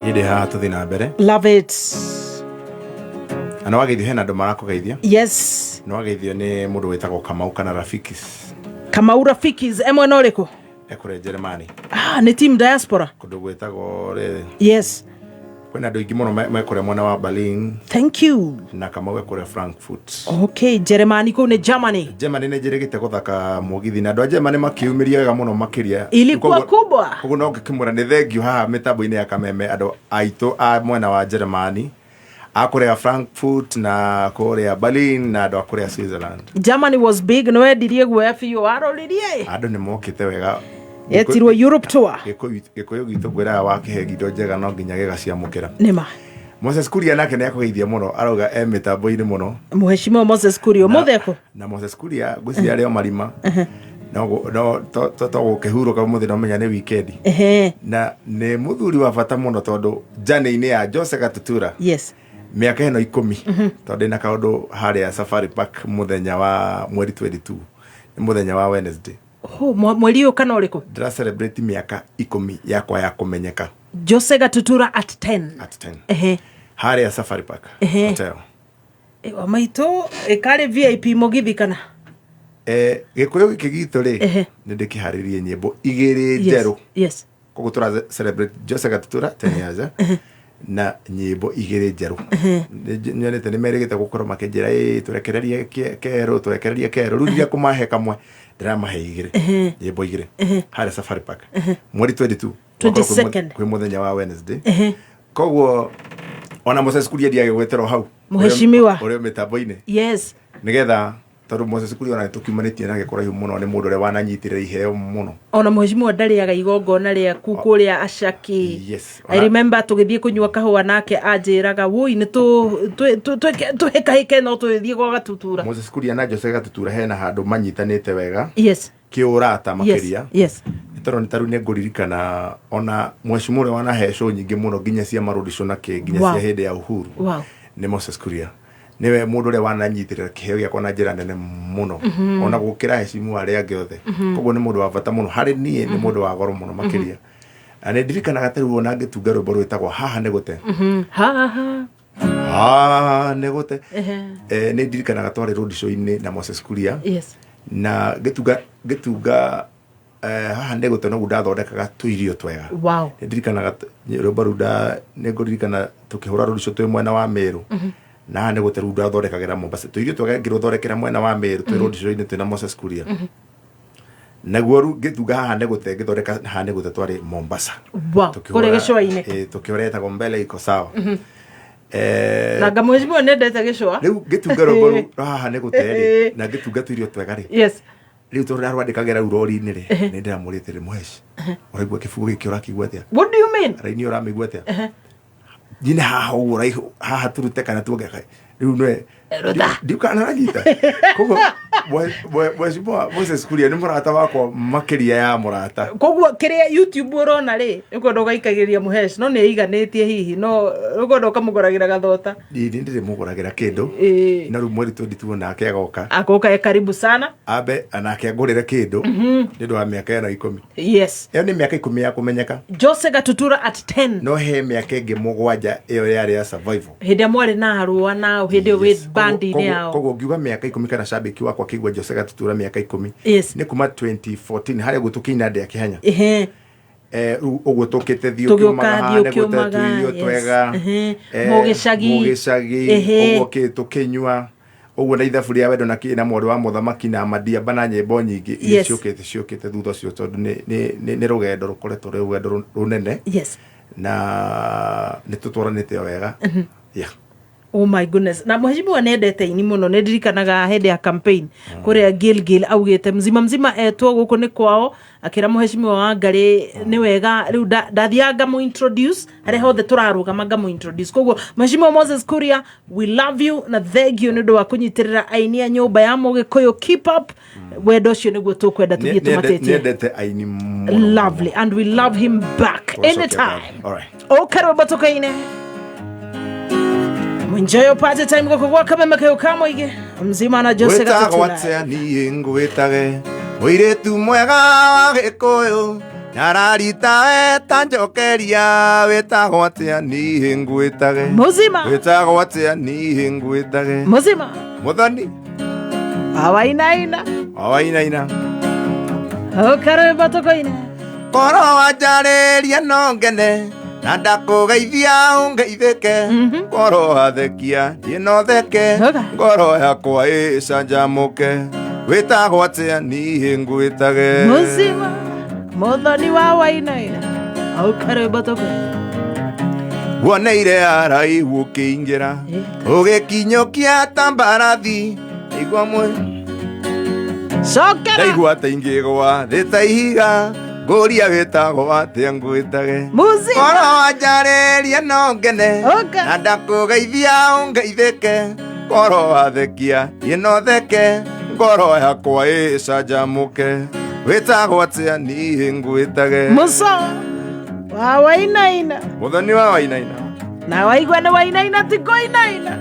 Ĩndĩ haha tũthiĩ na mbere. Love it. Na nĩ wageithio, hena andũ marakũgeithia. Yes. Nĩ wageithio nĩ mũndũ wĩtagwo Kamau kana Rafikis. Kamau Rafikis e mwena ũrĩkũ? Ekũrĩa Jeremani. Ah, nĩ team diaspora. Kũndũ gwĩtagwo rĩrĩ. Yes. Kwĩna andũ aingĩ mũno mekũrĩa mwena wa Berlin. Thank you. Na Kamau ekũrĩa Frankfurt. Okay, Jeremani kũu nĩ Germany. Germany nĩ njĩrĩgĩte gũthaka mũgithi na andũ a Germany makĩumĩria wega mũno makĩria. Ilikuwa kubwa. Koguo no ngĩkĩmwĩra nĩ thengiũ haha mĩtambo-inĩ ya Kameme andũ aitũ a mwena wa Jeremani, a kũrĩa Frankfurt na kũrĩa Berlin na andũ a kũrĩa Switzerland. Germany was big, nĩ wendirie guoya biũ waroririe. Andũ nĩ mokĩte wega. Yetirwo Europe tour. Gĩkũyũ gitũ ngwĩraga wakĩhe indo njega no nginya gĩgaciamũkĩra. Nĩma. Moses Kuria nake nĩ akũgeithia mũno, arauga e mĩtambo-inĩ mũno. Mheshimiwa Moses Kuria ũmũthĩ ekũ? Na Moses Kuria ngwĩciria arĩ o marima. No to gũkĩhurũka ũmũthĩ, no menya nĩ weekend. Na nĩ mũthuri wa bata mũno tondũ journey-inĩ ya Jose Gatutura mĩaka ĩno 10, tondũ ndĩna kaũndũ harĩa Safari Park mũthenya wa mweri 22, nĩ mũthenya wa Wednesday. Oh, mweri ũyũ kana ũrĩkũ? Ndĩra celebrate mĩaka 10 yakwa ya kũmenyeka. Jose Gatutura at 10. At 10. Harĩa Safari Park Hotel. Wa maitũ ĩkarĩ VIP mũgithi kana? Gĩkũyũ gĩkĩ gitũ rĩ, nĩ ndĩkĩharĩrie nyĩmbo igĩrĩ njerũ. Koguo tũra celebrate Jose Gatutura 10 years na nyĩmbo igĩrĩ njerũ. Nyonete nĩ merĩgĩte gũkorwo makĩnjĩra, ĩ tũrekererie kerũ, tũrekererie kerũ. Rĩu ndiga kũmahe kamwe, ndĩramahe igĩrĩ, nyĩmbo igĩrĩ harĩa Safari Park mweri 22. 22nd. Kwĩ mũthenya wa Wednesday. Koguo ona Moses Kuria ndiagĩgwetera hau. Mheshimiwa. Ũrĩa mĩtambo-inĩ. Nĩgetha tondũ Moses Kuria ona nĩtũkiumanĩtie nake kũraihu mũno, nĩ mũndũ ũrĩa wananyitĩrĩra iheo mũno. Ona mheshimiwa ndarĩaga igongona rĩaku kũrĩa Ashaki. Yes. I remember tũgĩthiĩ kũnyua kahũa nake anjĩraga woi nĩ tũhĩkahĩke no tũgĩthiĩ gwa Gatutura. Moses Kuria na Jose Gatutura hena handũ manyitanĩte wega. Kĩũrata makĩria. Nĩ tondũ nĩ tarĩu nĩ ngũririkana ona mheshimiwa ũrĩa wanahe show nyingĩ mũno nginya cia marũndicũ na kĩ nginya cia hĩndĩ ya Uhuru. Nĩ Moses Kuria. Nĩwe mũndũ ũrĩa wananyitĩrĩra kĩheo gĩakwa na njĩra nene mũno ona gũkĩra heshimu arĩa angĩ othe. Koguo nĩ mũndũ wa bata mũno harĩ niĩ, nĩ mũndũ wa goro mũno makĩria. Na nĩ ndirikanaga ta rĩu ona ngĩtunga rwĩmbo rwĩtagwo Haha Nĩ Gũte. Haha. Haha nĩ gũte. Nĩ ndirikanaga twarĩ road show-inĩ na Moses Kuria. Na ngĩtunga Haha Nĩ Gũte, noguo ndathondekaga tũirio twega. Nĩ ndirikanaga rwĩmbo rũu, nĩ ngũririkana tũkĩhũra road show twĩ mwena wa Meru. Na haha nĩ gũte rĩu ndathondekagĩra Mombasa tũirio twega, ngĩrũthondekera mwena wa Meru twĩ road show-inĩ twĩna Moses Kuria. Naguo rĩu ngĩtunga Haha Nĩ Gũte, ngĩthondeka Haha Nĩ Gũte twarĩ Mombasa. Kũrĩa gĩcũa-inĩ. Tũkĩhũra ĩtagwo Mbele Iko Sawa. Na ngamwĩcimua nĩendete gĩcũa. Rĩu ngĩtunga rwĩmbo rũu rwa Haha Nĩ Gũte rĩ, na ngĩtunga tũirio twega rĩ, rĩu tondũ ndarwandĩkagĩra rĩu rori-inĩ rĩ, nĩ ndĩramũrĩte rĩ, Mũheci, ũraigua kĩbugu gĩkĩ, ũrakĩigua atĩa? What do you mean? Raini ũramĩigua atĩa? Nyine haha ũguo raihu haha turute kana tuonge rĩu nwe. Ruta. Ndiukana aranyita. Koguo mheshimiwa Moses Kuria nĩ mũrata wakwa makĩria ya mũrata. Koguo kĩrĩa YouTube ũrona rĩ, ũkwenda ũgaikagĩria mũhesh no nĩ ĩiganĩtie hihi, no ũkwenda ũkamũgũragĩra gathota. Niĩ ndirĩ mũgũragĩra kĩndũ. Na rĩu mweri 22 nake agoka. Agoka e karibu sana. Ambe anake angũrĩre kĩndũ nĩ ũndũ wa mĩaka ĩno 10. Ĩyo nĩ mĩaka 10 ya kũmenyeka. Jose Gatutura at 10. No he mĩaka ĩngĩ 7 ĩyo yarĩ ya survival. Hĩndĩ ĩrĩa mwarĩ na arũa nao, hĩndĩ ĩyo wĩ bandi-inĩ yao. Koguo ngiuga mĩaka 10 kana cambĩki wakwa akĩigua Jose Gatutura mĩaka 10 nĩ kuma 2014 harĩa ũguo tũkĩina ndĩa kĩhanya. Rĩu ũguo tũkĩte thiĩ Tũgĩũka ũkĩũmaga haha thiĩ nĩ gũte ũkĩũmaga, tũirio twega. Mũgĩcagi. Mũgĩcagi, ũguo kĩ tũkĩnyua ũguo na ithabu rĩa wendo na kĩ na mwarĩ wa mũthamaki na madiamba na nyĩmbo nyingĩ iria ciũkĩte thutha ũcio, tondũ nĩ rũgendo rũkoretwo rwĩ rũgendo rũnene. Na nĩ tũtwaranĩte o wega. Yeah. Oh my goodness. Na mheshimiwa nĩendete ini mũno, nĩ ndirikanaga hĩndĩ ya campaign kũrĩa Gilgil augĩte mzima mzima etwo gũkũ nĩ kwao, akĩra mheshimiwa wa Ngarĩ nĩ wega rĩu ndathiaga ngamũ introduce harĩa hothe tũrarũgama, ngamũ introduce. Koguo mheshimiwa Moses Kuria, we love you na thank you nĩ ũndũ wa kũnyitĩrĩra aini a nyũmba ya Mũgĩkũyũ. Keep up wendo ũcio nĩguo tũkwenda tũthiĩ tũmatĩtie. Nĩendete aini mũno. Lovely, and we love him back. Tũgacokia anytime. ngatho. All right. Okay, rwĩmbo tũkaine. Enjoy your party time gũkũ gwa Kameme Kayũ ka Mũingĩ mzima na Jose Gwĩtagwo Gatutura. atĩa niĩ ngwĩtage mũirĩtu mwega wa Gĩkũyũ? Nyararita weta njokeria wĩtagwo atĩa niĩ ngwĩtage. Muzima. Wĩtagwo atĩa niĩ ngwĩtage. Muzima. Muthoni. Awainaina. Awainaina. Ũkarwĩmbo tũkũine. Korwo wanjarĩria no ngene na ndakũgeithia ũngeithĩke. Korwo wathekia niĩ no theke. Oka. Ngoro yakwa ĩcanjamũke. Wĩtagwo atĩa niĩ ngwĩtage. Muzima. Muthoni wa wainaina. Ũkarwĩmbo tũkũine. Guoneire araihu ũkĩingĩra ũgĩkinyũkia ta mbarathi igua mwe Cokera. ndaigua ta ingĩgwa thĩ ta ihiga ngũria wĩtagwo atĩa ngwĩtage. Muzima. Korwo wanjarĩria no ngene Oka. na ndakũgeithia ũngeithĩke. Korwo wathekia niĩ no theke ngoro yakwa ĩcanjamũke. Wĩtagwo atĩa niĩ ngwĩtage. Muso. Wa wainaina. Muthoni wa wainaina. Na waigua nĩ wainaina ti kũinaina.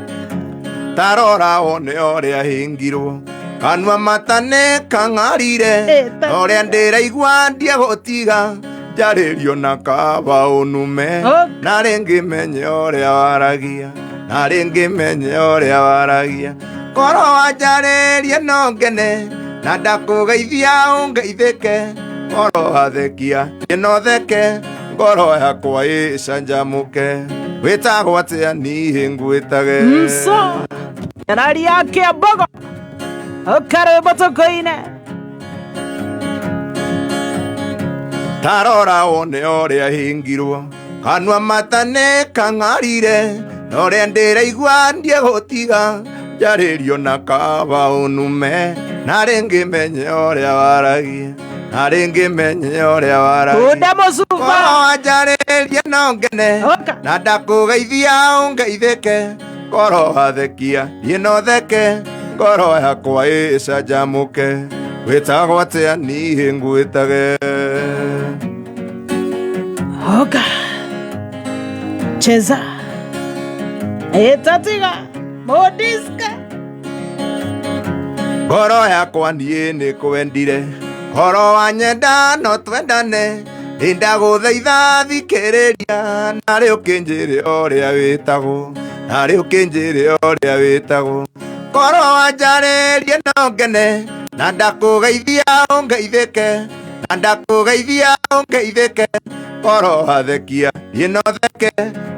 Tarora wone ũrĩa hĩngirwo kanua mata nĩ kang'arire ũrĩa ndĩraigua ndiegũtiga njarĩrio na kaba ũnume na rĩngĩ menye ũrĩa waragia na rĩngĩ menye ũrĩa waragia. Korwo wanjarĩria no ngene na ndakũgeithia ũngeithĩke. Korwo wathekia niĩ no theke ngoro yakwa ĩcanjamũke. Wĩtagwo atĩa niĩ ngwĩtage. Mso. Nyarari ya Kĩambogo. Ũkarwĩmbo tũkũine. Tarora wone ũrĩa hĩngirwo kanua mata nĩ kang'arire na ũrĩa ndĩraigua ndiegũtiga njarĩrio na kaba ũnume na rĩngĩ menye ũrĩa waragia na rĩngĩ menye ũrĩa waragia. Kunda mũcuba. Korwo wanjarĩria no ngene Oka. na ndakũgeithia ũngeithĩke. Korwo wathekia niĩ no theke ngoro yakwa ĩcanjamũke. Wĩtagwo atĩa niĩ ngwĩtage. Oka. Cheza. Ĩtatiga. Mũdiska. Ngoro yakwa niĩ nĩ kwendire Korwo wanyenda no twendane ndĩndagũthaitha thikĩrĩria narĩ ũkĩnjĩre ũrĩa wĩtagwo narĩ ũkĩnjĩre ũrĩa wĩtagwo. Korwo wanjarĩria no ngene na ndakũgeithia ũngeithĩke na ndakũgeithia ũngeithĩke. Korwo wathekia niĩ no theke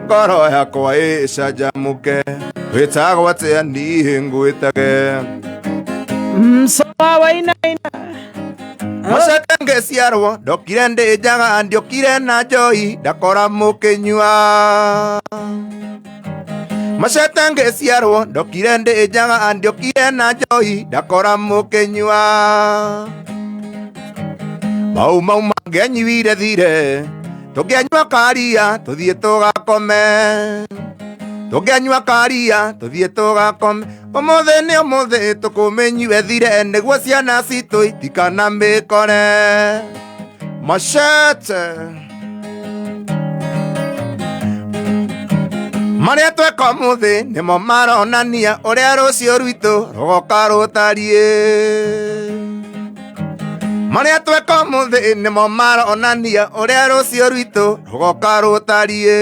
ngoro yakwa ĩcanjamũke. Wĩtagwo atĩa niĩ ngwĩtage. Mso wa wainaina. Macete ngĩciarwo ndokire ndĩ njaga ndiokire na njoi ndakora mũkĩnyua. Macete ngĩciarwo ndokire ndĩ njaga ndiokire na njoi ndakora mũkĩnyua. Mau mau mangĩanyuire thire tũngĩanyua karia tũthiĩ tũgakome. Tũngĩanyua karia tũthiĩ tũgakome. Ũmũthĩ nĩ ũmũthĩ tũkũmĩnyue thire nĩguo ciana citũ itikanamĩkore. Macete marĩa tweka ũmũthĩ nĩmo maronania ũrĩa rũciũ rwitũ rũgoka rũtariĩ. Marĩa tweka ũmũthĩ nĩmo maronania ũrĩa rũciũ rwitũ rũgoka rũtariĩ.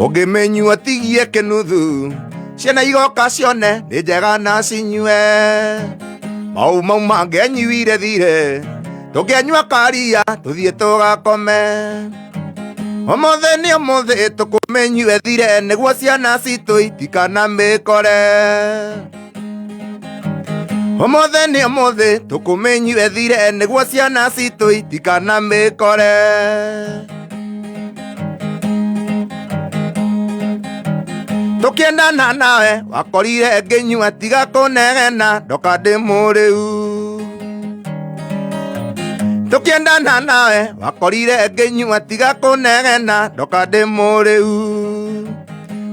Ũngĩmĩnyua tigie kĩnuthu ciana igoka cione nĩ njega na cinyue. Mau mau mangĩanyuire thire tũngĩanyua karia tũthiĩ tũgakome. Ũmũthĩ nĩ ũmũthĩ tũkũmĩnyue thire nĩguo ciana citũ itikanamĩkore. Ũmũthĩ nĩ ũmũthĩ tũkũmĩnyue thire nĩguo ciana citũ itikanamĩkore. Tũkĩendana nawe wakorire ngĩnyua tiga kũnegena ndoka ndĩ mũrĩu. Tũkĩendana nawe wakorire ngĩnyua tiga kũnegena ndoka ndĩ mũrĩu.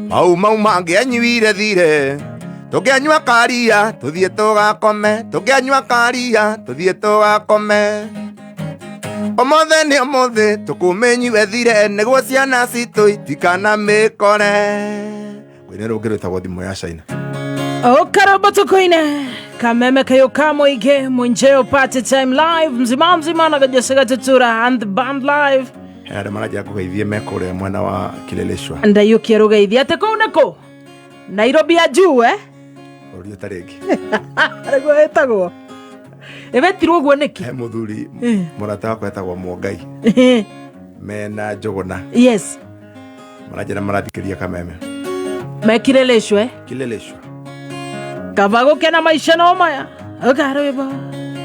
Mau mau mangĩanyuire thire tũngĩanyua karia tũthiĩ tũgakome. Tũngĩanyua karia tũthiĩ tũgakome. Ũmũthĩ nĩ ũmũthĩ tũkũmĩnyue thire nĩguo ciana citũ itikanamĩkore. Kwĩna rũngĩ rwĩtagwo thimũ ya China. Okarabo tukoine kameme kayo kamoige mwenjeo party time live mzima mzima na Jose Gatutura and the band live. Hena andå maranjä kå me kå rä a mwena wa Kileleshwa. Ndaiũkia rũgeithia atĩ kũu nĩkũ Nairobi ya juu eh? Bå rå ri å tarä ngä. Nĩguo ĩtagwo, ĩbetirwo ũguo nĩkĩ? He må thuri må rata wakwa etagwo Mwongai mena Njågåna. Maranjä ra marathikä ria kameme. Mekireleshwe eh? Kileleshwa. Kaba gũkena maica no maya ũkarwĩmbo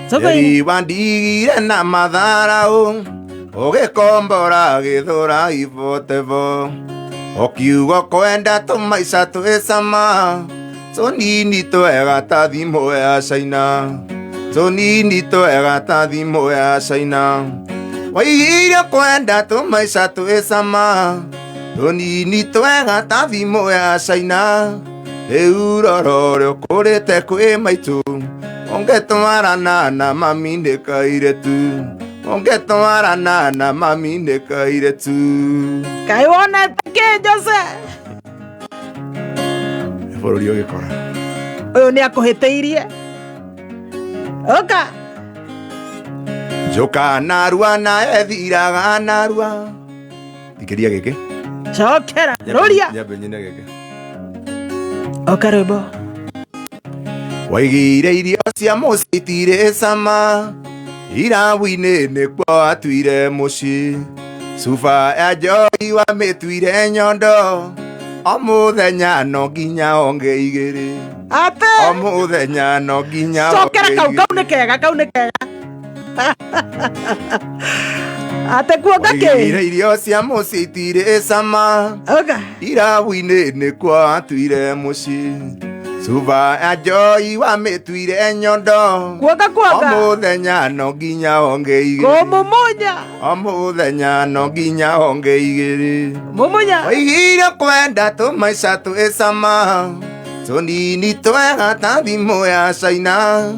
tukoine. Eri wandigire na matharau ũgĩkombora gĩthũra ibotevo ũkiuga kwenda tũmaica twĩ cama tũnini twega ta thimũ ya Caina, tũnini twega ta thimũ ya Caina, waigire kwenda tũmaica twĩ cama tũnini twega ta thimũ ya Caina, rĩu rorore ũkũrĩte kwĩ maitũ ũngĩtwarana na mami nĩ kairĩtu, ũngĩtwarana na mami nĩ kairĩtu. Kaĩ wonete kĩ, Jose? Bũrũri ũgĩkora. Ũyũ nĩ akũhĩtĩirie, ũka. Njũka narua na ethiraga narua, thikĩria gĩkĩ. Cokera rũria. Nyambe nyine gĩkĩ. Ũka rwĩmbo. Waigire irio cia mũciĩ itirĩ cama, irabu-inĩ nĩkuo atuire mũciĩ, cuba ya njohi wamĩtuire nyondo, o mũthenya no nginya onge igĩrĩ. Atĩ? O mũthenya no nginya Cokera. Onge Kau igĩrĩ. Kau nĩ kega, kau nĩ kega. Atĩ kuonga kĩ? Waigire irio cia mũciĩ itirĩ cama, Ũka. irabu-inĩ nĩkuo atuire mũciĩ, cuba ya njohi wamĩtuire nyondo, Kuonga. O Kuonga. mũthenya no nginya onge igĩrĩ. Kũmumunya. O mũthenya no nginya onge igĩrĩ. Mumunya. Waigire kwenda tũmaica twĩ cama tũnini twega ta thimũ ya Caina,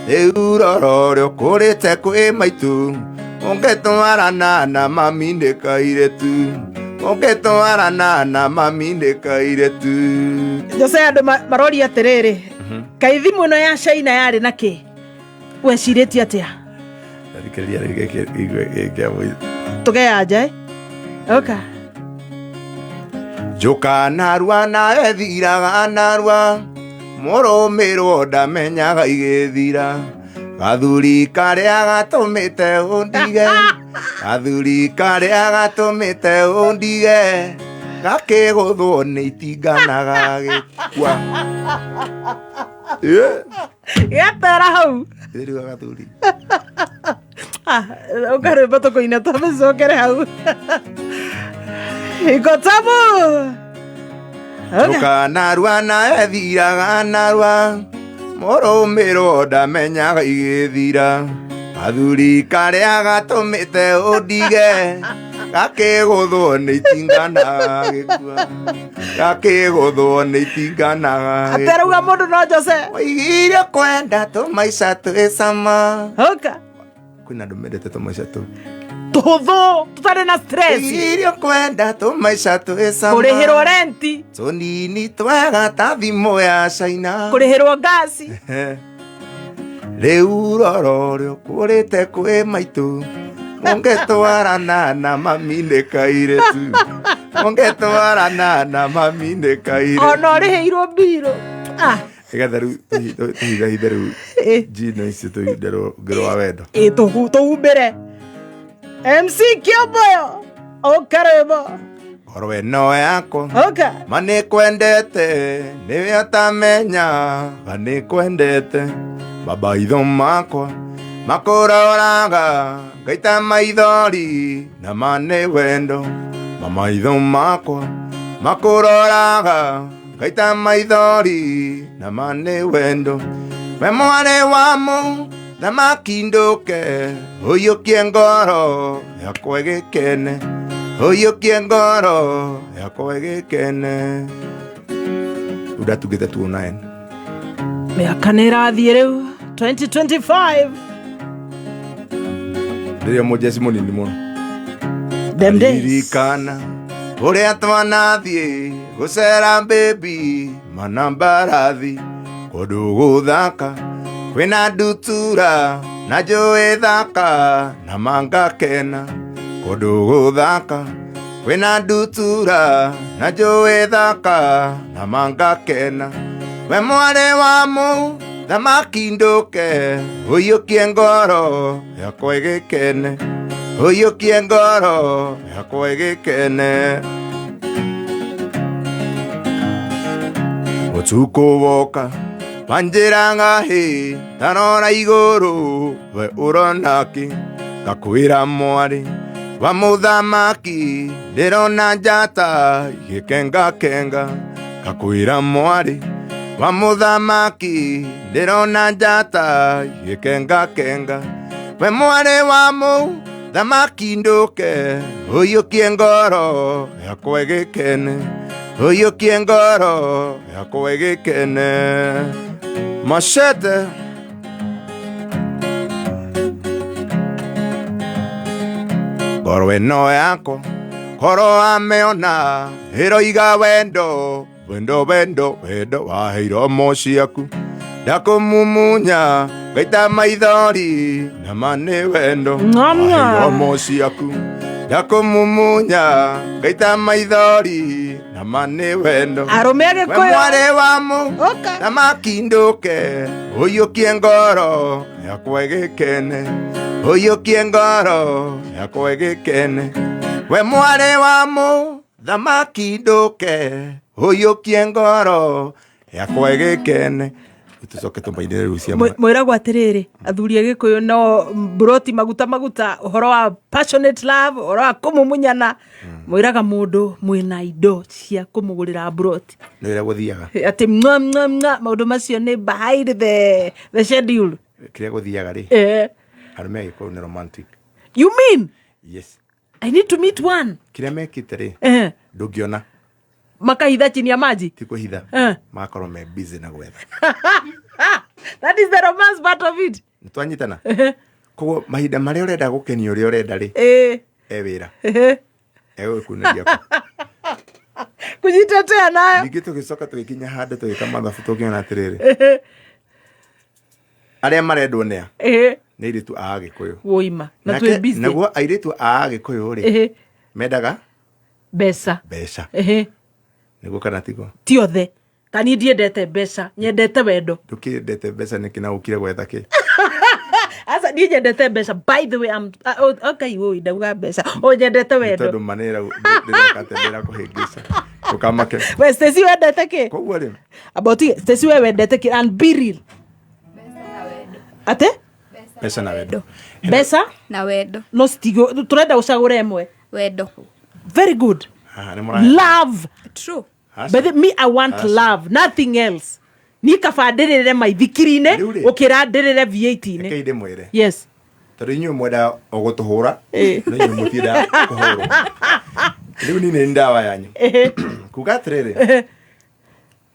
rĩu rorore ũkũrĩte kwĩ maitũ ũngĩtwarana na mami nĩ kairĩtu, ũngĩtwarana na mami nĩ kairĩtu. Jose, andũ maroria atĩrĩrĩ, kaĩ thimũ ĩno ya China yarĩ na kĩ? Wecirĩtie atĩa? Thikĩrĩria rĩu gĩkĩ igue gĩkĩ. Tũgeyanja eh? Ũka. Njũka narua na ethiraga narua, mũrũmĩrwo ndamenyaga igĩthira, gathuri karĩa gatũmĩte ũndige, gathuri karĩa gatũmĩte ũndige, gakĩgũthwo nĩ itinga na gagĩkua. Getera hau. Rĩu gathuri. Ah, ũka rwĩmbo tũkũina twamĩcokere hau iko tamu. Ũka. Njũka narua na ethiraga narua, mũrũmĩrwo ndamenyaga igĩthira, gathuri karĩa gatũmĩte ũndige, gakĩgũthwo nĩ itinga na gagĩkua, gakĩgũthwo nĩ itinga na Atĩ arauga gagĩkua. Mũndũ no Jose. Waigire kwenda tũmaica twĩ cama. Ũka. Kwĩna andũ mendete tũmaica tũu. Tũhũthũ tũtarĩ na stress. Waigire kwenda tũmaica twĩ cama Kũrĩhĩrwo renti. Tũnini twega ta thimũ ya Caina. Kũrĩhĩrwo ngasi. Rĩu rorore ũkũrĩte kwĩ maitũ ũngĩtwarana na mami nĩ kairĩtu, ũngĩtwarana na mami nĩ kairĩtu. Ona ũrĩhĩirwo mbirũ. Ah, Nĩgetha rĩu tũhithahithe rĩu njino icio tũhinde rũngĩ rwa wendo. Ĩ tũhumbĩre MC Kĩomboyo, ũka rwĩmbo. Ngoro ĩno yakwa Ũka. ma nĩ kwendete, nĩwe ũtamenya ma nĩ kwendete, mabaitho makwa makũroraga ngaita maithori na ma nĩ wendo, mamaitho makwa makũroraga ngaita maithori na ma nĩ wendo, we mwarĩ wa mũthamaki ndũke ũiyũkie ngoro yakwa ĩgĩkene, ũiyũkie ngoro yakwa ĩgĩkene. Rĩu ndatungĩte 209. Mĩaka nĩ ĩrathiĩ, rĩu 2025. Rĩrĩa mũjeci mũnini mũno. Them days. Ririkana ũrĩa twanathiĩ gũcera baby mana mbarathi. Kũndũ gũthaka kwĩna ndutura na njũĩ thaka na mangakena. Kũndũ gũthaka kwĩna ndutura na njũĩ thaka na mangakena. We mwarĩ wa mũthamaki ndũke, ũiyũkie ngoro yakwa ĩgĩkene, ũiyũkie ngoro yakwa ĩgĩkene. Ũtukũ woka wanjĩra ng'ahĩ, ndarora igũrũ we ũrona kĩ? Ngakwĩra mwarĩ wa mũthamaki, ndĩrona njata igĩkengakenga. Ngakwĩra mwarĩ wa mũthamaki, ndĩrona njata igĩkengakenga. We mwarĩ wa mũthamaki ndũke, ũiyũkie ngoro yakwa ĩgĩkene, ũiyũkie ngoro yakwa ĩgĩkene. Machete. Ngoro ĩno yakwa koro amĩona ĩroiga wendo wendo wendo wendo waheirwo mo ciaku, ndakũmumunya ngaita maithori na ma nĩ wendo. Ng'am, ng'am. Waheirwo mo ciaku, ndakũmumunya ngaita maithori na ma nĩ wendo. Arũme a We Gĩkũyũ. mwarĩ wa mũ Ũka. thamaki ndũke, ũiyũkie ngoro yakwa ĩgĩkene, ũiyũkie ngoro yakwa ĩgĩkene. We mwarĩ wa mũ thamaki ndũke, ũiyũkie ngoro yakwa ĩgĩkene. Tũcoke tũmainĩre rĩu cia Mwĩragwo atĩrĩrĩ, athuri a Gĩkũyũ no mburoti maguta maguta, ũhoro wa passionate love, ũhoro wa kũmumunyana. Mwĩraga mũndũ mwĩna indo cia kũmũgũrĩra mburoti. Nĩ ũrĩa gũthiaga. Atĩ mwa mwa mwa, maũndũ macio nĩ behind the schedule. Kĩrĩa gũthiaga rĩ, arũme a Gĩkũyũ nĩ romantic. You mean? Yes. I need to meet one. Kĩrĩa mekĩte rĩ, ndũngĩona. Makahitha chini ya maji. Ti kũhitha, magakorwo me busy na gwetha. That is the romance part of it. Nĩ twanyitana. Koguo mahinda marĩa ũrenda gũkenio ũrĩa ũrenda rĩ, e wĩra egũgĩkunĩria kũ. Kujitetea nayo. Ningĩ tũgĩcoka tũgĩkinya handũ tũgĩka mathabu, tũkĩona atĩrĩrĩ, arĩa marendwo nĩa nĩ airĩtu a Agĩkũyũ. Woima na Nake- twĩ busy. Naguo airĩtu a Agĩkũyũ rĩ, mendaga Mbeca. Mbeca. Nĩguo kana tiguo? Ti othe. Ta niĩ ndiendete mbeca, nyendete wendo. Ndũkĩendete mbeca nĩkĩ na ũkire gwetha kĩ? Aca, niĩ nyendete mbeca. By the way, I'm, oh, okay, oi, ndauga mbeca. Oh, nyendete Nĩ wendo. tondũ manĩra ndĩreka atĩ ndĩrakũhĩngĩca, ndũkamake. We Stacy, wendete kĩ? Koguo rĩ, About Stacy, we wendete kĩ? And be real. Ate? Mbeca na wendo. Mbeca na wendo. No citigo, turenda ũcagũre ĩmwe. Wendo. Very good. Haha nĩ mũrahe. Love. True. Aca. But me, I want love, nothing else. Niĩ kaba ndĩrĩre maithikiri-inĩ Rĩu rĩ. ũkĩra ndĩrĩre V8-inĩ. Rekei ndĩmwĩre, Yes. tondũ inyuĩ mwendaga o gũtũhũra, no inyuĩ mũtiendaga kũhũrwo. Rĩu niĩ nĩ ndawa yanyu kuga atĩrĩrĩ,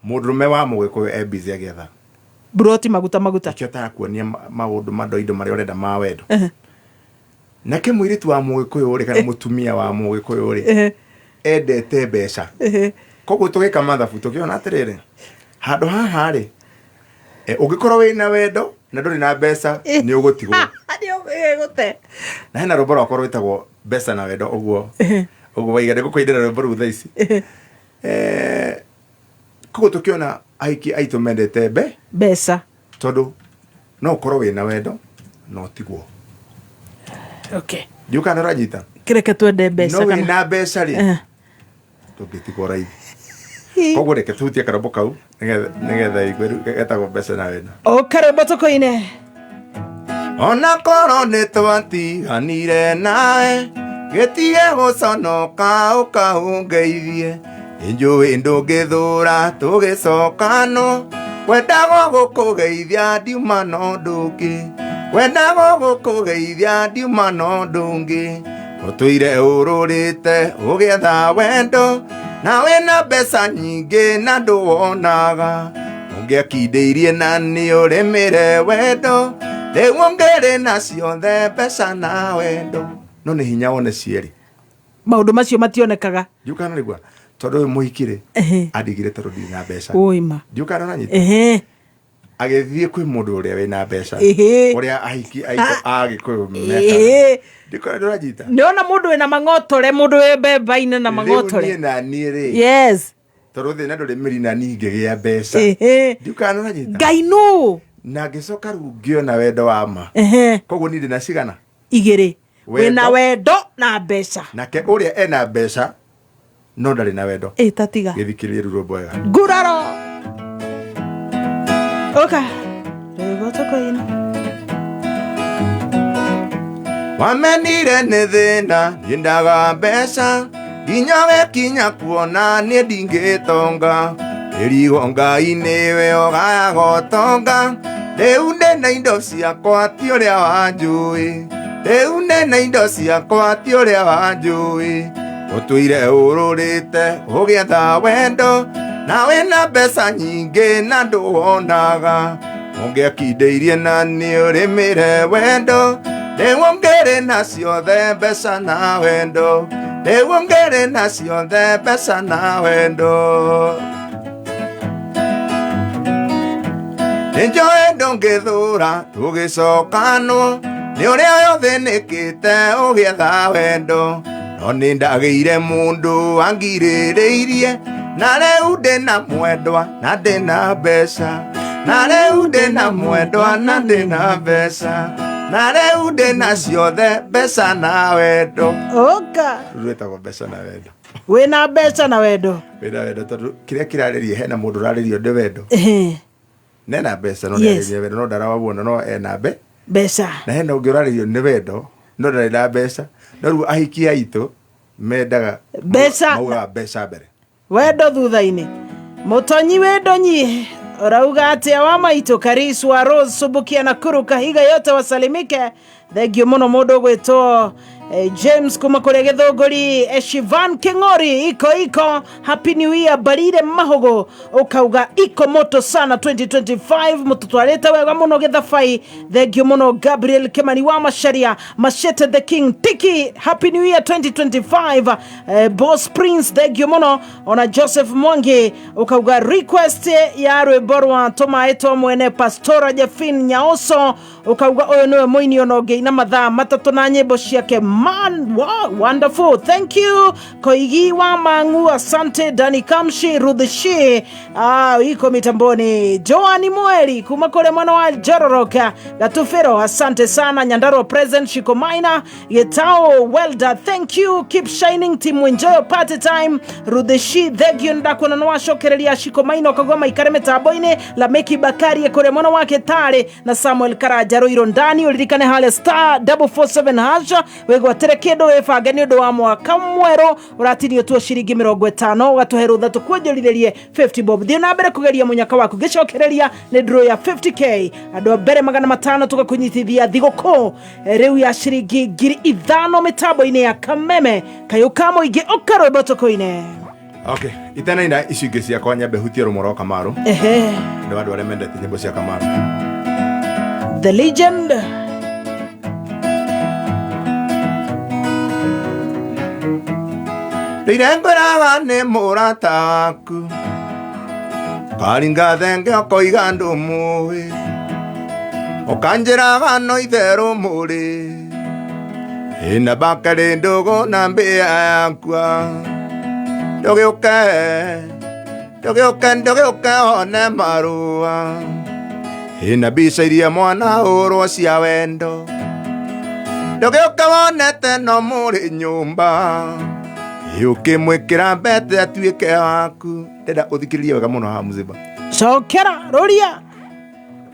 mũndũrũme wa Mũgĩkũyũ e busy agĩetha Mburoti maguta maguta. Kĩo tarakuonia maũndũ mandoindo marĩa ũrenda ma wendo. Nake mũirĩtu wa Mũgĩkũyũ rĩ, kana mũtumia wa Mũgĩkũyũ rĩ, endete mbeca. Koguo tũgĩka mathabu tũkĩona atĩrĩrĩ, handũ haha rĩ, ũngĩkorwo wĩna wendo na ndũrĩ na mbeca, nĩ ũgũtigwo. Nĩ ũgũte. Na hena rwĩmbo rwakwa rwĩtagwo Mbeca na Wendo, ũguo ũguo waiga nĩngũkũinĩra rwĩmbo rũu thaa ici. Koguo tũkĩona ahiki aitũ mendete mbeca, tondũ no ũkorwo wĩna wendo no tiguo. Ndiũĩ kana nĩ ũranyita. Kĩreke twende mbeca. No kana wĩna mbeca rĩ, ndũngĩtigwo raithi. Koguo reke tuhutie karombo kau nĩgetha igue rĩu getagwo Mbeca na Wendo. O karwĩmbo tũkũine. Ona korwo nĩ twatiganire nawe, gĩtige gũconoka ũkaũngeithie. Nĩnjũĩ ndũngĩthũra tũgĩcokanwo, kwendago gũkũgeithia ndiuma na ũndũ ũngĩ, kwendago gũkũgeithia ndiuma na ũndũ ũngĩ. Ũtũire ũrũrĩte ũgĩetha wendo, na wĩna mbeca nyingĩ na ndũwonaga. Ũngĩakindĩirie na nĩ ũrĩmĩre wendo, rĩu ũngĩrĩ na ciothe, mbeca na wendo. No nĩ hinya wone cierĩ. Maũndũ macio mationekaga. Ndiũkana nĩgua tondũ ũyũ mũhiki rĩ, andigire tondũ ndirĩ na mbeca. Ũima. Ndiũkana ũranyita. Agĩthiĩ kwĩ mũndũ ũrĩa wĩna mbeca. Ĩhĩ. Ũrĩa ahiki aitũ a Gĩkũyũ mekaga. Ĩhĩ. Ndikora ndũranyita. Nĩona mũndũ wĩna mang'otore, mũndũ wĩ mbemba-inĩ na Rĩu mang'otore. niĩ na niĩ rĩ, Yes. tondũ thĩna ndũrĩ mĩri na niĩ ngĩgĩa mbeca. Ĩhĩ. Ndiũkaga nĩũranyita. Ngai nũ. Na ngĩcoka rĩu ngĩona wendo wa ma. Ehe. Koguo niĩ ndĩna cigana? Igĩrĩ. Wendo. Wĩna wendo na mbeca. Nake ũrĩa ena mbeca no ndarĩ na wendo. Ĩ tatiga. Gĩthikĩrĩrie rĩu rwĩmbo wega. Nguraro. Ũka. Rwĩmbo tũkũina. Wamenire nĩ thĩna nyendaga mbeca nginya wekinya kuona niĩ ndingĩtonga ĩrigo Ngai nĩwe ũgayaga ũtonga rĩu ndĩna indo ciakwa ti ũrĩa wanjũĩ rĩu ndĩna indo ciakwa ti ũrĩa wanjũĩ ũtũire ũrũrĩte ũgĩetha wendo na wĩna mbeca nyingĩ na ndũwonaga ũngĩakindĩirie na nĩ ũrĩmĩre wendo rĩu ũngĩrĩ na ciothe mbeca na wendo rĩu ũngĩrĩ na ciothe mbeca na wendo nĩnjũĩ ndũngĩthũra tũgĩcokanwo nĩ ũrĩa ũthĩnĩkĩte ũgĩetha wendo no nĩ ndagĩire mũndũ angirĩrĩirie na rĩu ndĩna mwendwa na ndĩna mbeca na rĩu ndĩna mwendwa na ndĩna mbeca na rĩu ndĩna ciothe mbeca na wendo. Ũka. Rũu rwĩtagwo mbeca na wendo. Wĩna mbeca na wendo. Wĩna wendo tondũ kĩrĩa kĩrarĩrio hena mũndũ ũrarĩrio nĩ wendo. Ehe. Nena mbeca no Yes. nĩarĩrio wendo no ndarawona no ena mbe Mbeca. na hena ũngĩ ũrarĩrio nĩ wendo no ndarĩ na mbeca no rĩu ahiki aitũ mendaga Mbeca. maugaga mbeca mbere. Wendo thutha-inĩ. Mũtonyi wĩ ndonyi ũrauga atĩa wa maitũ Karis wa Rose Subukia na Kuru Kahiga yote wasalimike. Thengio mũno mũndũ ũgwĩtwo James kuma kũrĩa Gĩthũngũri, Shivan King'ori iko iko happy new year Barire Mahogo ũkauga iko moto sana 2025 mũtũtwarĩte wega mũno gĩthabai. Thengio mũno Gabriel Kimani wa Macharia Machete the King Tiki happy new year 2025. Boss Prince thengio mũno ona Joseph Mwangi ũkauga request ya rwĩmbo rwa tũmaĩ twa mwene Pastora Jefin Nyaoso ũkauga ũyũ nĩwe mũini ona ũngĩina mathaa matatũ na nyĩmbo ciake man wow, wonderful thank you Koigi wa Mangu asante Dani Kamshi Ruth Shi iko mitamboni Joani Mweri kuma kũrĩa mwana wa Jororoka Gatufero asante sana Nyandarua present Shiko Maina Getao Welder thank you keep shining team enjoy party time Ruth Shi thank you ndakuona no wacokereria Shiko Maina ũkauga maikare mĩtambo-inĩ Lameki Bakari kũrĩa mwana wake Tare na Samuel Karanja Rũirũ ndani ũririkane harĩa star 447 hash wĩgwatĩre kĩndũ wĩbange nĩ ũndũ wa mwaka mwerũ ũratinio tuo ciringi 50 ũgatũhe rũtha tũkuonjorithĩrie 50 bob. Thiĩ na mbere kũgeria mũnyaka waku ngĩcokereria nĩ draw ya 50k andũ a mbere 500 tũgakũnyitithia thigũkũ rĩu ya ciringi 5,000 mĩtambo-inĩ ya Kameme kayũ ka mũingĩ ũkarwĩmbo tũkũine. Okay, itanaina icio ingĩ ciakwa nyambe hutie rũmwe rwa Kamaru. Ehe. Nĩ andũ arĩa mendete nyĩmbo cia Kamaru. The legend. Rĩrĩa ngwĩraga nĩ mũrata waku karinga thenge ũkoiga ndũmũĩ ũkanjĩraga no itherũ mũrĩ ĩna bakari ndũgũ na mbĩa yakwa ndũgĩũke ndũgĩũke ndũgĩũke one marũa ĩna mbica iria mwana ũrwo cia wendo ndũgĩũke wonete no mũrĩ nyũmba ũkĩmwĩkĩra mbete atuĩke waku. Ndenda ũthikĩrĩrie wega mũno haha Mzimba. Cokera rũria.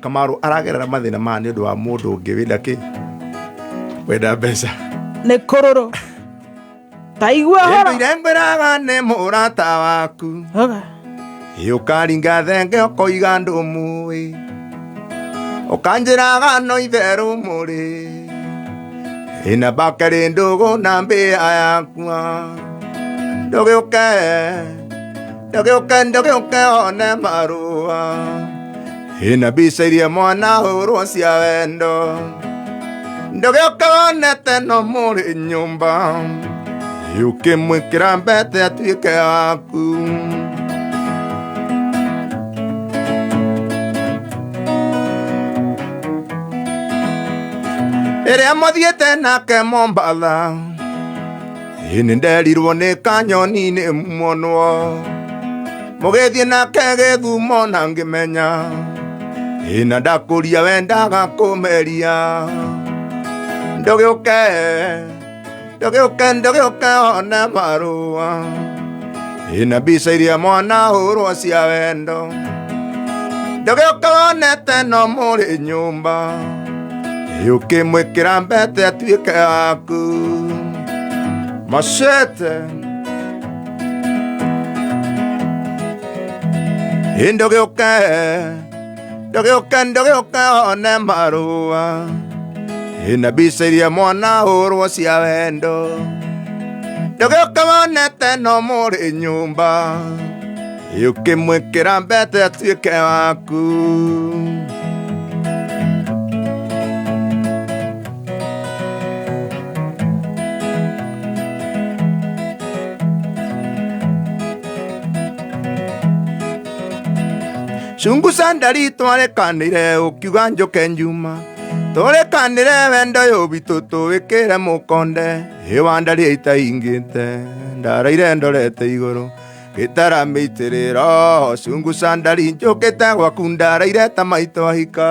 Kamaru aragerera mathĩna maya nĩ ũndũ wa mũndũ ũngĩ wĩna kĩ wenda mbeca. Nĩ kũrũrũ. Taigua horo. Ndũire ngwĩraga nĩ mũrata waku Oga. ũkaringa thenge ũkoiga ndũmũĩ ũkanjĩraga no itherũ mũrĩ ĩna bakari ndũgũ na mbĩa yakwa ndũgĩũke ndũgĩũke ndũgĩũke one marũa ĩna mbica iria mwana hũrwo cia wendo ndũgĩũke wonete no mũrĩ nyũmba ũkĩmwĩkĩra mbete atuĩke waku. Rĩrĩa mwathiĩte nake Mombatha, ĩ nĩ nderirwo nĩ kanyoni nĩ muonwo. Mũgĩthiĩ nake gĩthumo na ngĩmenya, ĩ na ndakũria wendaga kũmeria. Ndũgĩũke, ndũgĩũke, ndũgĩũke one marũa. Ĩ na mbica iria mwana hũrwo cia wendo. Ndũgĩũke wonete no mũrĩ nyũmba. Ĩ ũkĩmwĩkĩra mbete atuĩke waku. Macete. Ĩ ndũgĩũke, ndũgĩũke, ndũgĩũke one marũa. Ĩ na mbica iria mwana hũrwo cia wendo. Ndũgĩũke wonete no mũrĩ nyũmba. Ĩ ũkĩmwĩkĩra mbete atuĩke waku. Cunguca ndari twarekanire ũkiuga njũke njuma tũrekanire wendo ũyũ witũ tũwĩkĩre mũkonde ĩwa ndari itaingĩte ndaraire ndorete igũrũ gĩtara mĩitĩrĩro cunguca ndari njũkĩte gwaku ndaraire ta maitũ ahika.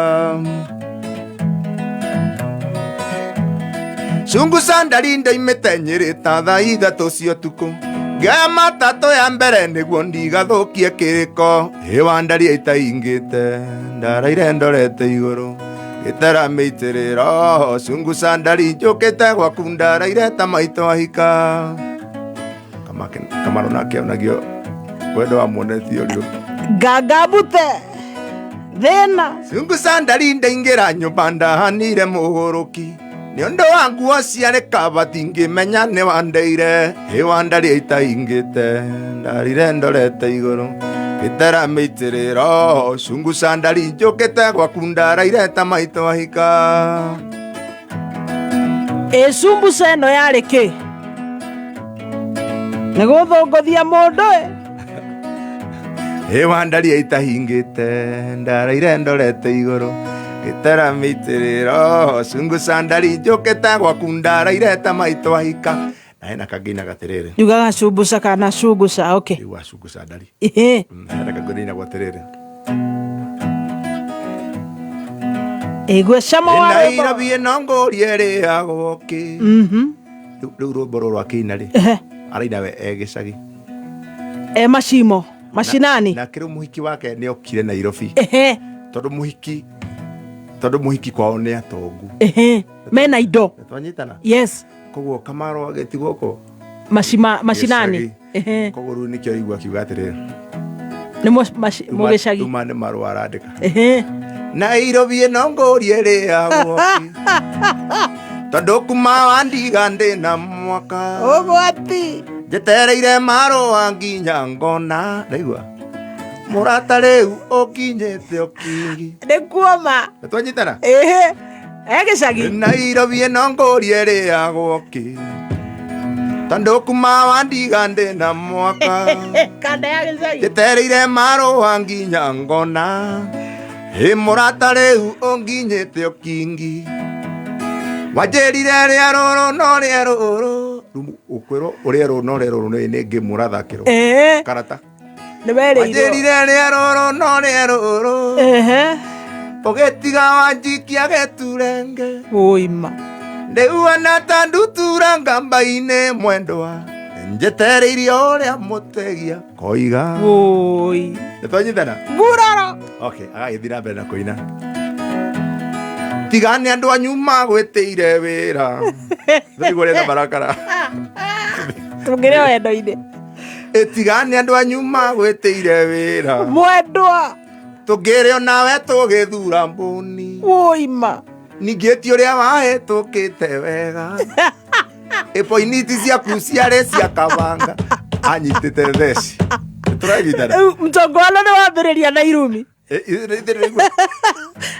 Cunguca ndari ndoimĩte Nyĩrĩ ta thaa 3 cia ũtukũ ngĩoya matatũ ya mbere nĩguo ndigathũkie kĩrĩko ĩwa ndari itaingĩte ndaraire ndorete igũrũ gĩtara mĩitĩrĩro cunguca ndari njũkĩte gwaku ndaraire ta maitũ ahika. Kamaro nake onagio wendo wa muonetio riũ. Ngangambute thĩna. Cunguca ndari ndaingĩra nyũmba ndahanire mũgũrũki nĩ ũndũ wa nguo ciarĩ kabati ngĩmenya nĩ wandeire ĩwa ndari itaingĩte ndarire ndorete igũrũ gĩtara mĩitĩrĩro cunguca ndari njũkĩte gwaku ndaraire ta maitũ ahika. Ĩ cumbuca ĩno yarĩ kĩ? Nĩ gũthũngũthia mũndũ ĩ. Ĩwa ndari itahingĩte ndaraire ndorete igũrũ gĩtara mĩitĩrĩro cunguca ndari njũkĩte gwaku ndaraire ta maitũ ahika. Na hena kangĩ inaga atĩrĩrĩ. Yugaga cumbuca kana cunguca, okay. Yugaga cunguca ndari. Ĩhĩ. Hena kangĩ inagwo atĩrĩrĩ. Ĩgwe cama wa rwĩmbo. Nairobi ĩno ngũrie ĩrĩagwo kĩ. Rĩu rwĩmbo rũrũ akĩina rĩ, araina we e gĩcagi. E macimo, macinani. Nake rĩu mũhiki wake nĩ okire Nairobi. Tondũ mũhiki kwao nĩ atongu. Mena indo. Twanyitana? Yes. Koguo Kamaro agĩtigwo kũ? Macinani. Koguo rĩu nĩkĩo aigua akiuga atĩrĩrĩ. Nĩ mũgĩcagi. Tuma nĩ marũa arandĩka. Nairobi ĩno ngũrie ĩrĩagwo kĩ? Tondũ kuma wandiga ndĩ na mwaka. Ũgwati. Njetereire marũa nginya ngona. Ndaigua. Mũrata rĩu ũkinyĩte ũkingi. Nĩ kuoma. Twanyitana? Ĩhĩ. E gĩcagi. Nairobi ĩno ngũrie ĩrĩagwo kĩ? Tondũ kuma wandiga ndĩ na mwaka. Kanda ya gĩcagi. Njetereire marũa nginya ngona. Ĩ mũrata rĩu ũnginyĩte ũkingi. Wanjĩrire rĩa rũrũ no rĩa rũrũ. Rĩu ũkwĩrwo ũrĩa rũrũ no rĩa rũrũ nĩ ngĩmu ũrathakĩrwo. Karata. Nĩ werĩirwo. Wanjĩrire rĩa rũrũ no rĩa rũrũ. Ũgĩtiga wanjikia gĩturenge. Ũima. Rĩu ona ta ndutura ngamba-inĩ mwendwa. Njetereirie ũrĩa mũtegia koiga. Ũi. Nĩ twanyitana? Nguraro. Okay, agagĩthiĩ na mbere na kũina. Tiga nĩ andũ anyu magwĩtĩire wĩra. Nĩguo ũrĩa marakara. Tũngĩrĩ o wendo-inĩ. Tiga nĩ andũ anyu magwĩtĩire wĩra. Mwendwa. Tũngĩrĩ onawe tũgĩthura mbũni. Ũima. Ningĩ ti ũrĩa wahĩtũkĩte wega. Ĩpoiniti ciaku ciarĩ cia kabanga. Anyitĩte theci. Tũranyitana. Rĩu mtongwano nĩ wambĩrĩria na irumi.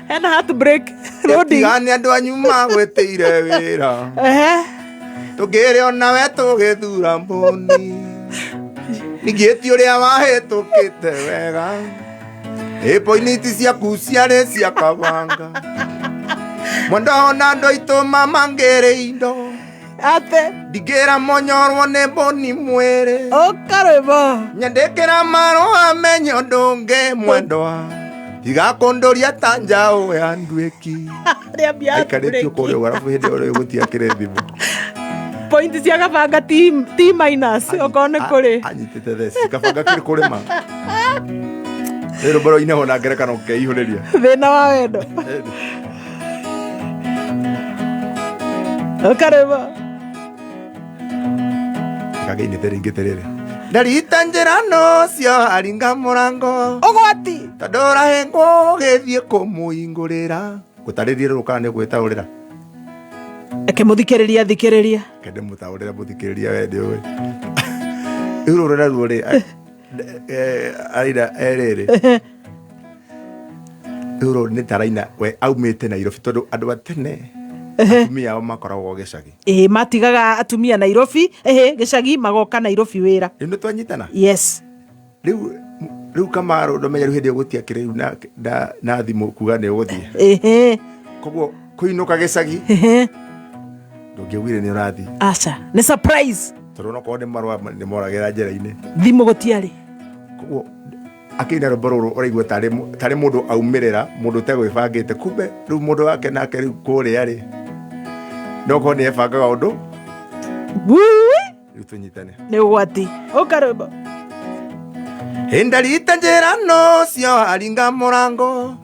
Hena heartbreak. Loading. Tiga nĩ andũ anyu magwĩtĩire wĩra. Tũngĩrĩ onawe tũgĩthura mbũni. Ningĩ ti ũrĩa wahĩtũkĩte wega. Ĩpoiniti ciaku ciarĩ cia kabanga. Mwendwa ona andũ aitũ mamangĩrĩ indo. Ate. Ndingĩra monyorwo nĩ mbũni mwĩrĩ. Ũka rwĩmbo. Nyandĩkĩra marũa menye ũndũ ũngĩ mwendwa. Tiga kũndũria ta njaũ ya nduĩki. Rĩambia Aikarĩtio kũrĩa ũguo arabu hĩndĩ ĩyo gũtiakĩrĩ thimũ. Point cia gabanga T, T minus okorwo nĩ kũrĩ. Anyitĩte theci kabanga kĩrĩ kũrĩma. Rĩu rwĩmbo rũinagwo na ngerekano ũkeihũrĩria. Thĩna wa wendo. Ũka rwĩmbo. Kageinĩte rĩngĩ tĩrĩrĩ. Ndarita njĩra nocio aringa mũrango. Ũgwati. Tondũ ũrahĩngwo ũgĩthiĩ kũmũhingũrĩra. Ngũtarĩrie rũrũ kana nĩ ũgwĩtaũrĩra? Reke mũthikĩrĩria thikĩrĩria. Reke ndĩmũtaũrĩre mũthikĩrĩria we nĩũĩ. Rĩu rũrũ naruo rĩ, araina erĩrĩ. Rĩu rũrũ nĩ ta araina we aumĩte Nairobi tondũ andũ a tene atumia ao makoragwo gĩcagi. Ĩĩ matigaga atumia Nairobi, ĩhĩ gĩcagi magoka Nairobi wĩra. Rĩu nĩ twanyitana? Yes. Rĩu rĩu Kamaru ndũmenya rĩu hĩndĩ ĩyo gũtiakĩrĩ rĩu na, na, na thimũ kuga nĩ ũgũthiĩ. Ĩhĩ. Koguo kũinũka gĩcagi Ĩhĩ. ndũngĩaugire nĩ ũrathiĩ. Aca, nĩ surprise. Tondũ onokorwo nĩ marũa nĩ moragĩra njĩra-inĩ. Thimũ gũtiarĩ. Koguo akĩina rwĩmbo rũrũ ũraigua tarĩ tarĩ mũndũ aumĩrĩra mũndũ ũtegwĩbangĩte kumbe rĩu mũndũ wake nake rĩu kũrĩa rĩ no korwo nĩ ebangaga ũndũ Wui! rĩu tũnyitane. Nĩ ũgwati. Ũka rwĩmbo. Ndarita njĩra nocio aringa mũrango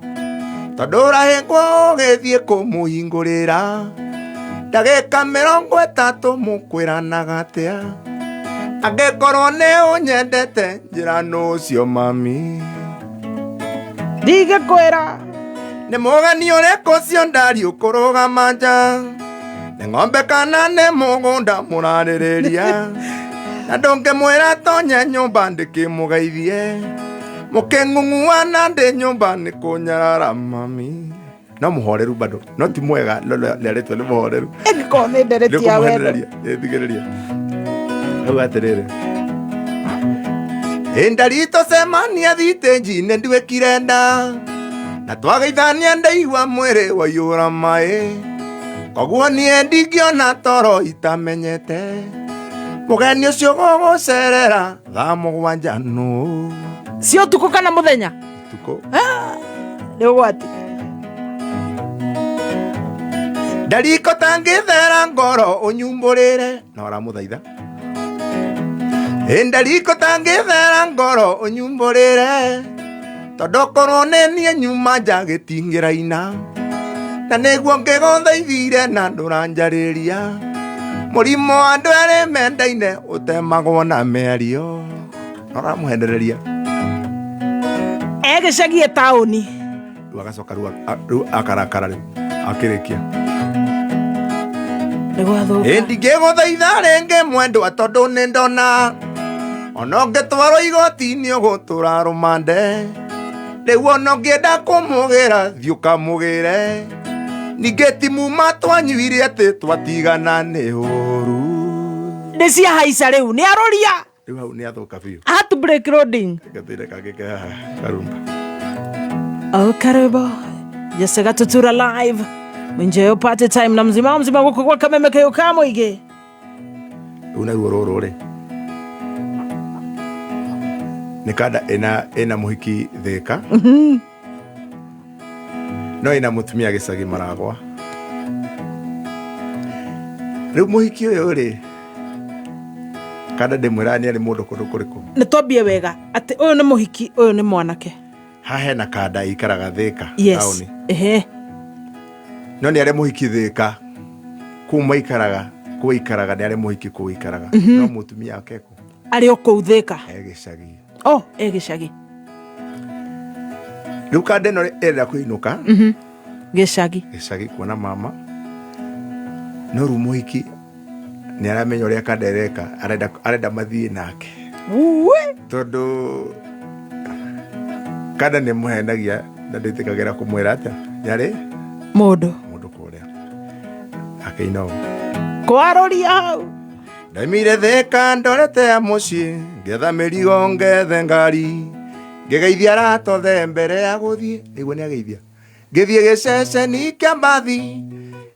tondũ ũrahĩngwo ũgĩthiĩ kũmũhingũrĩra ndagĩka 30 mũkwĩranaga atĩa angĩkorwo nĩ ũnyendete njĩra nũcio mami. Ndingĩkwĩra. Nĩ mũgeni ũrĩkũ ũcio ndari ũkũrũgama nja nĩ ng'ombe kana nĩ mũgũnda mũrarĩrĩria na ndũngĩmwĩra tonye nyũmba ndĩkĩmũgeithie mũkĩng'ung'uana ndĩ nyũmba nĩ kũnyarara mami. No mũhoreru bado no ti mwega no nĩarĩtwo nĩ mũhoreru. Ĩngĩkorwo nĩ ndereti ya wendo. Nĩkũmũhenereria hau atĩrĩrĩ ĩndaritũcemania thitĩnji-inĩ nduĩkire nda na twageithania ndaigua mwĩrĩ waiyũra maĩ koguo niĩ ndingĩona toro itamenyete mũgeni ũcio gũgũcerera thaa 7 nũ. Cia ũtukũ kana mũthenya? Ũtukũ. Nĩ ũgwati. Ndariko tangĩthera ngoro ũnyumbũrĩre no aramũthaitha. Ndariko tangĩthera ngoro ũnyumbũrĩre tondũ korwo nĩ niĩ nyuma nja gĩtingĩraina na nĩguo ngĩgũthaithire na ndũranjarĩria mũrimũ wa andũ erĩ mendaine ũtemagwo na mĩario no aramũhendereria. Egĩcagie taũni. Rĩu agacoka rĩu akarakara rĩu akĩrĩkia. Nĩ gwathuka. Ndingĩgũthaitha rĩngĩ mwendwa tondũ nĩ ndona ona ũngĩtwarwo igoti-inĩ ũgũtũra rũmande rĩu ona ũngĩenda kũmũgĩra thiĩ ũkamũgĩre ningĩ ti muma twanyuire atĩ twatigana nĩ ũru. Nĩ ciahaica rĩu nĩ arũria. Rĩu hau nĩ athũka biũ. Heartbreak loading. Gatĩre kangĩ ke haha karumba. Oh, karibu. Jesse Gatutura live. Mwinjeyo party time na mzima mzima gũkũ gwa Kameme kayo ka mũingĩ. Rĩu naruo rũrũ rĩ nĩ kanda ĩna mũhiki Thĩka no ĩna mũtumia gĩcagi Maragwa. Rĩu mũhiki ũyũ rĩ kanda ndĩmwĩraga nĩ arĩ mũndũ kũndũ kũrĩkũ. Nĩ twambie wega atĩ ũyũ nĩ mũhiki ũyũ nĩ mwanake. Haha hena kanda ĩikaraga Thĩka Yes. taũni. Ehe. No nĩ arĩ mũhiki Thĩka kũu maikaraga kũu aikaraga nĩ arĩ mũhiki kũu aikaraga no mũtumia wake kũ Arĩ o kũu Thĩka. E gĩcagi. Oh, e gĩcagi. Rĩu kanda ĩno ĩrenda kũinũka Gĩcagi. Gĩcagi kuona mama no rĩu mũhiki nĩ aramenya ũrĩa kanda ĩreka arenda mathiĩ nake. Wuĩ. Tondũ kanda nĩ mũhenagia na ndĩtĩkagĩra kũmwĩra atĩa nĩ arĩ Mũndũ. Mũndũ kũrĩa akĩina ũũ. Kwarũria hau. Ndaimire Thĩka ndorete ya mũciĩ ngetha mĩrigo ngethe ngari ngĩgeithia arata othe mbere ya gũthiĩ. Nĩguo nĩ ageithia. Ngĩthiĩ gĩceceni kĩa mbathi,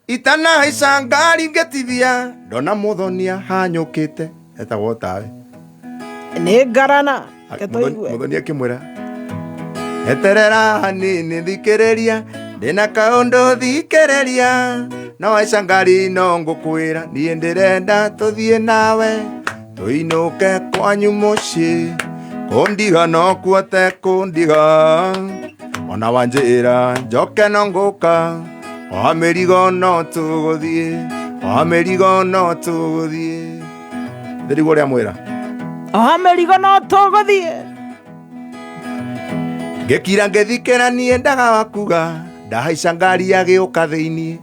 itanahaica ngari ngĩtithia, ndona mũthonia hanyũkĩte, etagwo tawe. Nĩ ngarana. Reke tũigue. Mũthoni akĩmwĩra, eterera hanini thikĩrĩria, ndĩna kaũndũ thikĩrĩria, no haica ngari no ngũkwĩra, niĩ ndĩrenda tũthiĩ nawe, tũinũke kwanyu mũciĩ, kũndiga no kuote kũndiga, ona wanjĩra njoke no ngũka, oha mĩrigo no tũgũthiĩ, oha mĩrigo no tũgũthiĩ. Thĩriguo ũrĩa mwĩra. Oha mĩrigo no tũgũthiĩ. Ngĩkira ngĩthikĩra niĩ ndaga wa kuga, ndahaica ngari agĩũka thĩiniĩ.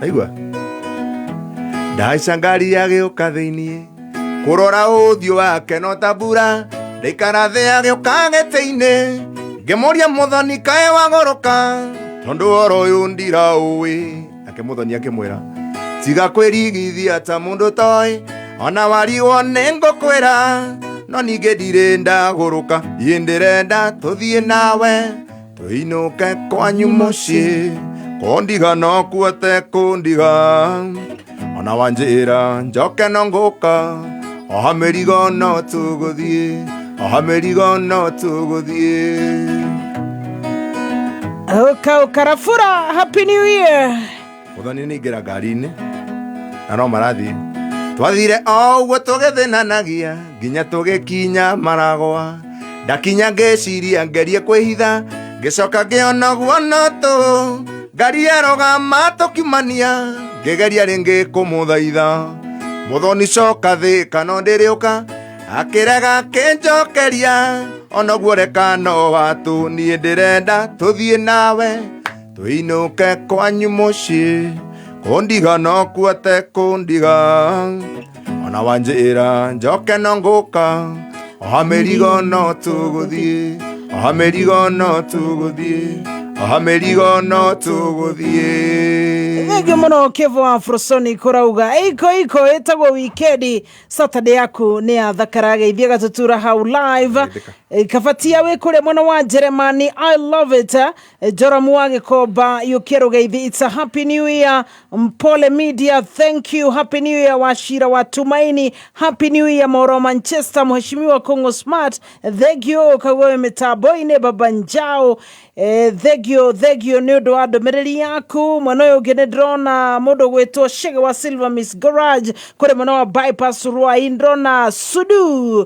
Aigua? Ndahaica ngari agĩũka thĩiniĩ, kũrora ũthiũ wake no ta mbura, ndaikara thĩ agĩũka gĩtĩ-inĩ, ngĩmũria mũthoni kaĩ wagũrũka, tondũ ũhoro ũyũ ndiraũĩ. Nake mũthoni akĩmwĩra, tiga kwĩrigithia ta mũndũ toĩ, ona warigwo nĩ ngũkwĩra, no ningĩ ndirĩ ndagũrũka, niĩ ndĩrenda tũthiĩ nawe, tũinũke kwanyu mũciĩ, kũndiga no kuote kũndiga, ona wanjĩra njoke no ngũka, oha mĩrigo no tũgũthiĩ, oha mĩrigo no tũgũthiĩ. Ũka ũkarabura. Happy New Year. Mũthoni nĩ ingĩra ngari-inĩ na no marathiĩ. Twathire o ũguo tũgĩthĩnanagia nginya tũgĩkinya Maragwa. Ndakinya ngĩciria ngerie kwĩhitha, ngĩcoka ngĩona ũguo no tũ. Ngari yarũgama tũkiumania, ngĩgeria rĩngĩ kũmũthaitha. Mũthoni coka thĩ kana ndĩrĩũka, akĩrega akĩnjokeria, ona ũguo reka no watũ, niĩ ndĩrenda tũthiĩ nawe, tũinũke kwanyu mũciĩ, kũndiga no kuote kũndiga, ona wanjĩra njoke no ngũka, oha mĩrigo no tũgũthiĩ, oha mĩrigo no tũgũthiĩ, oha mĩrigo no tũgũthiĩ. Thengiũ mũno Kevo wa Afrosonic ũrauga iko iko ĩtagwo wikendi. Saturday yaku nĩ ya thakara geithia gatutura hau live. Geithĩka. Kabatia wĩ kũrĩa mwena wa Jeremani, I love it. Joramu wa Gĩkomba yũkia rũgeithi, it's a happy new year. Mpole Media, thank you, happy new year. Wachira wa Tumaini, happy new year. Moro Manchester, Mheshimiwa Kongo Smart, thank you. Kagoe mĩtambo-inĩ Baba Njao, thengio thengio nĩ ũndũ wa ndũmĩrĩri yaku. Mwena ũyũ ũngĩ nĩ ndĩrona mũndũ ũgwĩtwo Shege wa Silver Miss Garage kũrĩ mwena wa Bypass Rwai, ndĩrona Sudu.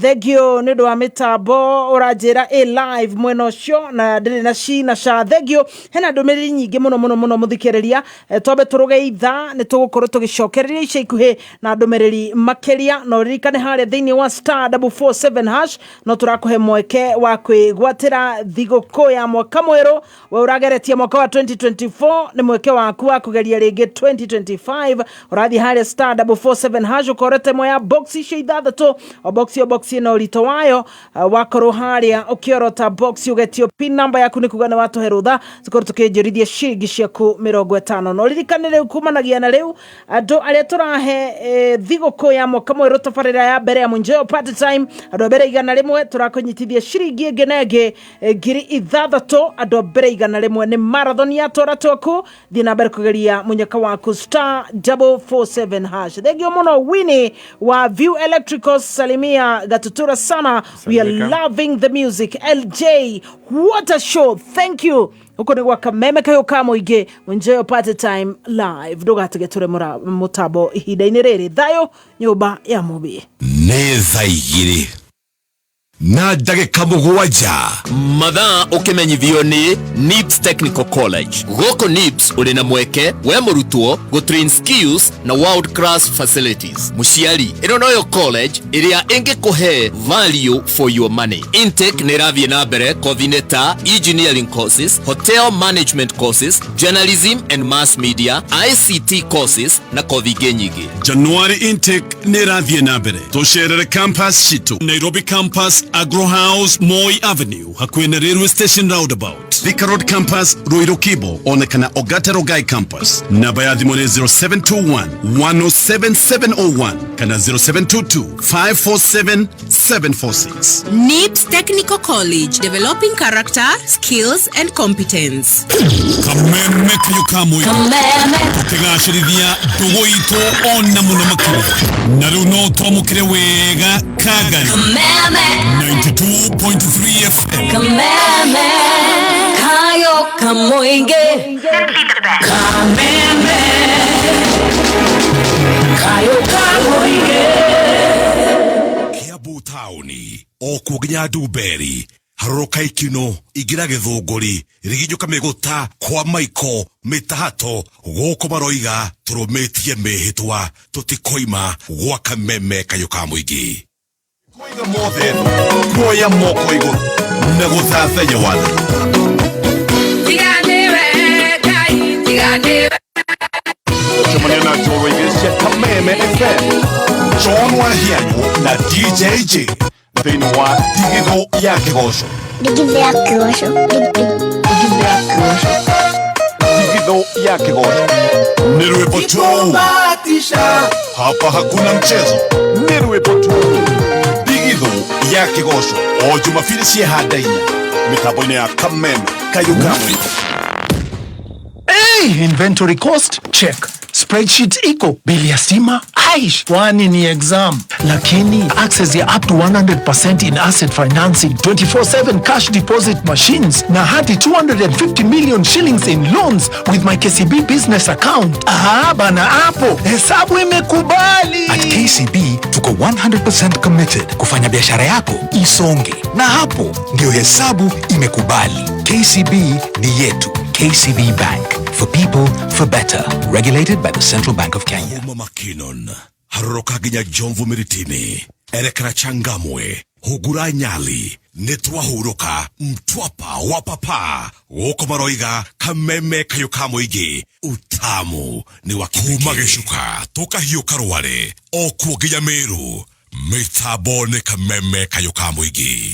Thengio nĩ ũndũ wa mĩtambo ũranjĩra ĩ live mwena ũcio na ndĩrĩ na ci na ca. Thengio, hena ndũmĩrĩri nyingĩ mũno mũno mũno mũthikĩrĩria. Twambe tũrũge ithaa nĩ tũgũkorwo tũgĩcokereria ica ikuhĩ na ndũmĩrĩri makĩria, na ũririkane harĩa thĩinĩ wa star 447 hash no tũrakũhe mweke wa kwĩgwatĩra thigũkũ ya mwaka mwerũ. We ũrageretie mwaka wa 2024, nĩ mweke waku wa kũgeria rĩngĩ 2025. Ũrathiĩ harĩa star 447 hash ũkorete ĩmwe ya box icio ithathatũ, o box o box ĩna ũritũ wayo. Wakorwo harĩa ũkĩorota box ũgetio pin number yaku, nĩ kuga nĩ watũhe rũtha tũkorwo tũkĩnjũrithia ciringi ciaku 50. Na ũririkane rĩu kumanagia na rĩu andũ arĩa tũrahe thigũkũ ya mwaka mwerũ tabarĩra ya mbere ya Mũnjeo Party Time, andũ a mbere 100 tũrakũnyitithia ciringi ĩngĩ na ĩngĩ 6,000. Andũ a mbere 100 nĩ marathon ya twara twaku. Thiĩ na mbere kũgeria mũnyaka waku star 447 hash. Thengio mũno Winnie wa View Electricals, salimia Gatutura sana, we are Salimika. loving the music. LJ, what a show, thank you. Huko nĩ gwa kameme kayũ ka mũingĩ, Mũnjeo Party Time live. Ndũgatige tũre mũtambo ihinda-inĩ rĩrĩ. Thayũ nyũmba ya mũmbi. Nĩ thaa 2 na ndagĩka 7. Mathaa ũkĩmenyithio nĩ NIBS Technical College. Gũkũ NIBS ũrĩ na mweke we mũrutwo gũtrain skills na world class facilities. Mũciari, ĩno noyo college ĩrĩa ĩngĩkũhe value for your money. Intake nĩ ĩrathiĩ na mbere kothi-inĩ ta engineering courses, hotel management courses, journalism and mass media, ICT courses na kothi ingĩ nyingĩ. January intake nĩ ĩrathiĩ na mbere. Tũcerere campus citũ, Nairobi campus. Agro House, Moi Avenue, hakuhĩ na Railway Station Roundabout, Thika Road Campus, Ruiru Kibo, ona kana Ogata Rogai Campus. Namba ya thimũ nĩ 0721 107701 kana 0722 547 746. NIPS Technical College, developing character, skills and competence. Kameme kayo kamwe tukigacĩrithia ndũgũ itũ ona mũno makĩria, na rĩu no twamũkĩre wega Kagari 92.3 FM. Kameme kayo kamoinge. Kameme kayo kamoinge. Kiambu taũni o kuo nginya Ndumberi, harũrũka Ikino, ingĩra Gĩthũngũri, riginjũka mĩgũta kwa Maiko mĩtahato, gũkũ maroiga tũrũmĩtie mĩhĩtwa, tũtikoima gwa Kameme kayũ ka mũingĩ. Koiga mothe kuoya moko igũrũ na gũthathaiya watho. Cemania na njorua igĩrĩ cia Kameme FM, John Wahianyũ na DJ J thĩinĩ wa Ndigithũ ya Kĩgoco. Ndigithũ ya Kĩgoco. Ndigithũ ya Kĩgoco. Ndigithũ ya Kĩgoco. Nĩ rwĩmbo tu, hapa hakuna mchezo, nĩ rwĩmbo tu. Ndigithũ ya Kĩgoco o Jumapili cia handa 4 mĩtambo-inĩ ya Kameme kayũ ka mũingĩ. Hey, inventory cost check, spreadsheet iko, bili ya stima aish, kwani ni exam, lakini access ya up to 100% in asset financing, 24/7 cash deposit machines na hadi 250 million shillings in loans with my KCB business account. Ah, bana, hapo hesabu imekubali. At KCB tuko 100% committed kufanya biashara yako isonge, na hapo ndio hesabu imekubali. KCB ni yetu. KCB Bank, for people, for better. Regulated by the Central Bank of Kenya. Kuma Makinon, harũrũka nginya Jomvu Miritini, erekera Changamwe, hungura Nyali, nĩ twahurũka Mtwapa wa papa, gũkũ maroiga Kameme kayũ ka mũingĩ, utamu nĩ wa kuma gĩcuka tũkahiũka rware o kuo nginya Meru, mĩtambo nĩ Kameme kayũ ka mũingĩ.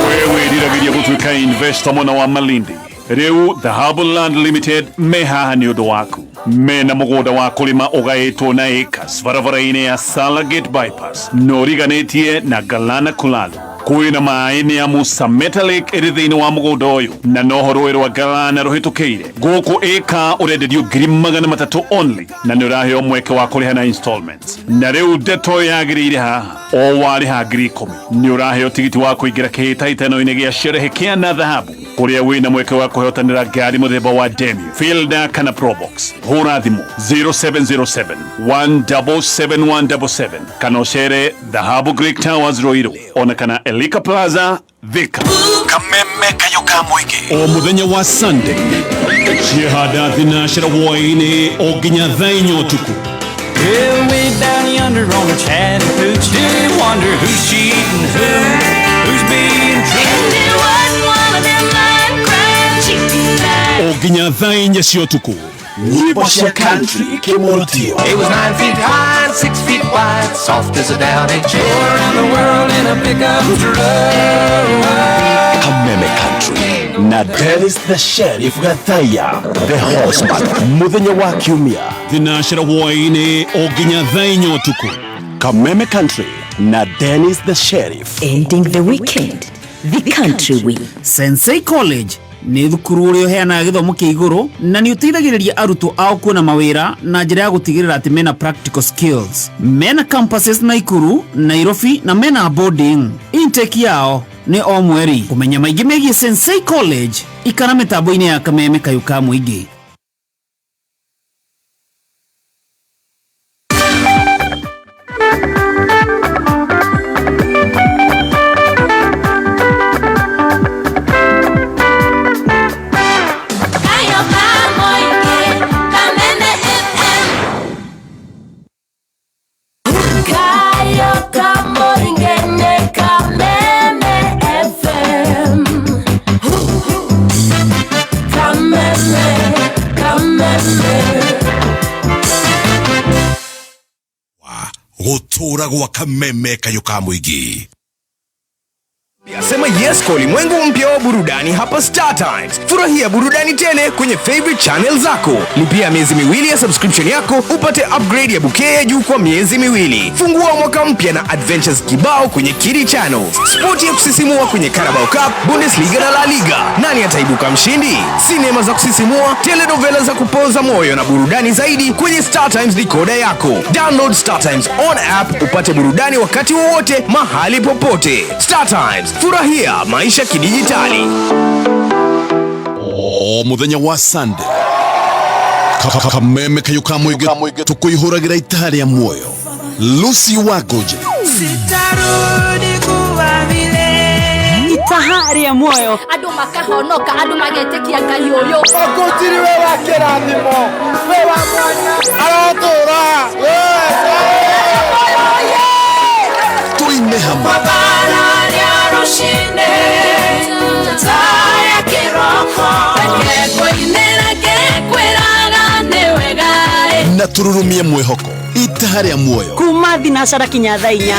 Wewe riragĩria gũtuĩka investor mwena wa Malindi, rĩu Dhahabu Land Limited me haha nĩ ũndũ waku. Mena mũgũnda wa kũrĩma ũgaĩtwo na acres barabara-inĩ ya Salagate Bypass, na ũriganĩtie na Galana Kulalu. Kwĩna maĩ nĩ amu Sameta Lake ĩrĩ thĩinĩ wa mũgũnda ũyũ, na noho rũĩ rwa Galana rũhĩtũkĩire. Gũkũ ĩka ũrenderio 300,000 only, na nĩ ũraheo mweke wa kũrĩha na installments. Na rĩu ndeto yagĩrĩire haha, o warĩha 10,000 nĩ ũraheo tigiti wa kũingĩra kĩhĩtahĩtano-inĩ gĩa sherehe na dhahabu, kũrĩa wĩna mweke wa kũhotanĩra ngari mũthemba wa Demio, Fielder kana Probox. Hũra thimũ 0707 177177 kana ũcere Dhahabu Greek Towers Ruiru, ona kana Elika Plaza Thika. Kameme kayũ ka mũingĩ o mũthenya wa Sunday ciehanda thinacera hwaĩ-inĩ o nginya thaa 4 ũtukũ. Well, way down yonder on the Chattahoochee, do you wonder who's cheating who, who's being true? And it wasn't one of them lying, crying, cheating guys. O nginya thaa 4 cia ũtukũ. Nyĩmbo cia country ikĩmũrutio. It was 9 feet high and 6 feet wide, soft as a downy chair. Around the world in a pickup truck. Kameme Country na Dennis the Sheriff Gathaya the Horseman mũthenya wa kiumia thinacera hwaĩ-inĩ o nginya thaa 4 ũtukũ. Kameme Country na Dennis the Sheriff. Ending the weekend the country way. Sensei College nĩ thukuru ũrĩa ũheanaga gĩthomo kĩa igũrũ na nĩ ũteithagĩrĩria arutwo ao kuona mawĩra na njĩra ya gũtigĩrĩra atĩ mena practical skills. Mena campuses Naikuru, Nairobi na mena boarding. Intake yao nĩ o mweri. Kũmenya maingĩ megiĩ Sensei College, ikara mĩtambo-inĩ ya Kameme kayũ ka mũingĩ. Kayo kamoinge. Kameme FM. Kayo kamoinge ne Kameme FM. Kameme, Kameme. Gũtũra gwa Kameme kayũ ka mũingĩ. Sema yes kwa ulimwengu mpya wa burudani hapa Star Times. Furahia burudani tele kwenye favorite channel zako. Lipia miezi miwili ya subscription yako upate upgrade ya bouquet ya juu kwa miezi miwili. Fungua mwaka mpya na adventures kibao kwenye Kidi Channels. Spoti ya kusisimua kwenye Carabao Cup, Bundesliga na La Liga. Nani ataibuka mshindi? Sinema za kusisimua, telenovela za kupoza moyo na burudani zaidi kwenye Star Times decoder yako. Download Star Times on app upate burudani wakati wowote mahali popote. Star Times, furahia maisha kidijitali. O muthenya wa Sunday kameme kayo ka muingi tukuihuragira itaha ria muoyo Lucy Wagoje Sitarudi kuwa vile itaha ria muoyo andu makahonoka andu magetikia Ngai uyu Ogutiri we wa kirathimo we wa mwanya arotura tuine hamwe na tururumie mwihoko itaha ria muoyo kuma thinacara kinya thaa inya.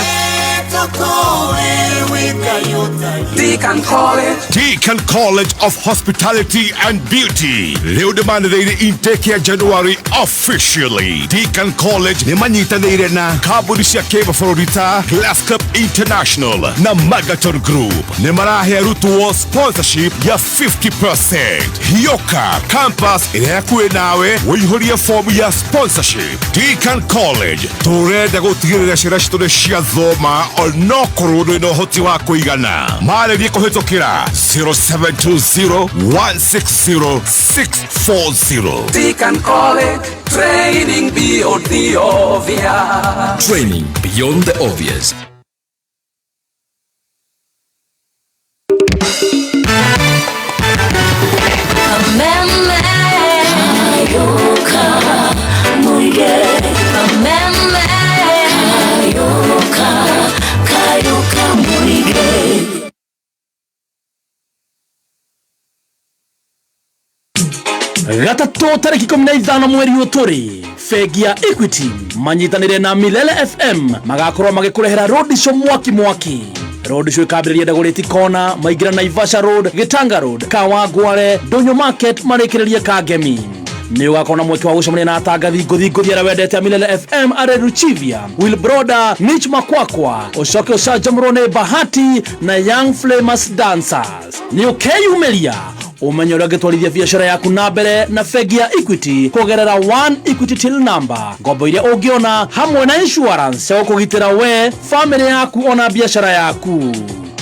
Deacon College. Deacon College of Hospitality and Beauty rĩu ndĩmanĩrĩire intake ya January officially. Deacon College nĩ manyitanĩire na kambuni cia kĩmabũrũri ta Glass Cup International na Magaton Group. Nĩ marahe arutwo sponsorship ya 50%. Hioka campus ĩrĩa ĩhakuhĩ nawe ũihũrie fomu ya sponsorship. Deacon College tũrenda gũtigĩrĩra ciana citũ nĩ ciathoma onokorwo ndũrĩ na ũhoti wa kũigana. Marĩrie kũhĩtũkĩra 0720 160 640. Deacon College, training beyond the obvious. Training beyond the obvious. Gatatũ tarĩki 15 mweri ũyũ tũrĩ bengi ya Equity manyitanĩre na Milele FM magakorwo magĩkũrehera road show mwaki mwaki. Road show ĩkambĩrĩria Dagoretti Corner, maingĩra Naivasha Road, Gĩtanga Road, Kawangware, Ndũnyũ Market, marĩkĩrĩrie Kangemi. Nĩ ũgakorwo na mweke wa gũcemania na atangathi ngũthi ngũthi arĩa wendete a Milele FM arĩ Ruchivia, Will Broda, Mitch Makwakwa, ũcoke ũcanjamũrwo nĩ Bahati na Young Flamers Dancers. Nĩ ũkeyumĩria umenye ũrĩa ũngĩtwarithia biacara yaku na mbere na bengi ya Equity kũgerera One Equity Till Number, ngombo iria ũngĩona hamwe na insurance ya gũkũgitĩra we, famĩlĩ yaku ona biacara yaku.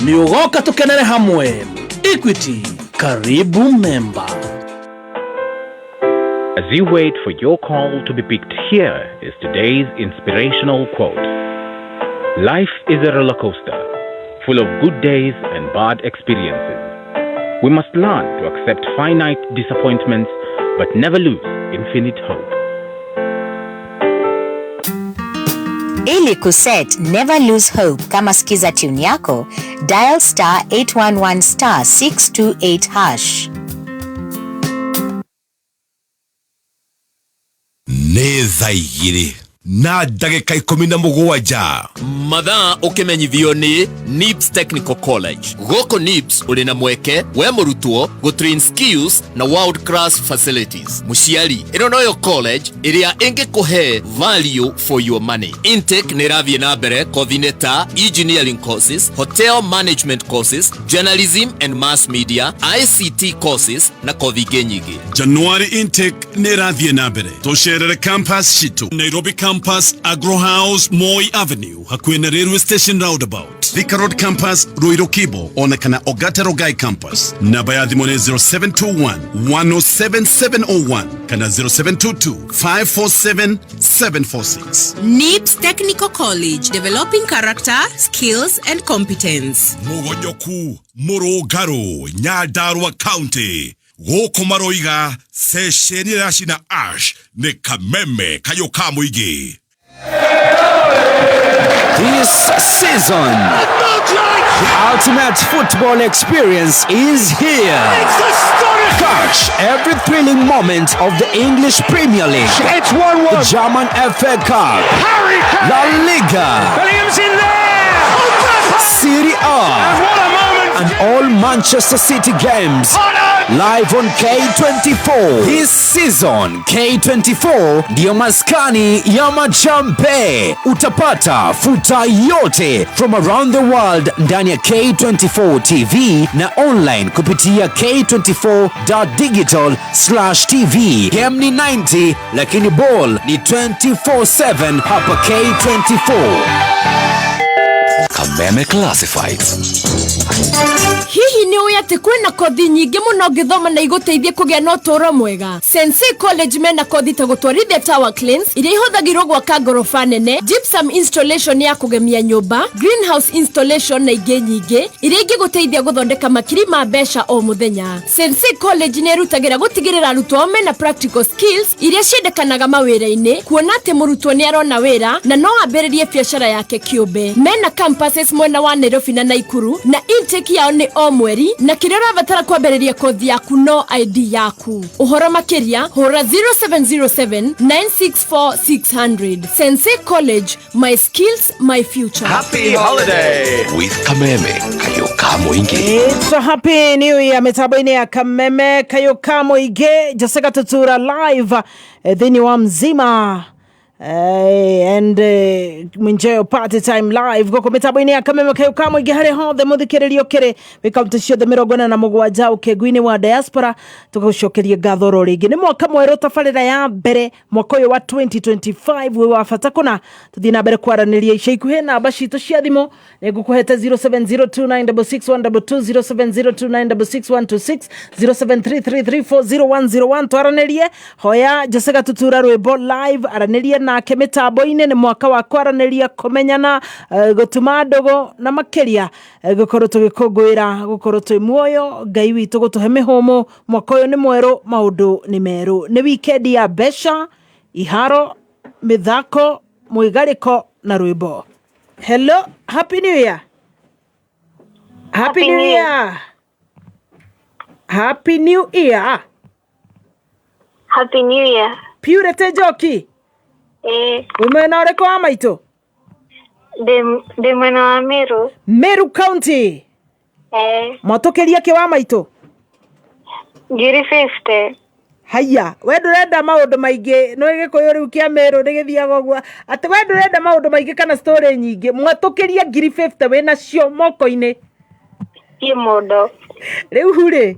Nĩ ũgoka tũkenere hamwe. Equity, karibu member. As you wait for your call to be picked, here is today's inspirational quote. Life is a roller coaster, full of good days and bad experiences. We must learn to accept finite disappointments, but never lose infinite hope. Ili kuset Never Lose Hope kama skiza tune yako, dial star 811 star 628 hash. Nĩ thaa igĩrĩ na ndagĩka 17. Mathaa ũkĩmenyithio nĩ NIPS Technical College. Gũkũ NIPS ũrĩ na mweke we mũrutwo gũtrain skills na world class facilities. Mũciari, ĩno noyo college ĩrĩa ĩngĩkũhe value for your money. Intake nĩ ĩrathiĩ na mbere kothi-inĩ ta engineering courses, hotel management courses, journalism and mass media, ICT courses na kothi ingĩ nyingĩ. January intake nĩ ĩrathiĩ na mbere. Tũcerere campus citũ Nairobi campus, Agro House, Moi Avenue, hakuhĩ na Railway Station roundabout, Thika Road campus, Ruiru Kibo, ona kana Ogata Rogai campus. Namba ya thimũ nĩ 0721 107 701 kana 0722 547 746. NIPS Technical College, developing character, skills and competence. Mũgonyoku Mũrũngarũ Nyandarua County gũkũ maroiga ceceni ĩrĩa cina ash nĩ kameme kayũ ka mũingĩ. This season, the ultimate football experience is here. Catch every thrilling moment of the English Premier League. It's 1-1. The German FA Cup. Harry Kane. La Liga. Bellingham's in there. Serie A. And what a moment. Manchester City games live on K24. This season, K24 ndiyo maskani ya machampe. Utapata futa yote from around the world ndani ya K24 TV na online kupitia k24.digital/tv. Game ni 90 lakini ball ni 24/7 hapa K24. Kameme Classifieds. Hihi nĩ ũĩ atĩ kwĩna kothi nyingĩ mũno ũngĩthoma na igũteithie kũgĩa na ũtũũro mwega? Sensei College mena kothi ta gũtwarithia tower cranes iria ihũthagĩrwo gwaka ngoroba nene, gypsum installation ya kũgemia nyũmba, greenhouse installation na ingĩ nyingĩ iria ingĩgũteithia gũthondeka makiri ma mbeca o mũthenya. Sensei College nĩ ĩrutagĩra gũtigĩrĩra arutwo ao mena practical skills iria ciendekanaga mawĩra-inĩ, kuona atĩ mũrutwo nĩ arona wĩra na no ambĩrĩrie biacara yake kĩũmbe. Mena campuses mwena wa Nairobi na Naikuru, na intake yao nĩ o mweri, na kĩrĩa ũrabatara kwambĩrĩria kothi yaku no ID yaku. Ũhoro makĩria hũra 0707 964 600. Sensei College, my skills, my future. Happy holiday with Kameme Kayoka Mwingi. It's a happy new year mitambo-inĩ ya Kameme Kayoka Mũingĩ. Jose Gatutura live thĩinĩ wa mzima and Mwinjeo party time live gũkũ mĩtambo-inĩ ya Kameme Kayoka Mũingĩ harĩ hothe mũthikĩrĩrio kĩrĩ wĩ kaunti ciothe 47 ũkĩngu-inĩ wa diaspora. Tũgũcokeria ngatho oro rĩngĩ, nĩ mwaka mwerũ, tabarĩra ya mbere mwaka ũyũ wa 2025 wĩ wa bata kũna. Tũthiĩ na mbere kwaranĩria ica ikuhĩ. Namba citũ cia thimũ nĩ ngũkũhete 0702966122, 0702966126, 0733340101. Twaranĩrie, hoya Jose Gatutura rwĩmbo live, aranĩrie nake mĩtambo-inĩ. Nĩ mwaka wa kwaranĩria, kũmenyana, gũtuma ndũgũ na makĩria gũkorwo tũgĩkũngũĩra gũkorwo twĩ muoyo, Ngai witũ gũtũhe mĩhũmũ. Mwaka ũyũ nĩ mwerũ, maũndũ nĩ merũ, nĩ weekend ya mbeca, iharo, mĩthako, mwĩgarĩko na rwĩmbo. Hello, happy new year. Happy new year. Happy new year. Happy New Year. Purity Njoki. Ĩĩ. Wĩ mwena ũrĩkũ wa maitũ? Ndĩ mwena wa Meru. Meru County. Ĩĩ. Mwatũkĩria kĩ wa maitũ? 50,000. Haiya, we ndũrenda maũndũ maingĩ. Nĩ gĩkũyũ rĩu kĩa Meru nĩ gĩthiaga ũguo atĩ we ndũrenda maũndũ maingĩ kana story nyingĩ. Mwatũkĩria 50,000 wĩ nacio moko-inĩ. Iĩ mũndũ. Rĩu rĩ,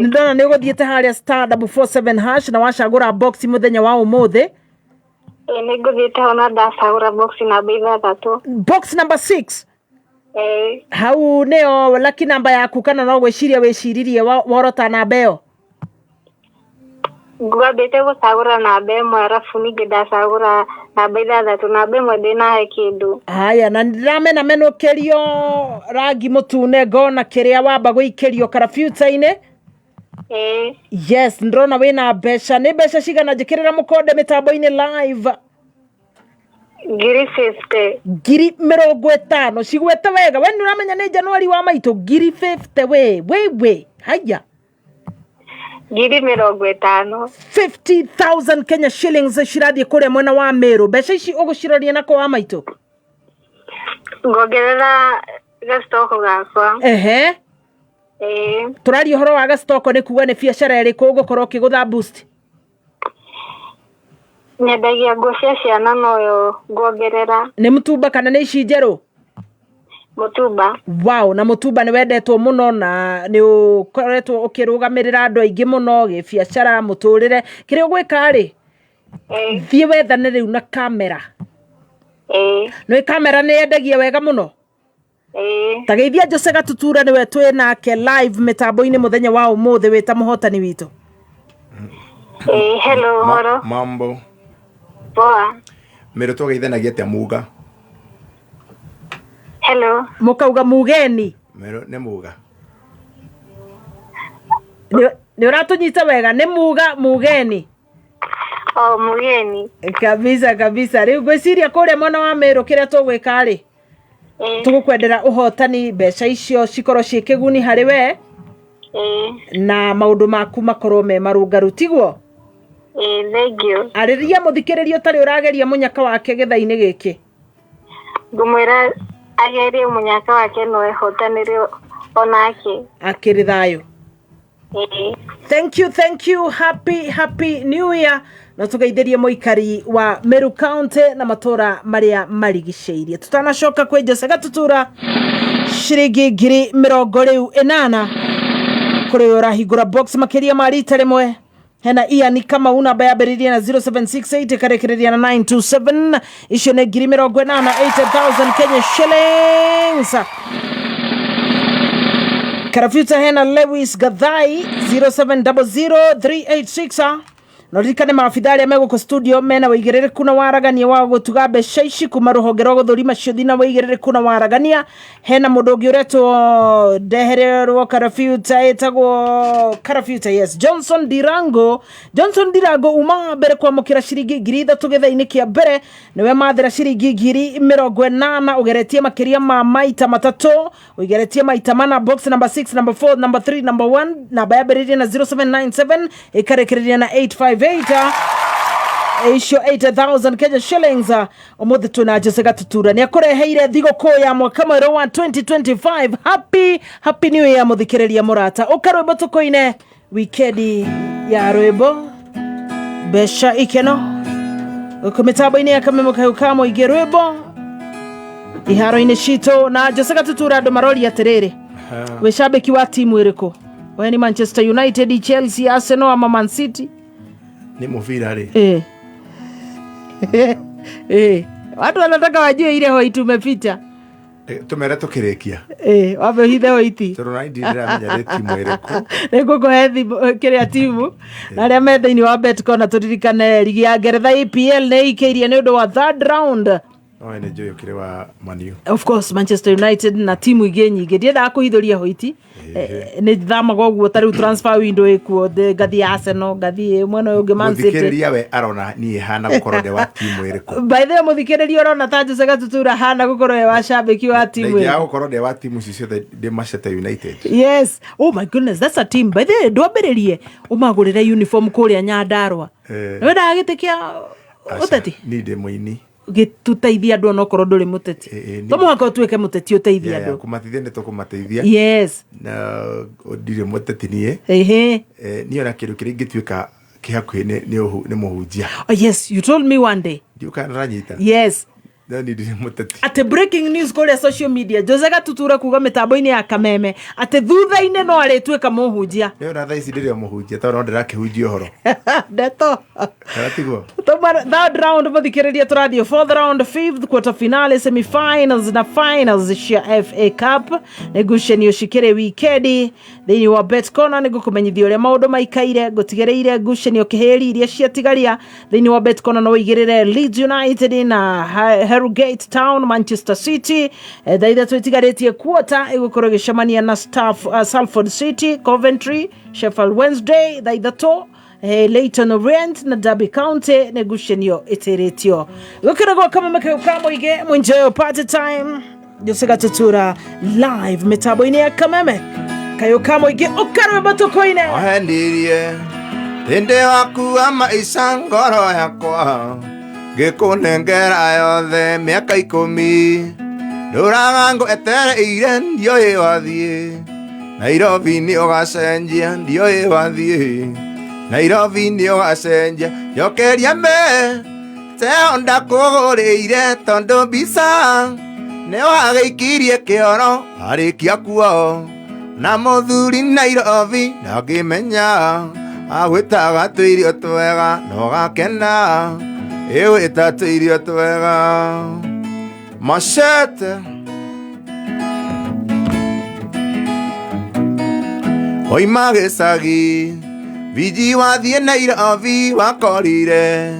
nĩ ndona nĩ ũgũthiĩte harĩa *447# na wacagũra box mũthenya wa ũmũthĩ. Ĩĩ, nĩ ngũthiĩte ho na ndacagũra box namba 6. Box number 6. Ĩĩ. Hau nĩyo lucky number yaku kana no gwĩciria wĩciririe worota namba ĩyo? Ngwambĩte gũcagũra namba 1, arabu ningĩ ndacagũra namba 6. Namba 1 ndĩnahe kĩndũ. Haya, na ndĩramena menũkĩrio rangi mũtune, ngona kĩrĩa wamba gũikĩrio karabiuta-inĩ. Ĩĩ. Yes, ndĩrona wĩna mbeca. Nĩ mbeca cigana? Njĩkĩrĩra mũkonde mĩtambo-inĩ live. 50,000. 50,000. Cigwete wega, we nĩ ũramenya nĩ Januari wa maitũ. 50,000, we we we, haya. 50,000. 50,000 Kenya shillings cirathiĩ kũrĩa mwena wa Meru. Mbeca ici ũgũciroria nako wa maitũ? Ngongerera gacitoko gakwa. Ehe. Ĩĩ. Tũraria ũhoro wa gacitoko, nĩ kuga nĩ biacara ĩrĩkũ ũgũkorwo ũkĩgũtha boost? Nyendagia nguo cia ciana, noyo nguongerera. Nĩ mũtumba kana nĩ ici njerũ? Mũtumba. Wow, na mũtumba nĩ wendetwo mũno na nĩ ũkoretwo ũkĩrũgamĩrĩra andũ aingĩ mũno gĩbiacara, mũtũrĩre. Kĩrĩa ũgwĩka rĩ, thiĩ wethane rĩu na kamera. Ĩĩ. Nĩ kamera nĩ yendagia wega mũno. Ĩĩ. Ta geithia Jose Gatutura, nĩwe twĩ nake live mĩtambo-inĩ mũthenya wa ũmũthĩ wĩ ta mũhotani witũ. Ĩĩ, hello, horo. Mambo. Poa. Meru twageithanagia atĩa, muga? Hello. Mũkauga mugeni. Meru nĩ muga. Nĩ ũratũnyita wega? Nĩ muga mugeni. O mugeni. Kabisa kabisa. Rĩu ngwĩciria kũrĩa mwena wa Meru kĩrĩa tũgwĩka rĩ, tũgũkwendera ũhotani, mbeca icio cikorwo ciĩ kĩguni harĩ we na maũndũ maku makorwo me marũngaru, tiguo? Ĩĩ, thank you. Arĩria mũthikĩrĩria ũtarĩ ũrageria mũnyaka wake gĩtha-inĩ gĩkĩ. Ngũmwĩra agerie mũnyaka wake no ehotanĩre. Onake. Akĩrĩ thayũ. Ĩĩ. Thank you, thank you. Happy, happy new year. Na tũgeithĩrie mũikari wa Meru County na matũra marĩa marigicĩirie. Tutanacoka kwĩ Jose Gatutura ciringi 80,000 kũrĩ ũyũ ũrahingũra box makĩria ma rita rĩmwe. Hena Ian Kamau, namba yambĩrĩirie na 0768 ĩkarĩkĩrĩria na 927. Icio nĩ 80,000, 80,000 Kenya shillings. Karafuta hena Lewis Gathai 0700386. No ririkane maabitha arĩa megũkũ studio mena wĩigĩrĩrĩku na waragania wa gũtuga mbeca ici kuma rũhonge rwa gũthũrima ciũthi na wĩigĩrĩrĩku na waragania. Hena mũndũ ũngĩ ũretwo ndehererwo Karafuta, ĩtagwo Karafuta, yes, Johnson Dirango. Johnson Dirango uma wa mbere kwamũkĩra ciringi 3,000 gĩthaa-inĩ kĩa mbere, nĩwe mathĩra ciringi 80,000 ũgeretie makĩria ma maita matatũ, ũigeretie maita mana, box number 6, number 4, number 3, number 1, namba yambĩrĩirie na 0797 ĩkarĩkĩrĩria na 858, icio 80,000 Kenya shillings. Ũmũthĩ twĩna Jose Gatutura, nĩ akũreheire thigũkũ ya mwaka mwerũ wa 2025. Happy, happy new year, mũthikĩrĩria mũrata. Ũka rwĩmbo tũkũine wikendi ya rwĩmbo mbeca ikeno gũkũ mĩtambo-inĩ ya Kameme Kayũ ka Mũingĩ, rwĩmbo iharo-inĩ citũ na Jose Gatutura. Andũ maroria atĩrĩrĩ, wĩ cambĩki wa timu ĩrĩkũ we? Ni Manchester United, Chelsea, Arsenal ama Man City? Nĩ mũbira rĩ? Watu wanataka wajue ile hoiti umeficha. Tũmere tũkĩrĩkia. Wambe ũhithe hoiti. Tondũ nani ndiramenya nĩ timu ĩrĩkũ. Nĩ ngũkũhe kĩrĩa timu na arĩa me thĩinĩ wa Betco, na tũririkane ligi ya Ngeretha EPL nĩ ĩikĩirie nĩ ũndũ wa third round. No nĩ njũĩ ũkĩrĩ wa Manu. Of course, Manchester United na timu ingĩ nyingĩ. Ndiendaga kũhithũria hoiti. Nĩ thamaga ũguo, ta rĩu transfer window ĩkuo, ngathiĩ Arsenal, ngathiĩ mwena ũyũ ũngĩ Man City. Mũthikĩrĩria we arona niĩ hana gũkorwo ndĩ wa timu ĩrĩkũ? By the way, mũthikĩrĩria, ũrona ta Jose Gatutura hana gũkorwo e wa cambĩki wa timu Ndingĩaga ĩrĩkũ? gũkorwo ndĩ wa timu ici ciothe, ndĩ Manchester United. Yes, oh my goodness, that's a team. By the way, ndwambĩrĩrie ũmagũrĩre uniform kũrĩa Nyandarua? Nĩwendaga gĩtĩ kĩa ũteti? Niĩ ndĩ mũini. Gĩtũteithia andũ onokorwo ndũrĩ mũteti. To mũhaka ũtuĩke mũteti ũteithie andũ. Kũmateithia nĩ tũkũmateithia. Na ndirĩ mũteti niĩ. Niĩ ona kĩndũ kĩrĩa ingĩtuĩka kĩ hakuhĩ nĩ mũhunjia. Oh, yes, you told me one day. Ndiũkaga nĩranyita. Yes. No niĩ ndirĩ mũteti. Atĩ breaking news kũrĩa social media, Jose Gatutura kuga mĩtambo-inĩ ya Kameme atĩ thutha-inĩ no arĩtuĩka mũhunjia. Rĩu na thaa ici ndĩrĩ o mũhunjia, tondũ no ndĩrakĩhunjia ũhoro. Ndeto. Kana tiguo? Third round, mũthikĩrĩria, tũrathiĩ fourth round, fifth, quarter finale, semifinals na finals cia FA Cup. Nĩ ngucanio cikĩrĩ wikendi thĩinĩ wa Betcona. Nĩ ngũkũmenyithia ũrĩa maũndũ maikaire, ngũtigĩrĩire ngucanio kĩhĩri iria ciatigaria thĩinĩ wa Betcona. No ũigĩrĩre Leeds United na Harrogate Town, Manchester City 3:00 itigarĩtie quarter ĩgũkorwo ĩgĩcemania na Salford City, Coventry, Sheffield Wednesday 3:00, Leyton Orient na Derby County nĩ ngucanio ĩtĩrĩtio gũkĩra gwa Kameme kau ka Mũingĩ. Mwenjoyo party time, Jose Gatutura live mĩtambo-inĩ ya Kameme kayũ ka Mũingĩ. Ũkarwĩmbo tũkũine. Wahendirie hĩndĩ waku wa maica ngoro yakwa, ngĩkũnengera yothe mĩaka 10, ndũraga ngwetereire, ndiũĩ wathiĩ Nairobi nĩ ũgacenjia, ndiũĩ wathiĩ Nairobi nĩ ũgacenjia. Njokeria me teo ndakũgũrĩire, tondũ mbica nĩ wagĩikirie kĩoro warĩkia kuo na mũthuri Nairobi, ndangĩmenya agwĩtaga tũirio twega na ũgakena, ĩwĩta tũirio twega machete. Oima gĩcagi biji wathiĩ Nairobi, wakorire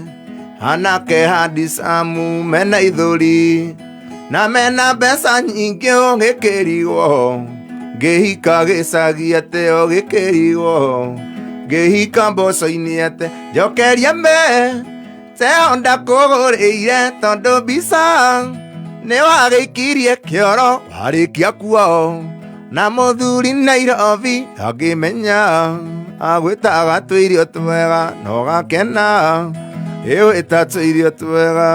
anake handicamu mena ithũri na mena mbeca nyingĩ, ũgĩkĩrigwo ngĩhika gĩcagi atĩ, ũgĩkĩrigwo ngĩhika mboco-inĩ atĩ. Njokeria me teo ndakũgũrĩire, tondũ mbica nĩ wagĩikirie kĩoro warĩkia kuo na mũthuri Nairobi, ndangĩmenya agwĩtaga tũirio twega na ũgakena, ĩwĩta tũirio twega.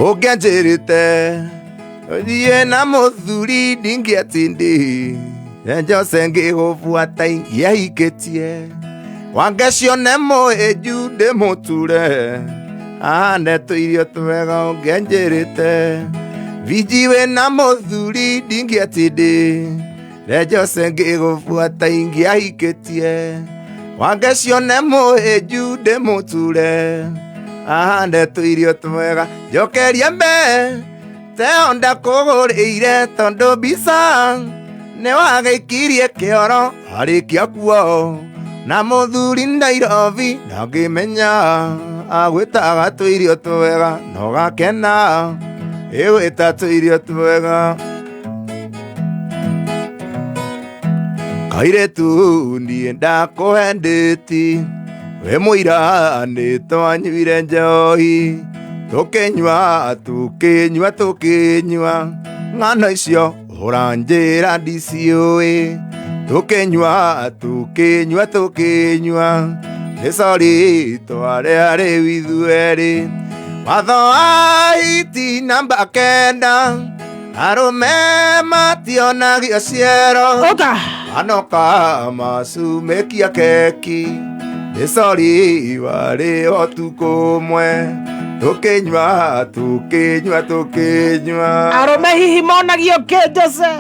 Ũngĩanjĩrĩte ũthiĩ na mũthuri ndingĩatindi Jose ngĩgũbuata ingĩahikĩtie Wangecione mũĩnju ndĩmũture ahande tũirio twega ũngĩanjĩrĩte Viji wĩna mũthuri ndingĩatindi Jose ngĩgũbuata ingĩahikĩtie Wangecione mũĩnju ndĩmũture ahande tũirio twega njokeria mbe teo ndakũgũrĩire tondũ mbica nĩ wagĩikirie kĩoro arĩkia kuo na mũthuri Nairobi ndangĩmenya agwĩtaga tũirio twega no gakena ĩgwĩta tũirio twega kairĩtu niĩ ndakũhendĩti wĩ mũira nĩ twanyuire njohi tũkĩnyua tũkĩnyua tũkĩnyua ng'ano icio ũranjĩra ndiciũĩ tũkĩnyua tũkĩnyua tũkĩnyua nĩ sori twarĩa rĩu ithuerĩ watho wa hiti namba 9 arũme mationagio ciero anoka macumekia keki nĩ sori warĩ ũtukũ ũmwe tũkĩnyua tũkĩnyua tũkĩnyua Arũme hihi monagio kĩ Jose?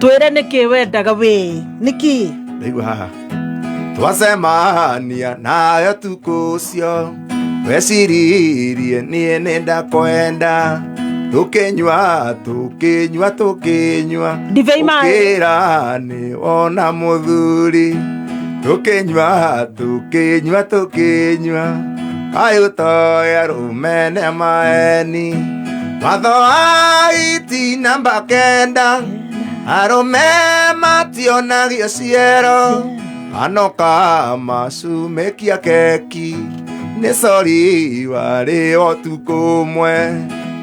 Twĩre nĩkĩ wendaga wĩ nĩkĩ Ndaigua haha twacemania nayo tukũ ũcio weciririe niĩ nĩ ndakwenda tũkĩnyua tũkĩnyua tũkĩnyua Ndibei maĩ. ũkĩra nĩ wona mũthuri tũkĩnyua tũkĩnyua tũkĩnyua kaĩ ũtoĩ arũme nĩ maeni watho wa hiti namba 9 arũme mationagio ciero anoka macumekia keki nĩ sori warĩ ũtukũ ũmwe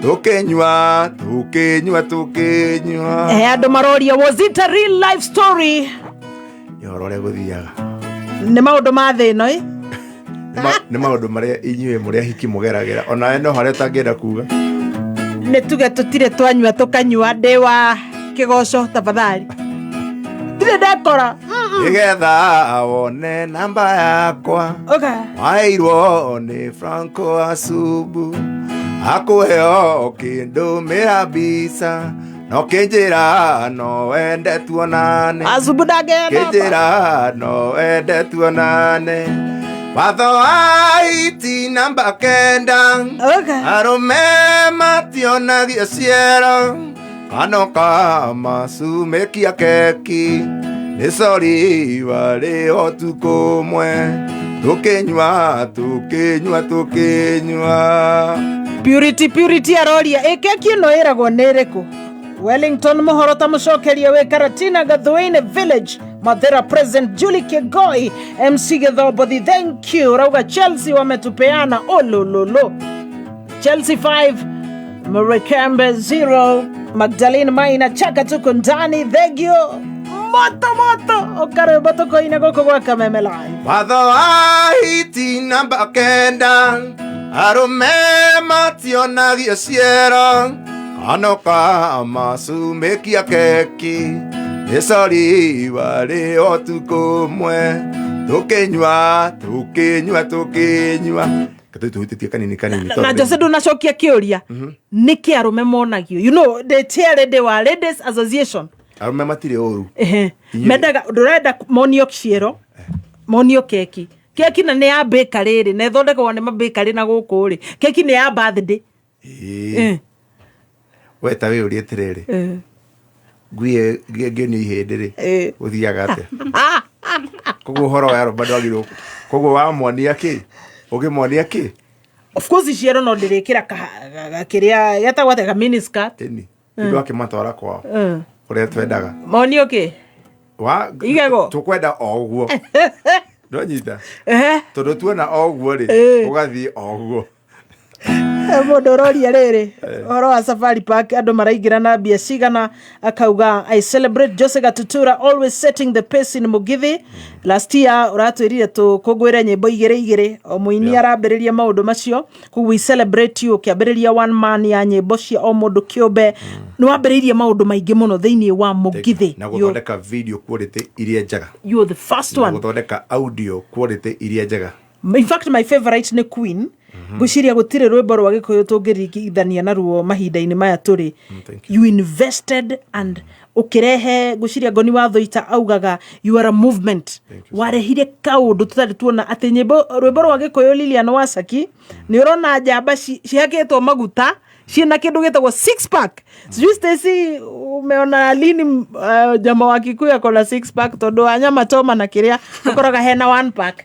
tũkĩnyua tũkĩnyua tũkĩnyua Andũ maroria was it a real life story? Nĩ ũhoro ũrĩa gũthiaga Nĩ maũndũ ma thĩ ĩno ĩ Nĩ maũndũ marĩa inyuĩ mũrĩ ahiki mũgeragĩra onawe no harĩa ũtangĩenda kuga nĩ tuge tũtirĩ twanyua tũkanyua ndĩ wa kĩgoco tafadhali ndirĩ ndekora nĩgetha wone namba yakwa waheirwo nĩ Franco Asubu akũheo kĩndũmĩra mbica no kĩnjĩra no wende tuonane Asubu ndangĩenda kĩnjĩra no wende tuonane watho wa hiti namba 9 arũme mationagio ciero kanoka macumekia keki nĩ sori warĩ ũtukũ ũmwe tũkĩnyua tũkĩnyua tũkĩnyua Purity Purity aroria ĩ keki ĩno ĩragwo nĩ ĩrĩkũ Wellington mũhoro ta mũcokeria wĩ Karatina Gathuini Village Mathera President Julie Kegoi MC Githobothi thank you rauga Chelsea wametupeana olololo Chelsea 5 Murekembe 0 Magdalene Maina chaka tuko ndani thank you moto moto okarwĩmbo tũkoine gũkũ gwa Kameme Live watho wa hiti namba 9 arũme mationagio ciero anoka macumekia keki nĩ sori warĩ ũtukũ ũmwe tũkĩnyua tũkĩnyua tũkĩnyua katũ tũhutĩtie kanini kanini na Jose ndũnacokia kĩũria nĩkĩ arũme monagio you know ndĩ chair ndĩ wa Ladies Association arũme matirĩ ũru Ehe. Mendaga ndũrenda monio ciero monio keki keki na nĩ ya bakery rĩ na ĩthondekagwo nĩ mabakery na gũkũ rĩ keki nĩ ya birthday Ĩĩ. We ta wĩyũrie atĩrĩrĩ ngui ĩngĩonio ihĩndĩ rĩ gũthiaga atĩa koguo ũhoro wa arũme ndwagĩrĩirwo koguo wamwonia kĩ ũngĩmwonia kĩ of course ciero no ndĩrĩkĩra kĩrĩa getagwo atĩa ka mini skirt ĩni nĩ akĩmatwara kwao ũrĩa twendaga monio kĩ wa Igego. tũkwenda o ũguo ndonyita tondũ tuona o ũguo rĩ ũgathiĩ o ũguo Mũndũ ũroria rĩrĩ ũhoro wa Safari Park, andũ maraingĩra na mbia cigana? Akauga, "I celebrate Jose Gatutura, always setting the pace in Mugithi." Last year ũratwĩrire tũkũngũĩre nyĩmbo igĩrĩ igĩrĩ o mũini arambĩrĩria maũndũ macio. Koguo we celebrate you ũkĩambĩrĩria one man ya nyĩmbo cia o mũndũ kĩũmbe. Nĩ wambĩrĩirie maũndũ maingĩ mũno thĩinĩ wa Mugithi. Na gũthondeka video quality iria njega. You're the first Na one. gũthondeka audio quality iria njega. In fact, my favorite nĩ Queen. Ngwĩciria gũtirĩ rwĩmbo rwa Gĩkũyũ tũngĩringithania naruo mahinda-inĩ maya tũrĩ. You invested and ũkĩrehe, ngwĩciria Ngoni wa Thũita augaga you are a movement. Warehire kaũndũ tũtarĩ tuona atĩ nyĩmbo, rwĩmbo rwa Gĩkũyũ. Lilian Wasaki, nĩ ũrona njamba cihakĩtwo maguta ciĩna kĩndũ gĩtagwo six pack. Sijui Stacy, umeona lini jama wa Kikuyu akona six pack? Tondũ wa nyama choma na kĩrĩa ũkoraga hena one pack.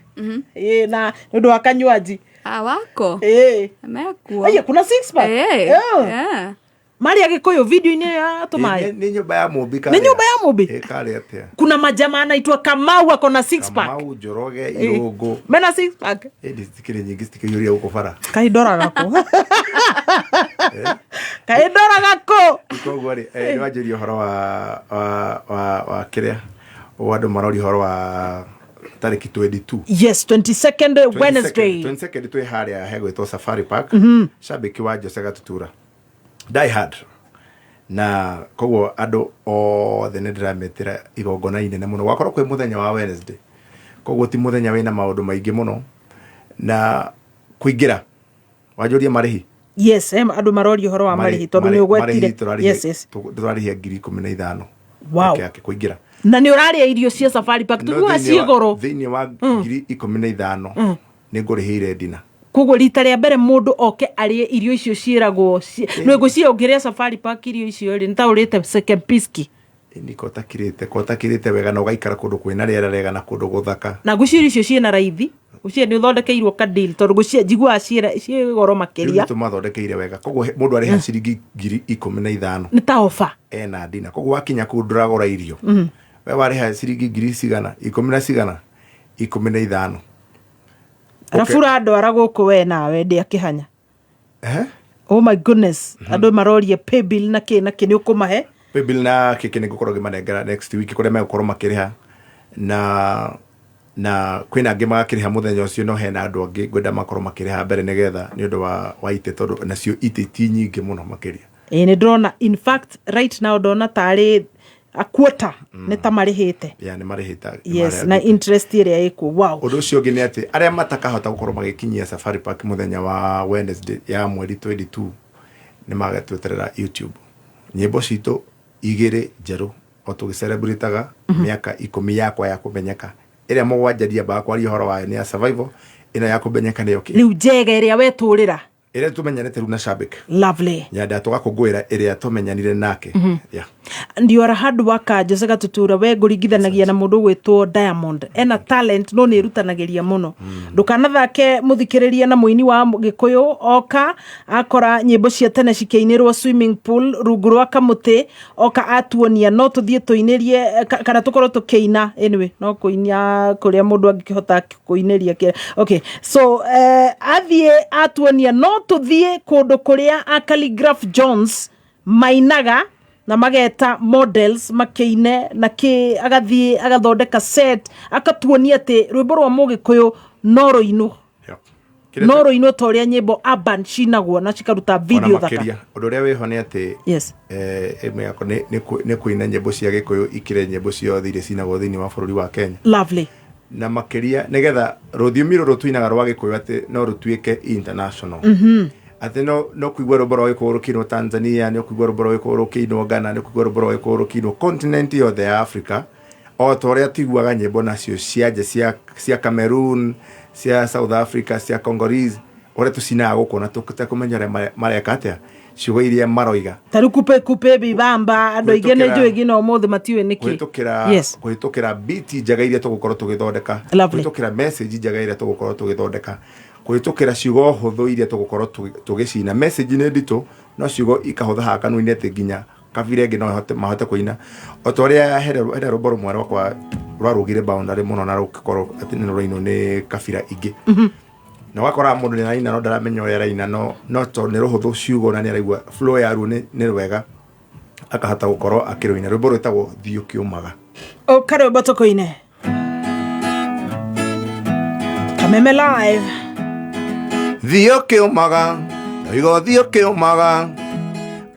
Ĩĩ, na nĩ ũndũ wa kanywaji. Ah, wako. Ĩĩ. Mekuo. Aya, kuna six pack. Eh. Yeah. Yeah. Marĩ Agĩkũyũ video-inĩ ya tũmaĩ. Nĩ nyũmba ya mũmbi. Nĩ nyũmba ya mũmbi. Karĩ atĩa? Kuna majamaa anaitwa Kamau akona six pack. Kamau, Njoroge, Irũngũ. Mena six pack. Ĩndĩ citikĩrĩ nyingĩ, citikĩiyũria gũkũ bara. Kaindoraga kũ? Kaindoraga kũ? Koguo rĩ, nĩ wanjĩria ũhoro wa kĩrĩa wa andũ maroria ũhoro wa tarĩki 22. Yes, 22nd, Wednesday. 22nd twĩ harĩa hegwĩtwo Safari Park. Shabiki wa Jose Gatutura, die hard, na koguo andũ othe nĩ ndĩrametĩra igongona inene mũno. Gwakorwo kwĩ mũthenya wa Wednesday, koguo ti mũthenya wĩna maũndũ maingĩ mũno. Na kũingĩra, wanjũria marĩhi. Yes, andũ maroria ũhoro wa marĩhi tondũ nĩ ũgwetire. Yes. Tũrarĩhia 15,000 peke yake kũingĩra. Na nĩ ũrarĩa irio cia Safari Park? No Tiguaga thĩinĩ wa- ciĩ goro. Thĩinĩ wa 15,000 nĩ ngũrĩhĩire dinner. Koguo rita rĩa mbere mũndũ oke arĩe irio icio ciĩragwo nĩ ngwĩciria ũngĩrĩa Safari Park irio icio rĩ, nĩ ta ũrĩte Kempiski. Nĩ kotakirĩte wega na ũgaikara kũndũ kwĩna rĩera rĩega na kũndũ gũthaka. Na ngwĩciria irio icio ciĩna raithi, ngwĩciria nĩ ũthondekeirwo ka deal tondũ ngwĩciria njiguaga ciĩ goro Rĩu makĩria. nĩ tũmathondekeire wega, koguo mũndũ arĩha ciringi 15,000 Nĩ ta ofa. Ena dinner. Koguo wakinya kũu ndũragũra irio. We warĩha ciringi ngiri cigana, ikũmi na cigana, 15. Arabu ũrandwara gũkũ we nawe ndĩ akĩhanya. Eh? Oh my goodness, andũ maroria paybill na kĩ na kĩ, nĩ ũkũmahe? Paybill na kĩkĩ nĩ ngũkorwo ngĩmanengera next week kũrĩa megũkorwo makĩrĩha, na kwĩna angĩ magakĩrĩha mũthenya ũcio, no hena andũ angĩ ngwenda makorwo makĩrĩha mbere nĩgetha nĩ ũndũ wa itĩ, tondũ nacio itĩ ti nyingĩ mũno makĩria. Ĩĩ, nĩ ndĩrona, in fact right now ndona tarĩ a quarter nĩ ta marĩhĩte. Ya, nĩ marĩhĩte. Yes, na interest ĩrĩa ĩkuo, wow. Ũndũ ũcio ũngĩ nĩ atĩ arĩa matakahota gũkorwo magĩkinyia Safari Park mũthenya wa Wednesday ya mweri 22, nĩ magetweterera YouTube nyĩmbo citũ igĩrĩ njerũ o tũgĩcelebrataga mĩaka 10 yakwa ya kũmenyeka. Ĩrĩa mũgwanja ndiambaga kwaria ũhoro wayo nĩ ya survival, ĩno ya kũmenyeka nĩyo kĩ? Rĩu njega ĩrĩa wetũrĩra. Ĩrĩa tũmenyanĩte rĩu na Shabik. Lovely. Nyenda tũgakũngũĩra ĩrĩa tũmenyanire nake. Yeah. And you are a hard worker, Jose Gatutura. We ngũringithanagia na mũndũ ũgwĩtwo Diamond, ena talent no nĩ ĩrutanagĩria mũno. Ndũkanathake mũthikĩrĩria na mũini wa Gĩkũyũ oka akora nyĩmbo cia tene cikĩinĩrwo swimming pool rungu rwa kamũtĩ, oka atuonia no tũthiĩ tũinĩrie kana tũkorwo tũkĩina. Anyway, no kũinia kũrĩa mũndũ angĩkĩhota kũinĩria okay, so athiĩ atuonia no tũthiĩ kũndũ kũrĩa a Calligraph Jones mainaga na mageta models makĩine na kĩ, agathiĩ agathondeka set akatuonia atĩ rwĩmbo rwa Mũgĩkũyũ no rũinwo, no rũinwo ta ũrĩa nyĩmbo urban cinagwo na cikaruta video Ona thaka. Makĩria ũndũ ũrĩa wĩho nĩ atĩ ĩmwe yakwa nĩ kũina nyĩmbo cia Gĩkũyũ ikĩre nyĩmbo ciothe iria cinagwo thĩinĩ wa bũrũri wa Kenya. Na makĩria nĩgetha rũthiomi rũrũ tũinaga rwa Gĩkũyũ atĩ no rũtuĩke international, atĩ no kũigua rwĩmbo rwa Gĩkũyũ rũkĩinwo Tanzania, nĩ ũkũigua rwĩmbo rwa Gĩkũyũ rũkĩinwo Ghana, nĩ ũkũigua rwĩmbo rwa Gĩkũyũ rũkĩinwo continent yothe ya Africa, o ta ũrĩa tuiguaga nyĩmbo nacio cia nja, cia Cameroon, cia South Africa, cia Congolese, ũrĩa tũcinaga gũkũ na tũtekũmenya ũrĩa mareka atĩa, ciugo iria maroiga. Ta rĩu kupe kupe bibamba, andũ aingĩ nĩ njũĩ nginya ũmũthĩ matiũĩ nĩkĩ. Kũhĩtũkĩra kũhĩtũkĩra beat njega iria tũgũkorwo tũgĩthondeka, kũhĩtũkĩra message njega iria tũgũkorwo tũgĩthondeka, kũhĩtũkĩra ciugo hũthũ iria tũgũkorwo tũgĩcina. Message nĩ nditũ no ciugo ikahũtha haha kanua-inĩ atĩ nginya kabira ĩngĩ no mahote kũina, o ta ũrĩa hena rwĩmbo rũmwe rwakwa rwarũgire boundary mũno na rũgĩkorwo atĩ nĩ rũrainwo nĩ kabira ingĩ. Na ũgakora mũndũ nĩ araina no ndaramenya ũrĩa araina, no tondũ nĩ rũhũthũ ciugo na nĩ araigua flow yaruo nĩ rwega, akahota gũkorwo akĩrũina. Rwĩmbo rwĩtagwo Thiĩ Ũkĩũmaga. Ũkarwĩmbo tũkũine Kameme Live. Thiĩ ũkĩũmaga, ndoiga ũthiĩ ũkĩũmaga,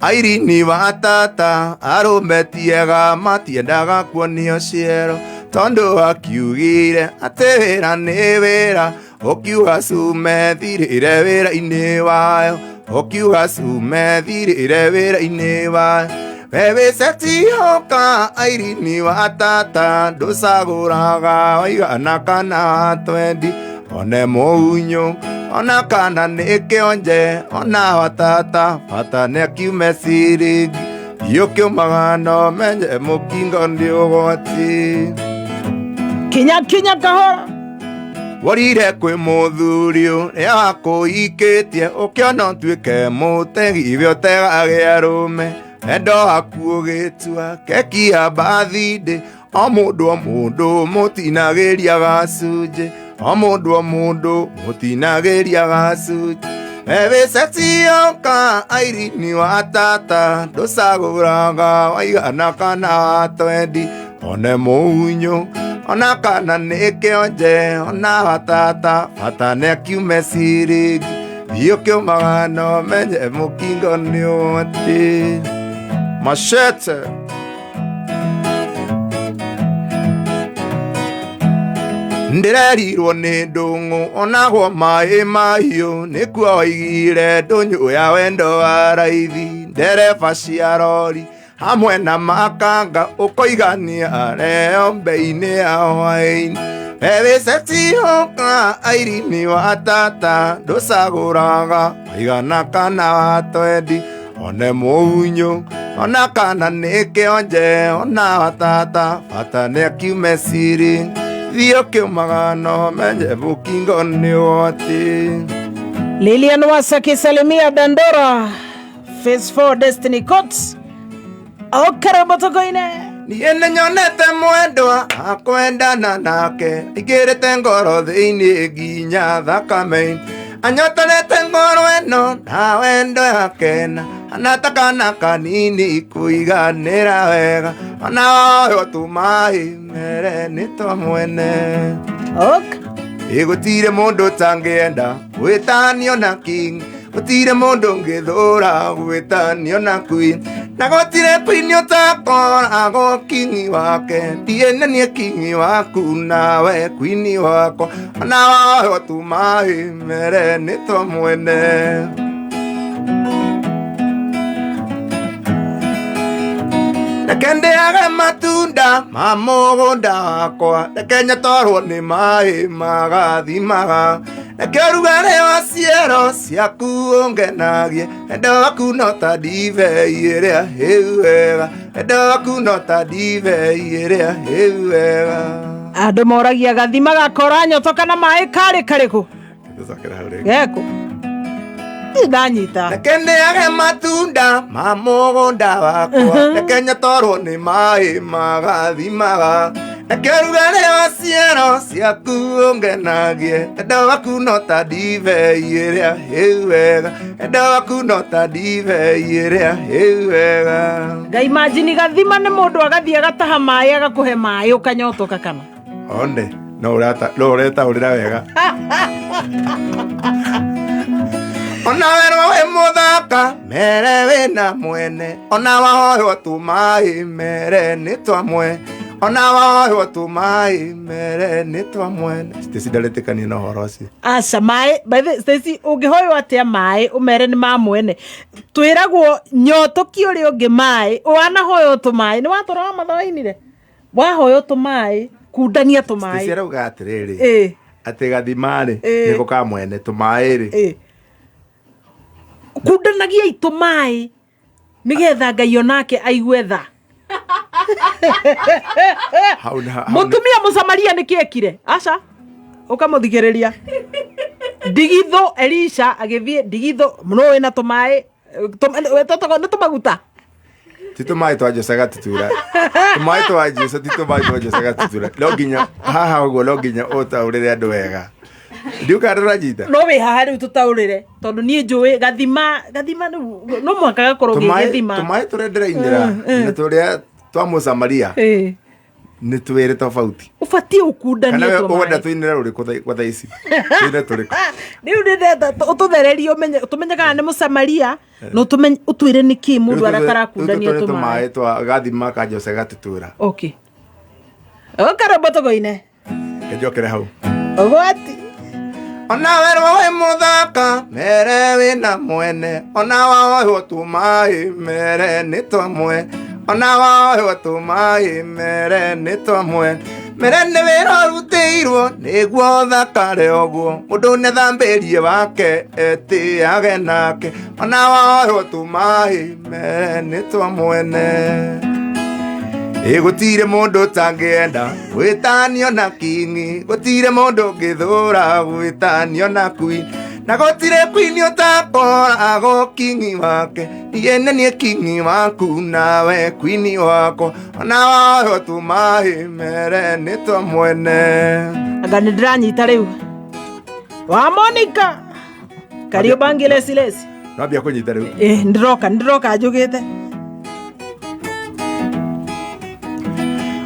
Airini wa tata arũme tiega matiendaga kuonio ciero, tondũ akiugire atĩ wĩra nĩ wĩra, ũkiuga cume thirĩre wĩra-inĩ wayo, ũkiuga cume thirĩre wĩra-inĩ wayo. We wĩ setihoka Airini wa tata, ndũcagũraga waigana kana wa twendi, one mũhunyũ ona kana nĩ kĩonje, ona wa tata bata nĩ akiume ciringi. Thiĩ ũkĩũmaga no menye mũkingo nĩ ũgwati. Kinya kinya kahora. Worire kwĩ mũthuri ũrĩa wakũhikĩtie, ũkĩona ũtuĩke mũtegi we ũtegage arũme, wendo waku ũgĩtua keki ya birthday, o mũndũ o mũndũ mũtinagĩria gacunjĩ, o mũndũ o mũndũ mũtinagĩria gacunjĩ. We wĩ setihoka Airini wa tata, ndũcagũraga waigana kana wa twendi, one mũhunyũ ona kana nĩ kĩonje, ona wa tata bata nĩ akiume ciringi. Thiĩ ũkĩũmaga no menye mũkingo nĩ ũgwati. Machete. Ndĩrerirwo nĩ ndũng'ũ onagwo maĩ mahiũ, nĩkuo waigire ndũnyũ ya wendo wa raithi, ndereba cia rori hamwe na makanga, ũkoigania reo mbei-inĩ ya hwaĩ-inĩ. We wĩ setihoka Airini wa tata, ndũcagũraga waigana kana wa twendi, one mũhunyũ ona kana nĩ kĩonje, ona wa tata bata nĩ akiume ciringi. Thiĩ ũkĩũmaga no menye mũkingo nĩ ũgwati. Lilian Wasa akisalimia Dandora Phase 4 Destiny Courts. Okarembo tũkũine. Niĩ nĩnyonete mwendwa akwendana nake, aingĩrĩte ngoro thĩinĩ nginya thakame-inĩ, anyotorete ngoro ĩno na wendo yakena, anatakana kanini kũiganĩra wega, ona woywo tũmaĩ mere nĩ twa mwene. Ok. Ĩ gũtirĩ mũndũ ũtangĩenda gwĩtanio na king, gũtirĩ mũndũ ũngĩthũra gwĩtanio na queen, na gũtirĩ queen ũtakoragwo king wake, ndiĩ nĩ niĩ king waku nawe queen wakwa, ona woywo tũmaĩ mere nĩ twa mwene. Reke ndĩage matunda ma mũgũnda wakwa, reke nyotorwo nĩ maĩ magathimaga, reke ũrugarĩ wa ciero ciaku ũngenagie, wendo waku no ta ndibei ĩrĩa hĩu wega, wendo waku no ta ndibei ĩrĩa hĩu wega. Andũ moragia gathima gakora nyoto kana maĩ karĩ karĩkũ? Tũcokere hau rĩngĩ. Geko. Ndanyita. Reke ndĩage matunda ma mũgũnda wakwa, reke nyotorwo nĩ maĩ magathimaga, reke ũrugarĩ wa ciero ciaku ũngenagie, wendo waku no ta ndibei ĩrĩa hĩu wega, wendo waku no ta ndibei ĩrĩa hĩu wega. Ngai imagine gathima nĩ mũndũ agathiĩ agataha maĩ agakũhe maĩ ũkanyotoka kana? One, no ũretaũrĩra wega. Ona werwo wĩ mũthaka mere wĩna mwene, ona wahoywo tũmaĩ mere nĩ twa mwene, ona wahoywo tũmaĩ mere nĩ twa mwene. Stacy ndaretĩkania na ũhoro ũcio. Aca maĩ, by the way, Stacy ũngĩhoywo atĩa maĩ ũmere nĩ ma mwene? Twĩragwo nyotoki ũrĩa ũngĩ maĩ, wanahoywo tũmaĩ, nĩ watũra wa mathoinire? Wahoywo tũmaĩ, kundania tũmaĩ. Stacy arauga atĩrĩrĩ, atĩ gathima-rĩ, nĩko ka mwene, tũmaĩ-rĩ. Kundanagia itũmaĩ nĩgetha Ngai onake aigue tha. Mũtumia Mũsamaria nĩkĩ ekire? Aca, ũkamũthikĩrĩria. Ndigithũ Elisha agĩthiĩ ndigithũ no wĩna tũmaĩ, nĩ tũmaguta. Ti tũmaĩ twa Jose Gatutura. Tũmaĩ twa Jose ti tũmaĩ twa Jose Gatutura. No nginya haha ũguo no nginya ũtaũrĩre andũ wega. Ndiũka ndũranyita. No wĩ haha rĩu tũtaũrĩre tondũ niĩ njũĩ gathima gathima rĩu no mũhaka gakorwo gĩ gĩthima. Tũmaĩ tũrĩa ndĩrainĩra na tũrĩa twa Mũsamaria Ĩĩ. nĩ twĩrĩ tofauti. Ũbatiĩ ũkundanie Kana we tũmaĩ. ũrenda tũinĩre rũrĩkũ kwa thaa ici? Tũine tũrĩkũ? Rĩu ndĩrenda ũtũthererie ũmenye tũmenye kana nĩ Mũsamaria na ũtũmenye ũtwĩre nĩkĩ mũndũ Rĩu atarakundania tũtwĩre tũmaĩ. tũmaĩ twa gathima ka Jose Gatutura. Okay. Ũkarũmbo tũgũine. Kĩnjokere hau. Ũgwati. Ona werwo wĩ mũthaka mere wĩna mwene ona waoywo tũmaĩ mere nĩ twamwe ona waoywo tũmaĩ mere nĩ twamwe mere nĩ wĩra ũrutĩirwo nĩguo thakare ũguo mũndũ nĩthambĩrie wake etĩage nake ona waoywo tũmaĩ mere nĩ twamwene. Ĩ gũtirĩ mũndũ ũtangĩenda gwĩtanio na kingi gũtirĩ mũndũ ũngĩthũra gwĩtanio na queen na gũtirĩ queen ũtakoragwo kingi wake niĩ nĩ niĩ kingi waku nawe queen wakwa ona waoywo tũmaĩ mere nĩ twa mwene. Anga nĩ ndĩranyita rĩu. Wa Monica. Kariobangi lesi lesi. Nwambia kũnyita rĩu. Ĩ ndĩroka ndĩroka njũgĩte.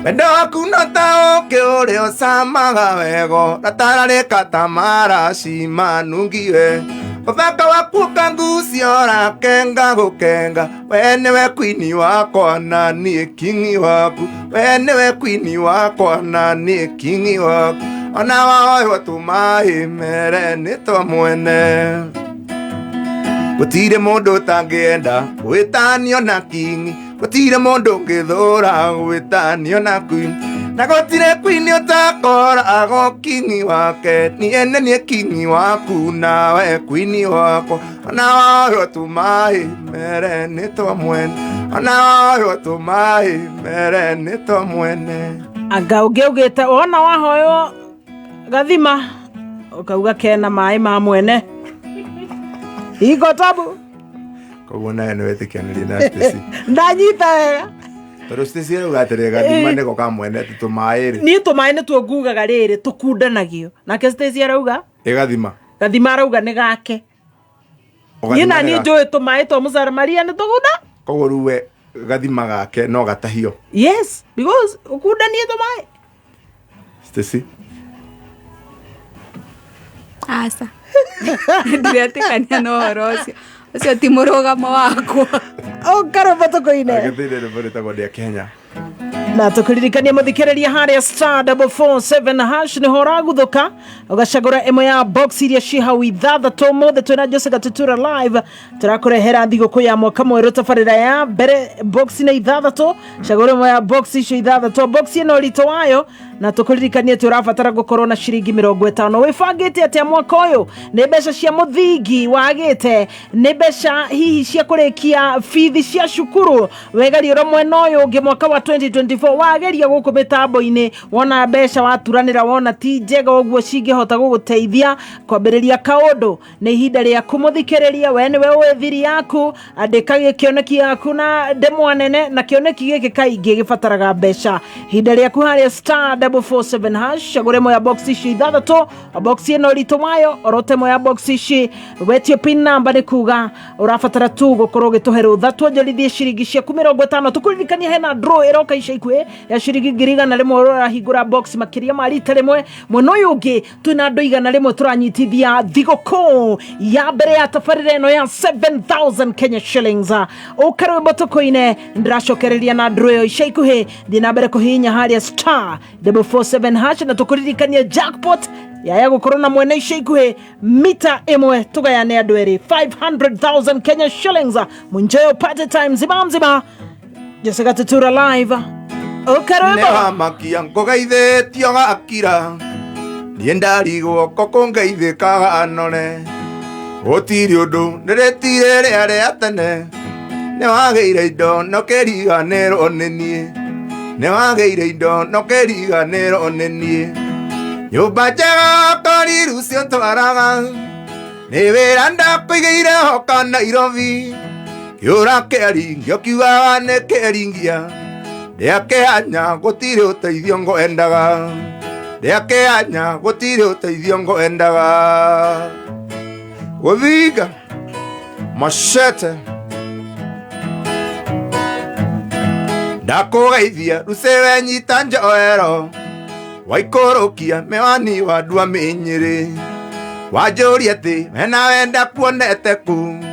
Wendo waku no ta ũkĩ ũrĩa ũcamaga wego ratararĩka ta maraci manungi we ũthaka waku ũkangucia ũrakenga gũkenga we nĩwe kwini wakwa na niĩ kingi waku we nĩwe kwini wakwa na niĩ kingi waku ona waoywo tũmaĩ mere nĩ twa mwene. Gũtirĩ mũndũ ũtangĩenda gwĩtanio na kingi gũtirĩ mũndũ ũngĩthũra gwĩtanio na queen na gũtirĩ queen ũtakoragwo kingi wake niĩ nĩ niĩ kingi waku nawe queen wakwa ona waoywo tũmaĩ mere nĩ twa mwene ona waoywo tũmaĩ mere nĩ twa mwene. Anga ũngĩ augĩte wona wahoywo gathima ũkauga kena maĩ ma mwene. Iko tabu. Koguo nawe nĩ wetĩkianĩria na Stacy. Ndanyita wega. Tondũ Stacy arauga atĩrĩ gathima nĩko ka mwene atĩ tũmaĩ rĩ. Niĩ tũmaĩ nĩtuo ngugaga rĩrĩ tũkundanagio. Nake Stacy arauga Ĩ gathima. gathima arauga nĩ gake. Niĩ na niĩ njũĩ tũmaĩ twa Mũsamaria nĩ tũgunda. Koguo rĩu we gathima gake no gatahio. Yes, because ũkundanie tũmaĩ. Stacy. Aca. Ndiretĩkania na ũhoro ũcio. Ũcio ti mũrũgamo wakwa. Ũkarũmbo tũkũine. Agĩthĩire rwĩmbo rwĩtagwo Ndĩa Kenya. Na tũkũririkania mũthikĩrĩria harĩa star 447 hash nĩho ũraguthũka ũgacagũra ĩmwe ya box iria ciĩ hau ithathatũ. Ũmũthĩ twĩna Jose Gatutura live tũrakũrehera thigũkũ ya mwaka mwerũ tabarĩra ya mbere box nĩ ithathatũ. Cagũra ĩmwe ya box icio ithathatũ box ĩno ũritũ wayo na tũkũririkanie atĩ ũrabatara gũkorwo na ciringi 50. Wĩbangĩte atĩa mwaka ũyũ? Nĩ mbeca cia mũthingi wagĩte? Nĩ mbeca hihi cia kũrĩkia bithi cia cukuru? Wegeria ũrĩa mwena ũyũ ũngĩ mwaka wa 2024 wageria gũkũ mĩtambo-inĩ wona mbeca waturanĩra wona ti njega ũguo cingĩhota gũgũteithia kwambĩrĩria kaũndũ. Nĩ ihinda rĩaku mũthikĩrĩria, we nĩwe ũĩ thiri yaku, andĩka kĩoneki yaku na ndemwa nene, na kĩoneki gĩkĩ kaingĩ gĩbataraga mbeca. Ihinda rĩaku harĩa star 447 hash cagũra ĩmwe ya box ici ithathatũ, box ĩno ũritũ wayo orote ĩmwe ya box ici wetio pin number nĩ kuga ũrabatara tu gũkorwo ũgĩtũhe rũtha tuonjorithie ciringi ciaku 50. Tũkũririkania hena draw ĩroka ica ikuhĩ ya ciringi 100,000 ũrahingũra box makĩria ma rita rĩmwe. Mwena ũyũ ũngĩ twĩna andũ 100 tũranyitithia thigũkũ ya mbere ya tabarĩra ĩno ya 7000 Kenya shillings. Ũka rwĩmbo tũkũine ndĩracokereria na draw ĩyo ica ikuhĩ. Thiĩ na mbere kũhihinya harĩa star 447 hash na tũkũririkania jackpot yaya gũkorwo na mwene ica ikuhĩ mita ĩmwe tũgayane andũ erĩ 500,000 Kenya shillings. Munjoyo party time mzima mzima. Jose Gatutura live. Ũka rwĩmbo. Nĩwamakia ngũgeithĩtio gakira niĩ ndarigwo ko kũngeithĩkaga nore gũtirĩ ũndũ nĩrĩtire rĩa rĩa tene nĩwagĩire indo no kĩriganĩrwo nĩ niĩ nĩwagĩire indo no kĩriganĩrwo nĩ niĩ nyũmba njega kariru cio twaraga nĩ wĩra ndakũigĩire hoka Nairobi kĩũra kĩaringio kiugaga nĩ kĩringia ndĩakĩanya gũtirĩ ũteithio ngwendaga. Ndĩakĩanya gũtirĩ ũteithio ngwendaga. Gũthinga machete. Ndakũgeithia rucewe nyita njoero. Waikũrũkia mĩwani wa ndua mĩnyĩrĩ. Wanjũria atĩ wena wenda kuonete kũ.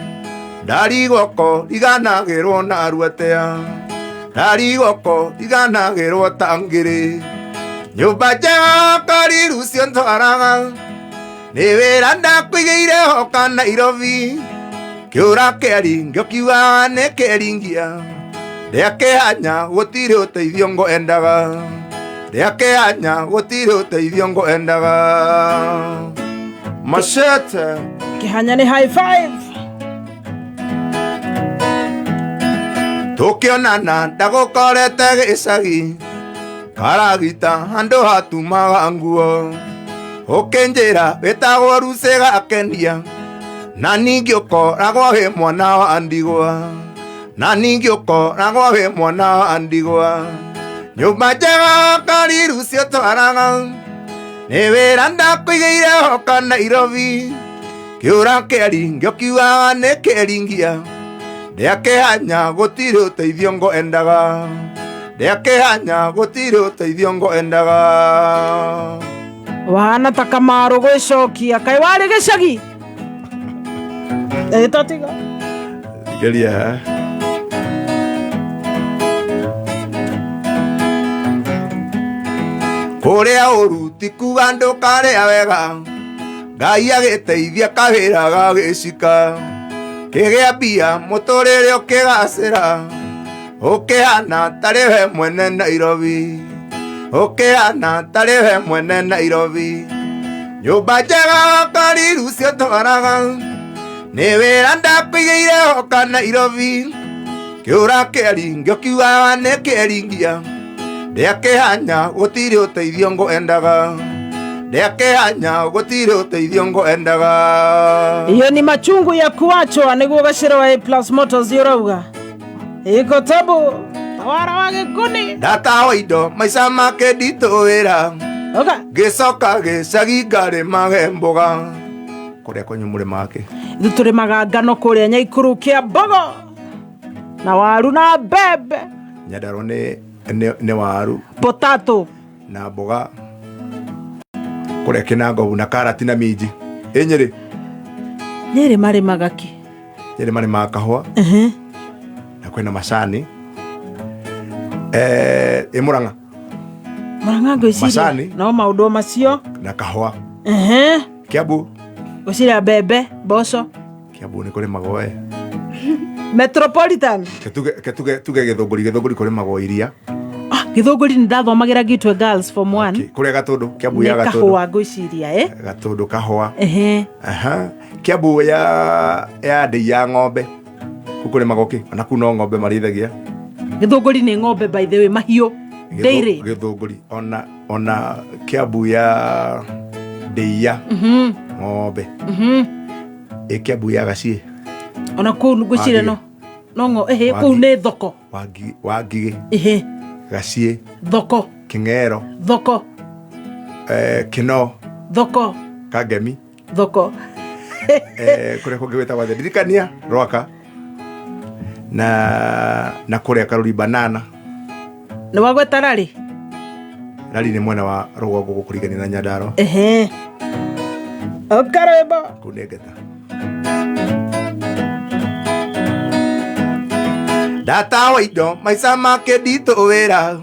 Ndarigoko riganagĩrwo narua atĩa. Ndarigoko riganagĩrwo ta ngĩrĩ. Nyũmba njega kariru cio ntwaraga. Nĩ wĩra ndakũigĩire hoka Nairobi. Kĩũra kĩari ngĩkiugaga nĩ kĩringia. Ndĩakĩanya gũtirĩ ũteithio ngwendaga. Ndĩakĩanya gũtirĩ ũteithio ngwendaga. Machete. Kĩhanya nĩ high five. Tũkĩonana ndagũkorete gĩcagi. Karagita handũ hatumaga nguo. Ũkĩnjĩra wĩtagwo Ruce gakenia. Na ningĩ ũkoragwo wĩ mwana wa ndigwa. Na ningĩ ũkoragwo wĩ mwana wa ndigwa. Nyũmba njega kariru cio twaraga. Nĩ wĩra ndakũigĩire hoka Nairobi. Kĩũra kĩari ngĩkiugaga nĩ kĩringia. Ndĩakĩhanya gũtirĩ ũteithio ngwendaga. Ndĩakĩhanya gũtirĩ ũteithio ngwendaga. Wahana ta Kamaru gwĩcokia. Kaĩ warĩ gĩcagi? Ĩtatiga. Geria. Kũrĩa ũru ti kuga ndũkarĩa wega. Ngai agĩteithia kawĩra gagĩcika. Kĩgĩa mbia mũtũrĩre ũkĩgacĩra. Ũkĩhana tarĩ we mwene Nairobi. Ũkĩhana tarĩ we mwene Nairobi. Nyũmba njega kariru cio twaraga. Nĩ wĩra ndakũigĩire hoka Nairobi. Kĩũra kĩari ngĩkiugaga nĩ kĩringia. Ndĩakĩhanya gũtirĩ ũteithio ngwendaga. Ndĩakĩhanya gũtirĩ ũteithio ngwendaga. Iyo ni machungu ya kuachwa nĩguo gacĩra wa A Plus Motors ũrauga. Iko tabu tawara wa gĩkuni. Ndatawa indo maica make nditũ wĩra. Ngĩcoka gĩcagi ngarĩmage mboga. Kũrĩa kwanyu mũrĩmaga kĩ? Ithuĩ tũrĩmaga ngano kũrĩa Nyaikuru kĩa mbogo na waru na mbembe. Nyandarua nĩ waru. Potato. Na mboga. Kũrĩa Kĩnangobu na karati na minji. Ĩ Nyĩrĩ? Nyĩrĩ marĩmaga kĩ? Nyĩrĩ marĩmaga kahũa. Na kwĩna macani. Ĩ Mũrang'a? Mũrang'a ngwĩciria. Macani. No maũndũ macio. Na kahũa. Kiambu? Ngwĩciria mbembe, mboco. Kiambu nĩ kũrĩmagwo we. Metropolitan. Tuge Gĩthũngũri, Gĩthũngũri kũrĩmagwo iria. Gĩthũngũri nĩ ndathomagĩra Gitwe Girls form 1. Kũrĩa Gatũndũ, Kiambu ya Nĩ Gatũndũ. kahũa ngwĩciria, eh? Gatũndũ kahũa. Ehe. Aha. Kiambu ya ndĩi ya ng'ombe. Kũu kũrĩmagwo kĩ? Ona kũu no ng'ombe marĩithagia. Gĩthũngũri nĩ ng'ombe by the way, mahiũ. Dairy. Gĩthũngũri ona Kiambu ya ndĩi ya ng'ombe. Ĩ Kiambu ya Gaciĩ. Ona kũu ngwĩciria no no ng'o ehe kũu nĩ thoko. Wangigĩ. Ehe. Gaciĩ. Thoko. Kĩng'ero. Thoko. Kĩno. Thoko. Kangemi. Thoko. Kũrĩa kũngĩ gwĩtagwo atĩa? Ndirikania Rwaka. Na kũrĩa Karuri Banana. Nĩ wagweta Rari? Rari nĩ mwena wa rũgongo gũkũrigania na Nyandarua. Ehe. Ũkarwĩmbo. Kũu nĩ ngeta. Ndatawa indo maica make nditũ wĩra.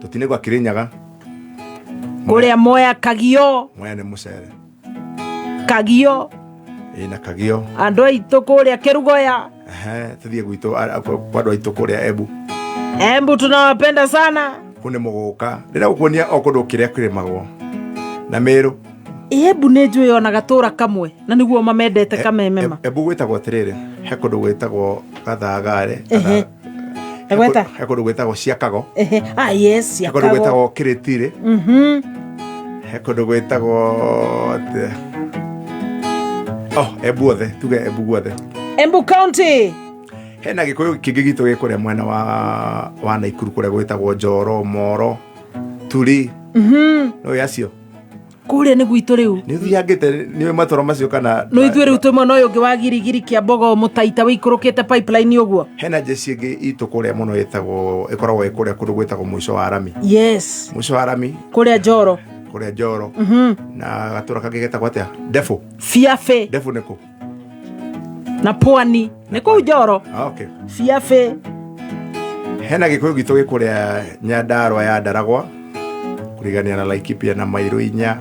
Tũtinĩgwa Kĩrĩnyaga. Kũrĩa Mwea Kagio. Mwea nĩ mũcere. Kagio. Ĩ na Kagio. Andũ aitũ kũrĩa Kĩrugoya. Ehe, tũthiĩ gwitũ kwa andũ aitũ kũrĩa Embu. Embu tunawapenda sana. Kũu nĩ mũgũka. Ndĩrenda gũkuonia o kũndũ kĩrĩa kĩrĩmagwo. Na Mĩrũ. Embu nĩ njũĩ ona gatũra kamwe na nĩguo mamendete kamemema. Embu gwĩtagwo atĩrĩrĩ, he kũndũ gwĩtagwo Gathagare. Ehe. Egweta? He kũndũ gwĩtagwo Ciakago. Ehe. Ah yes, He kũndũ Ciakago. gwĩtagwo Kĩrĩtirĩ. He kũndũ gwĩtagwo atĩa? Oh, Embu othe, tuge Embu guothe. Embu County. Hena gĩkũyũ kĩngĩ gitũ gĩ kũrĩa mwena wa Naikuru kũrĩa gwĩtagwo Njoro, Moro, Turi. No yacio Kũrĩa nĩ gwitũ rĩu. Nĩ ũthiangĩte nĩ matũra macio kana? No ithuĩ rĩu twĩ mwena ũyũ ũngĩ wa Girigiri kĩa Mbogo mũtaita wĩikũrũkĩte pipeline ũguo. Hena jeshi ĩngĩ itũ kũrĩa mũno ĩtagwo, ĩkoragwo ĩ kũrĩa kũndũ gwĩtagwo mũico wa rami. Mũico wa rami. Kũrĩa Njoro. Kũrĩa Njoro. Na gatũra kangĩ getagwo atĩa, Ndebu? Biabe. Ndebu nĩ kũ? Na Pwani nĩ kũu Njoro. Ah, okay. Biabe. Hena Gĩkũyũ gitũ gĩ kũrĩa Nyandarũa ya Ndaragwa, kũrigania na Laikipia na Mairũ inya,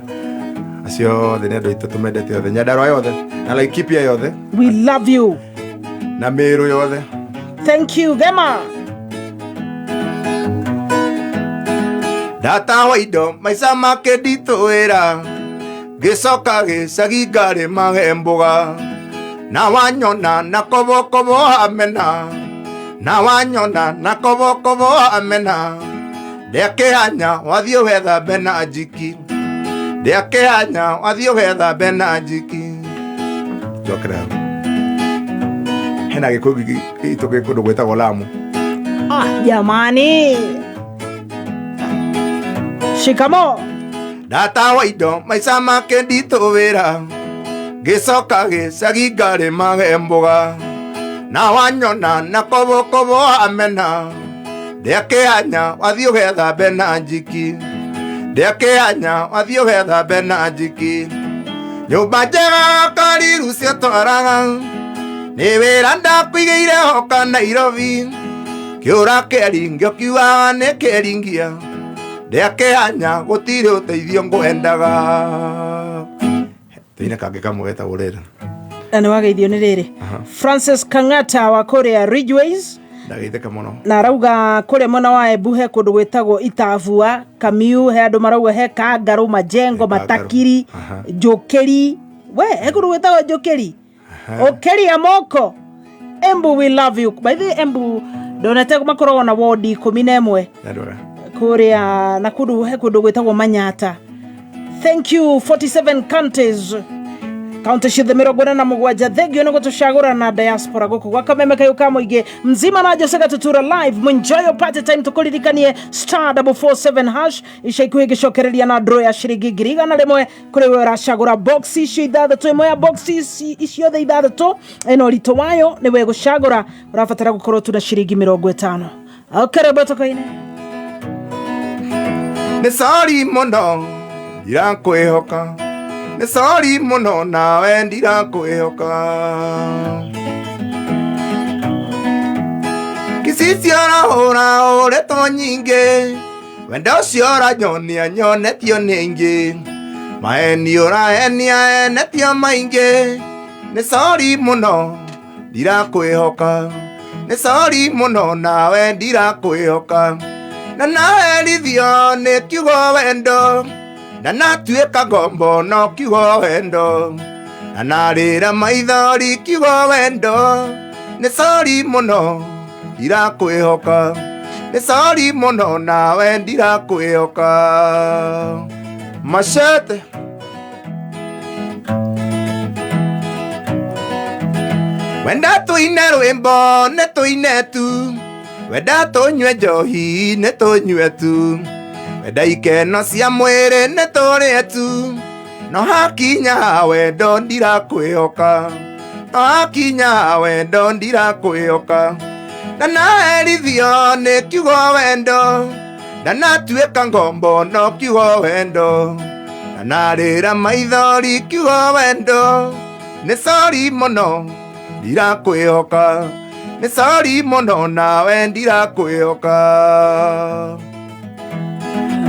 acio othe nĩ andũ aitũ tũmendete othe, Nyandarũa yothe na Laikipia yothe. We love you. Na Mĩrũ yothe. Thank you, gema. Ndatahwo indo maica make nditũĩra, ngĩcoka gĩcagi ngarĩmage mboga, na wanyona na kobokobo amena, na wanyona na kobokobo amena, ndekĩhanya wathiĩ wethambe na njiki, ndekĩhanya wathiĩ wethambe na njiki. Njokera hau. Hena Gĩkũyũ gitũ gĩ kũndũ gwĩtagwo Lamu. Ah, jamani, shikamo. Ndatahwo indo maica make nditũwĩra, ngĩcoka gĩcagi ngarĩmage mboga, na wanyona na kobokobo amena, ndekĩhanya wathiĩ ũgethambe na njiki, ndekĩhanya wathiĩ ũgethambe na njiki. Nyũmba njega kariru ciatwaraga, nĩ wĩra ndakuigĩire hoka Nairobi, kĩũra kĩaringio kiugaga nĩ kĩringia, ndekĩhanya gũtirĩ ũteithio ngwendaga. Tũine kangĩ kamwe getagwo rĩrĩ. Na nĩ wageithio nĩ rĩrĩ Francis Kang'ata wa kũrĩa Ridgeways. Ndageithĩka mũno. Na arauga kũrĩa mwena wa Embu he kũndũ gwĩtagwo Itabua Kamiu, he andũ marauga he Kangarũ, Majengo, Matakiri, Njũkĩri, we he kũndũ gwĩtagwo Njũkĩri, Ũkĩri ya moko. Embu, we love you. By the way, Embu ndonete makoragwo na wodi 11. Nĩ Kũrĩa na kũndũ he kũndũ gwĩtagwo Manyata. Thank you. 47 counties, kaunti ciothe 47, thengio nĩ gũtũcagũra na diaspora gũkũ gwa Kameme kayũ ka mũingĩ mzima na Jose Gatutura live. Enjoy party time. Tũkũririkanie star 447 hash ica ikuhĩ ngĩcokereria na draw ya ciringi 100,000 kũrĩ we ũracagũra box icio ithathatũ. Ĩmwe ya box ici ciothe ithathatũ ĩna ũritũ wayo, nĩ we gũcagũra, ũrabatara gũkorwo tu na ciringi 50. Karibu tokoine. Nĩ sori mũno ndirakwĩhoka, nĩ sori mũno nawe ndirakwĩhoka. Kicicio ũrahũra ũrĩtwo nyingĩ, wendo ũcio ũranyonia nyonetio nĩ ingĩ, maheni ũrahenia enetio maingĩ. Nĩ sori mũno ndirakwĩhoka, nĩ sori mũno nawe ndirakwĩhoka. Na naherithio nĩ kiugo wendo, na natuĩka ngombo no kiugo wendo, na narĩra maithori kiugo wendo. Nĩ sori mũno ndirakwĩhoka, nĩ sori mũno nawe ndirakwĩhoka. Machete. Wenda tuine rwĩmbo nĩ tũine tu, wenda tũnyue njohi nĩ tũnyue tu, wenda ikeno cia mwĩrĩ nĩ tũrĩe tu, no hakinya wendo ndirakwĩhoka, no hakinya wendo ndirakwĩhoka. Na naherithio nĩ kiugo wendo, na natuĩka ngombo no kiugo wendo, na narĩra maithori kiugo wendo. Nĩ sori mũno ndirakwĩhoka, nĩ sori mũno nawe ndirakwĩhoka.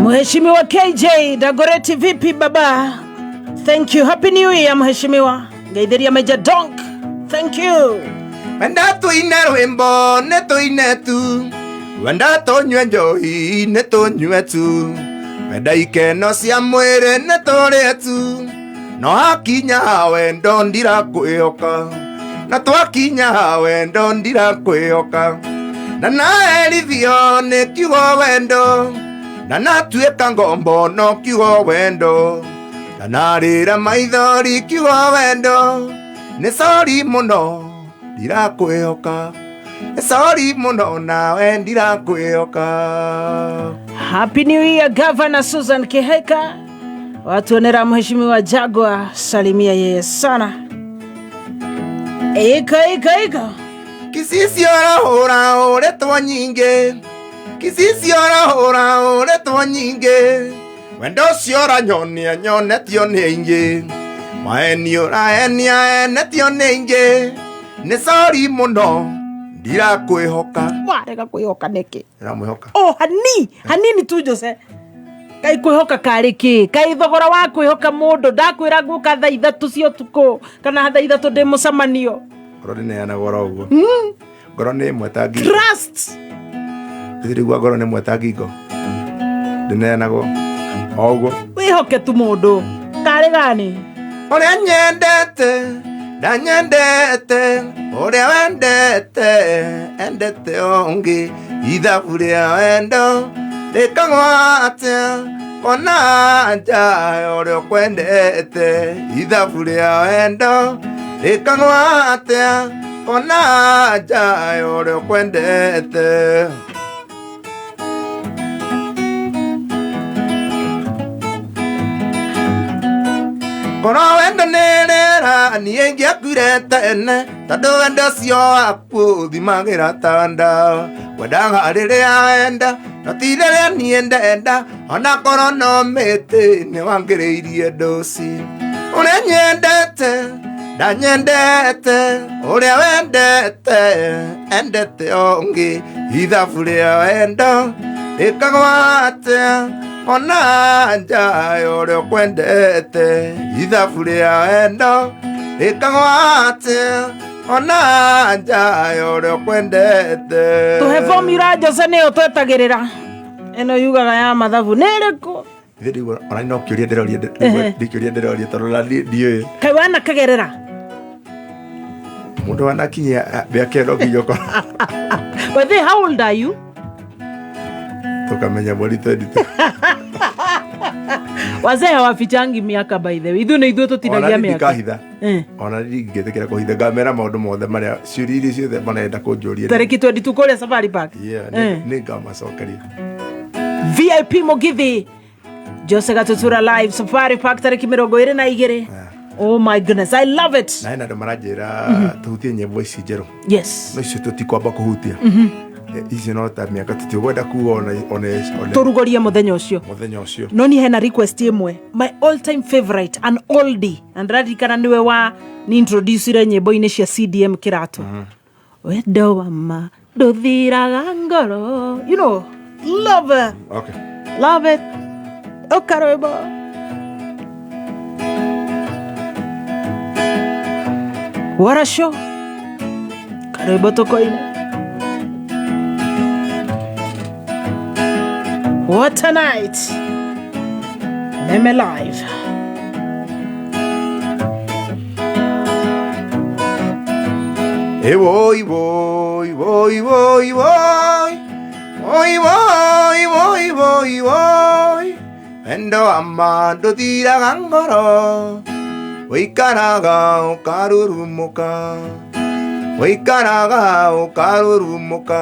Mheshimiwa KJ Dagoretti, vipi baba? Thank you. Happy New Year, mheshimiwa. Ngeithiria Major Donk. Thank you. Wenda tuine rwĩmbo nĩ tũine tu, wenda tũnyue njohi nĩ tũnyue tu, wenda ikeno cia mwĩrĩ nĩ tũrĩe tu, no hakinya wendo ndirakwĩhoka, na twakinya wendo ndirakwĩhoka. Na naherithio nĩ kiugo wendo, na natuĩka ngombo no kiugo wendo, na narĩra maithori kiugo wendo. Nĩ sori mũno ndirakwĩhoka, nĩ sori mũno nawe ndirakwĩhoka. Happy New Year Governor Susan Kihika. Watuonera Mheshimiwa Jagwa, salimia yeye sana. Ika ika ika. Kisicio ũrahũra ũretwo nyingĩ, Kisicio ũrahũra ũretwo nyingĩ, wendo ũcio ũranyonia nyonetio nĩ aingĩ, maeni ũraenia enetio nĩ aingĩ, nĩ sori mũno ndirakwĩhoka. Warega kwĩhoka nĩkĩ? Ndĩramwĩhoka. Oh, hani hanini tu Jose. Kai kwĩhoka karĩ kĩ? Kai thogora wa kwĩhoka mũndũ ndakwĩra ngũka thaa 3 cia ũtukũ kana thaa 3 ndĩ mũcemanio. Ngoro ndĩneanagwo oro ũguo. Ngoro nĩ ĩmwe ta ngingo. Trust. Ndĩrigua ngoro nĩ ĩmwe ta ngingo. Ndĩneanagwo o ũguo. Wĩhoke tu mũndũ. Karĩ gani? Ũrĩa nyendete ndanyendete, ũrĩa wendete endete ũngĩ, ithabu rĩa wendo rĩkagwo atĩa kona nja ũrĩa ũkwendete, ithabu rĩa wendo rĩkagwo atĩa kona nja ũrĩa ũkwendete. Korwo wendo nĩ rĩera niĩ ingĩakuire tene, tondũ wendo ũcio waku ũthimagĩra ta ndawa. Wendaga rĩrĩa wenda no ti rĩrĩa niĩ ndenda, ona korwo no mĩtĩ nĩ wangĩrĩirie ndũci. Ũrĩa nyendete ndanyendete, ũrĩa wendete endete ũngĩ, ithabu rĩa wendo rĩkagwo atĩa ona nja ũrĩa ũkwendete, ithabu rĩa wendo rĩkagwo atĩa ona nja ũrĩa ũkwendete. Tũhe formula Jose nĩyo twetagĩrĩra. Ĩno yugaga ya mathabu nĩ ĩrĩkũ? Ithe ona no kĩũria ndĩroria, ndikĩũria ndĩroria tondũ na ndiũĩ. Kaĩ wanakagerera? Mũndũ wanakinyia mĩaka ĩno nginya ũkorwo. By the way, how old are you? Tukamenya mweri 22. Wazee hawafichangi miaka by the way. Ithuĩ nĩ ithuĩ tũtinagia Ona mĩaka. ndikahitha. Ona ndingĩtĩkĩra kũhitha, ngamera maũndũ mothe marĩa ciũria iria ciothe marenda kũnjũria. Tarĩki 22 kũrĩa Safari Park. Yeah, nĩ ngamacokeria. VIP Mugithi Jose Gatutura live Safari Park tarĩki 22. Oh my goodness, I love it. Na hena andũ maranjĩra tũhutie nyĩmbo ici njerũ. Yes. No icio tũtikwamba kũhutia. Icio no ta mĩaka tũtigwenda kuga ona Tũrugorie mũthenya ũcio. Mũthenya ũcio. No niĩ hena request ĩmwe, my all time favorite, an oldie, na ndĩraririkana nĩwe wa ni introducire nyĩmbo-inĩ cia CDM Kĩratũ. Wendo wa ma ndũthiraga ngoro. You know, love it. Okay. Love it. Ũkarwĩmbo. What a show. Karwĩmbo tũkoine. What a night. Meme live. Hey, woi, woi, woi, woi, woi. Woi, woi, woi, woi, woi. Wendo wa ma ndũthiraga ngoro, ũikaraga ũkarurumũka, ũikaraga ũkarurumũka.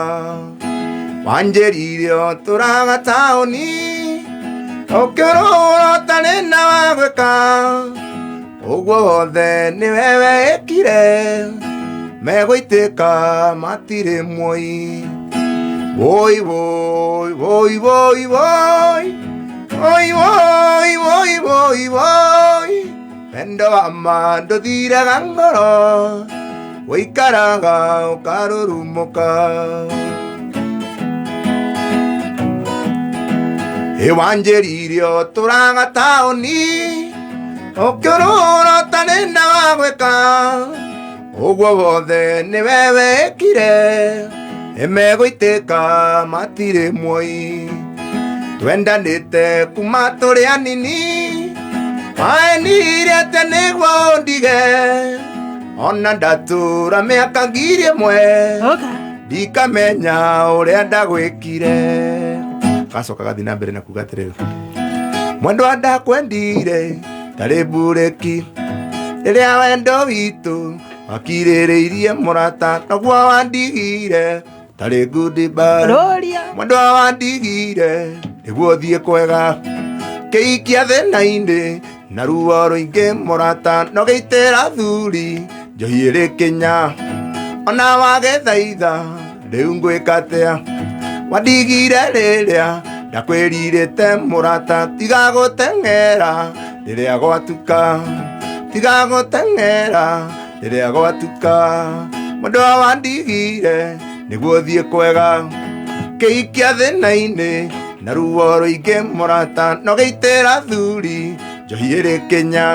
Wanjĩrire ũtũraga taũni, ũkĩũrũra ũtarĩ na wa gwĩka. Ũguo wothe nĩwe wekire, megũitĩka matirĩ muoyi. Woi, woi, woi, woi, woi. Woi, woi, woi, woi, woi. Wendo wa ma ndũthiraga ngoro, ũikaraga ũkarurumũka. Ĩ wanjĩrire ũtũraga taũni, ũkĩũrũra ũtarĩ na wa gwĩka. Ũguo wothe nĩwe wekire, ĩmegũitĩka matirĩ muoyi. Twendanĩte kuma tũrĩ anini, waenire atĩa nĩguo ũndige. Ona ndatũra mĩaka 1000, ndikamenya ũrĩa ndagwĩkire. Gacoka gathiĩ na mbere na kuga atĩrĩrĩ, mwendwa ndakwendire tarĩ mburĩki, rĩrĩa wendo witũ wakirĩrĩirie mũrata, noguo wandigire tarĩ goodbye. Roria. Mwendwa wandigire Nĩguo thiĩ kwega Kĩikia thĩna-inĩ Na ruo rũingĩ mũrata No gĩitĩra thuri Njohi ĩrĩ kĩnya Ona wagethaitha Rĩu ngwĩka atĩa Wandigire rĩrĩa Ndakwĩrirĩte mũrata Tiga gũteng'era Rĩrĩa gwatuka Tiga gũteng'era Rĩrĩa gwatuka Mũndũ wandigire Nĩguo thiĩ kwega Kĩikia thĩna-inĩ Na ruo rũingĩ mũrata No gĩitĩra thuri Njohi ĩrĩ kĩnya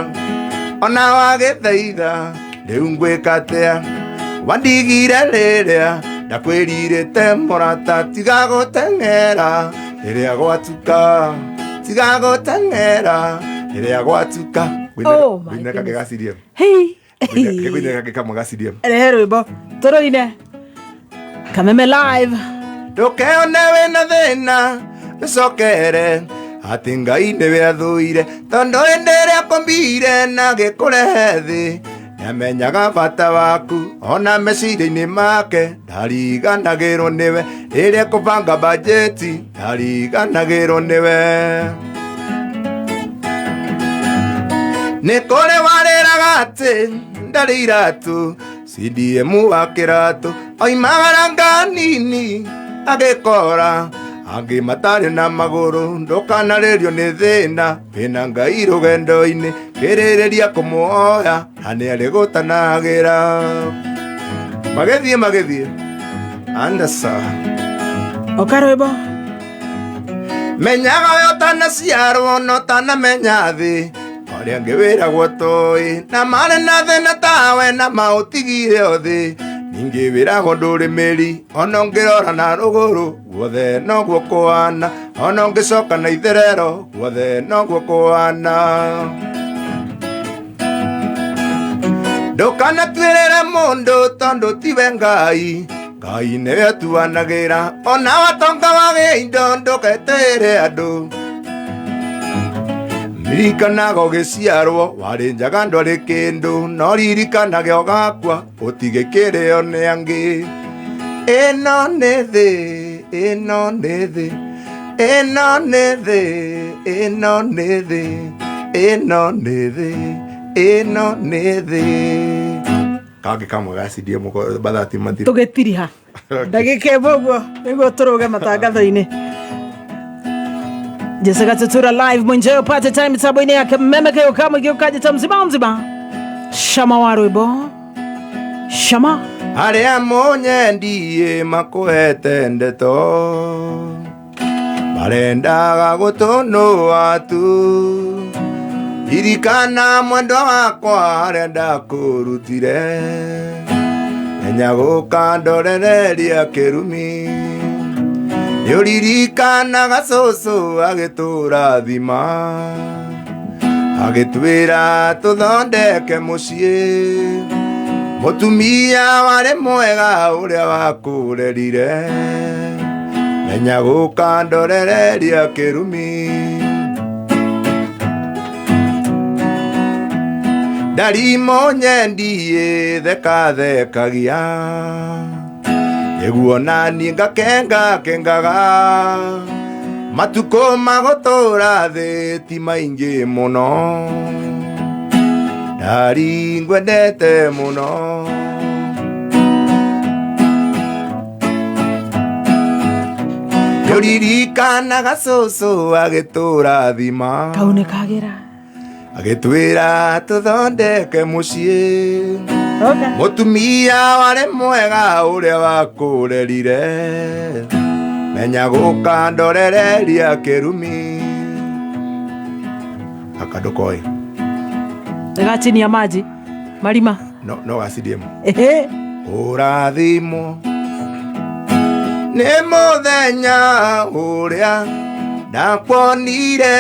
Ona wagĩthaitha Rĩu ngwĩka atĩa Wandigire rĩrĩa Ndakwĩrirĩte mũrata Tiga gũteng'era Rĩrĩa gwatuka Tiga gũteng'era Rĩrĩa gwatuka Oh my Wĩine kangĩ ga CDM Hey. Wĩine kangĩ kamwe ga CDM Rehe rwĩmbo tũrũine Kameme live Ndũkeone wĩna thĩna Ũcokere Atĩ Ngai nĩwe athũire Tondũ hĩndĩ ĩrĩa akũmbire na agĩkũrehe thĩ Nĩamenyaga bata waku Ona meciria-inĩ make Ndariganagĩrwo nĩwe Rĩrĩa ekũbanga bajeti Ndariganagĩrwo nĩwe Nĩ kũrĩ warĩraga atĩ ndarĩ iratũ CDM wa kĩratũ oimagara nganini agĩkora angĩ matarĩ na magũrũ ndũkanarĩrio nĩ thĩna wĩna Ngai rũgendo-inĩ kĩrĩrĩria kũmuoya na nĩarĩgũtanagĩra magĩthiĩ magĩthiĩ andasa Oka rwĩmbo Menyaga we ũtanaciarwo na ũtanamenya thĩ arĩa angĩ wĩragwo toĩ na marĩ na thĩna tawe na maũtigire othe ningĩ wĩragwo ndũrĩ mĩri ona ũngĩrora na rũgũrũ guothe noguo kũhana ona ũngĩcoka na itherero guothe noguo kũhana Ndũkanatuĩrĩre mũndũ tondũ tiwe Ngai Ngai nĩwe atuanagĩra ona watonga wagĩa indo ndũgetĩĩre andũ Ririkanaga ũgĩciarwo warĩ njaga ndwarĩ kĩndũ no ririkanage ũgakua ũtige kĩrĩo nĩ angĩ Ĩno nĩ thĩ ĩno nĩ thĩ ĩno nĩ thĩ ĩno nĩ thĩ ĩno nĩ thĩ ĩno nĩ thĩ Kangĩ kamwe ga CDM bathati mathira Tũgĩtiriha ndagĩka ĩmwe ũguo nĩguo tũrũge matangatho-inĩ Jessica Tutura live mwenjeo pate time mitambo-inĩ ya Kameme kĩo kamwe gĩũkanjĩta mzima mzima Shama wa rwĩmbo Shama Arĩa mũnyendie makũhete ndeto marendaga gũtũnũa tu Ririkana mwendwa wakwa harĩa ndakũrutire Menya gũkandorereria kĩrumi Nĩũririkanaga cũcũ agĩtũrathima Agĩtwĩra tũthondeke mũciĩ Mũtumia warĩ mwega ũrĩa wakũrerire Menya gũkandorereria kĩrumi Ndarimo nyendie thekathekagia Nĩguo naniĩ ngakenga kengaga Matukũ magũtũra thĩ ti maingĩ mũno Ndari ngwendete mũno Nĩũririkanaga cũcũ agĩtũrathima Kau nĩ kagĩra Agĩtwĩra tũthondeke mũciĩ Mũtumia warĩ mwega ũrĩa wakũrerire Menya gũkandorereria kĩrumi Aka ndũkoĩ Gagachinia maji marima No ga CDM Ehe Ũrathimwo Nĩ mũthenya ũrĩa ndakuonire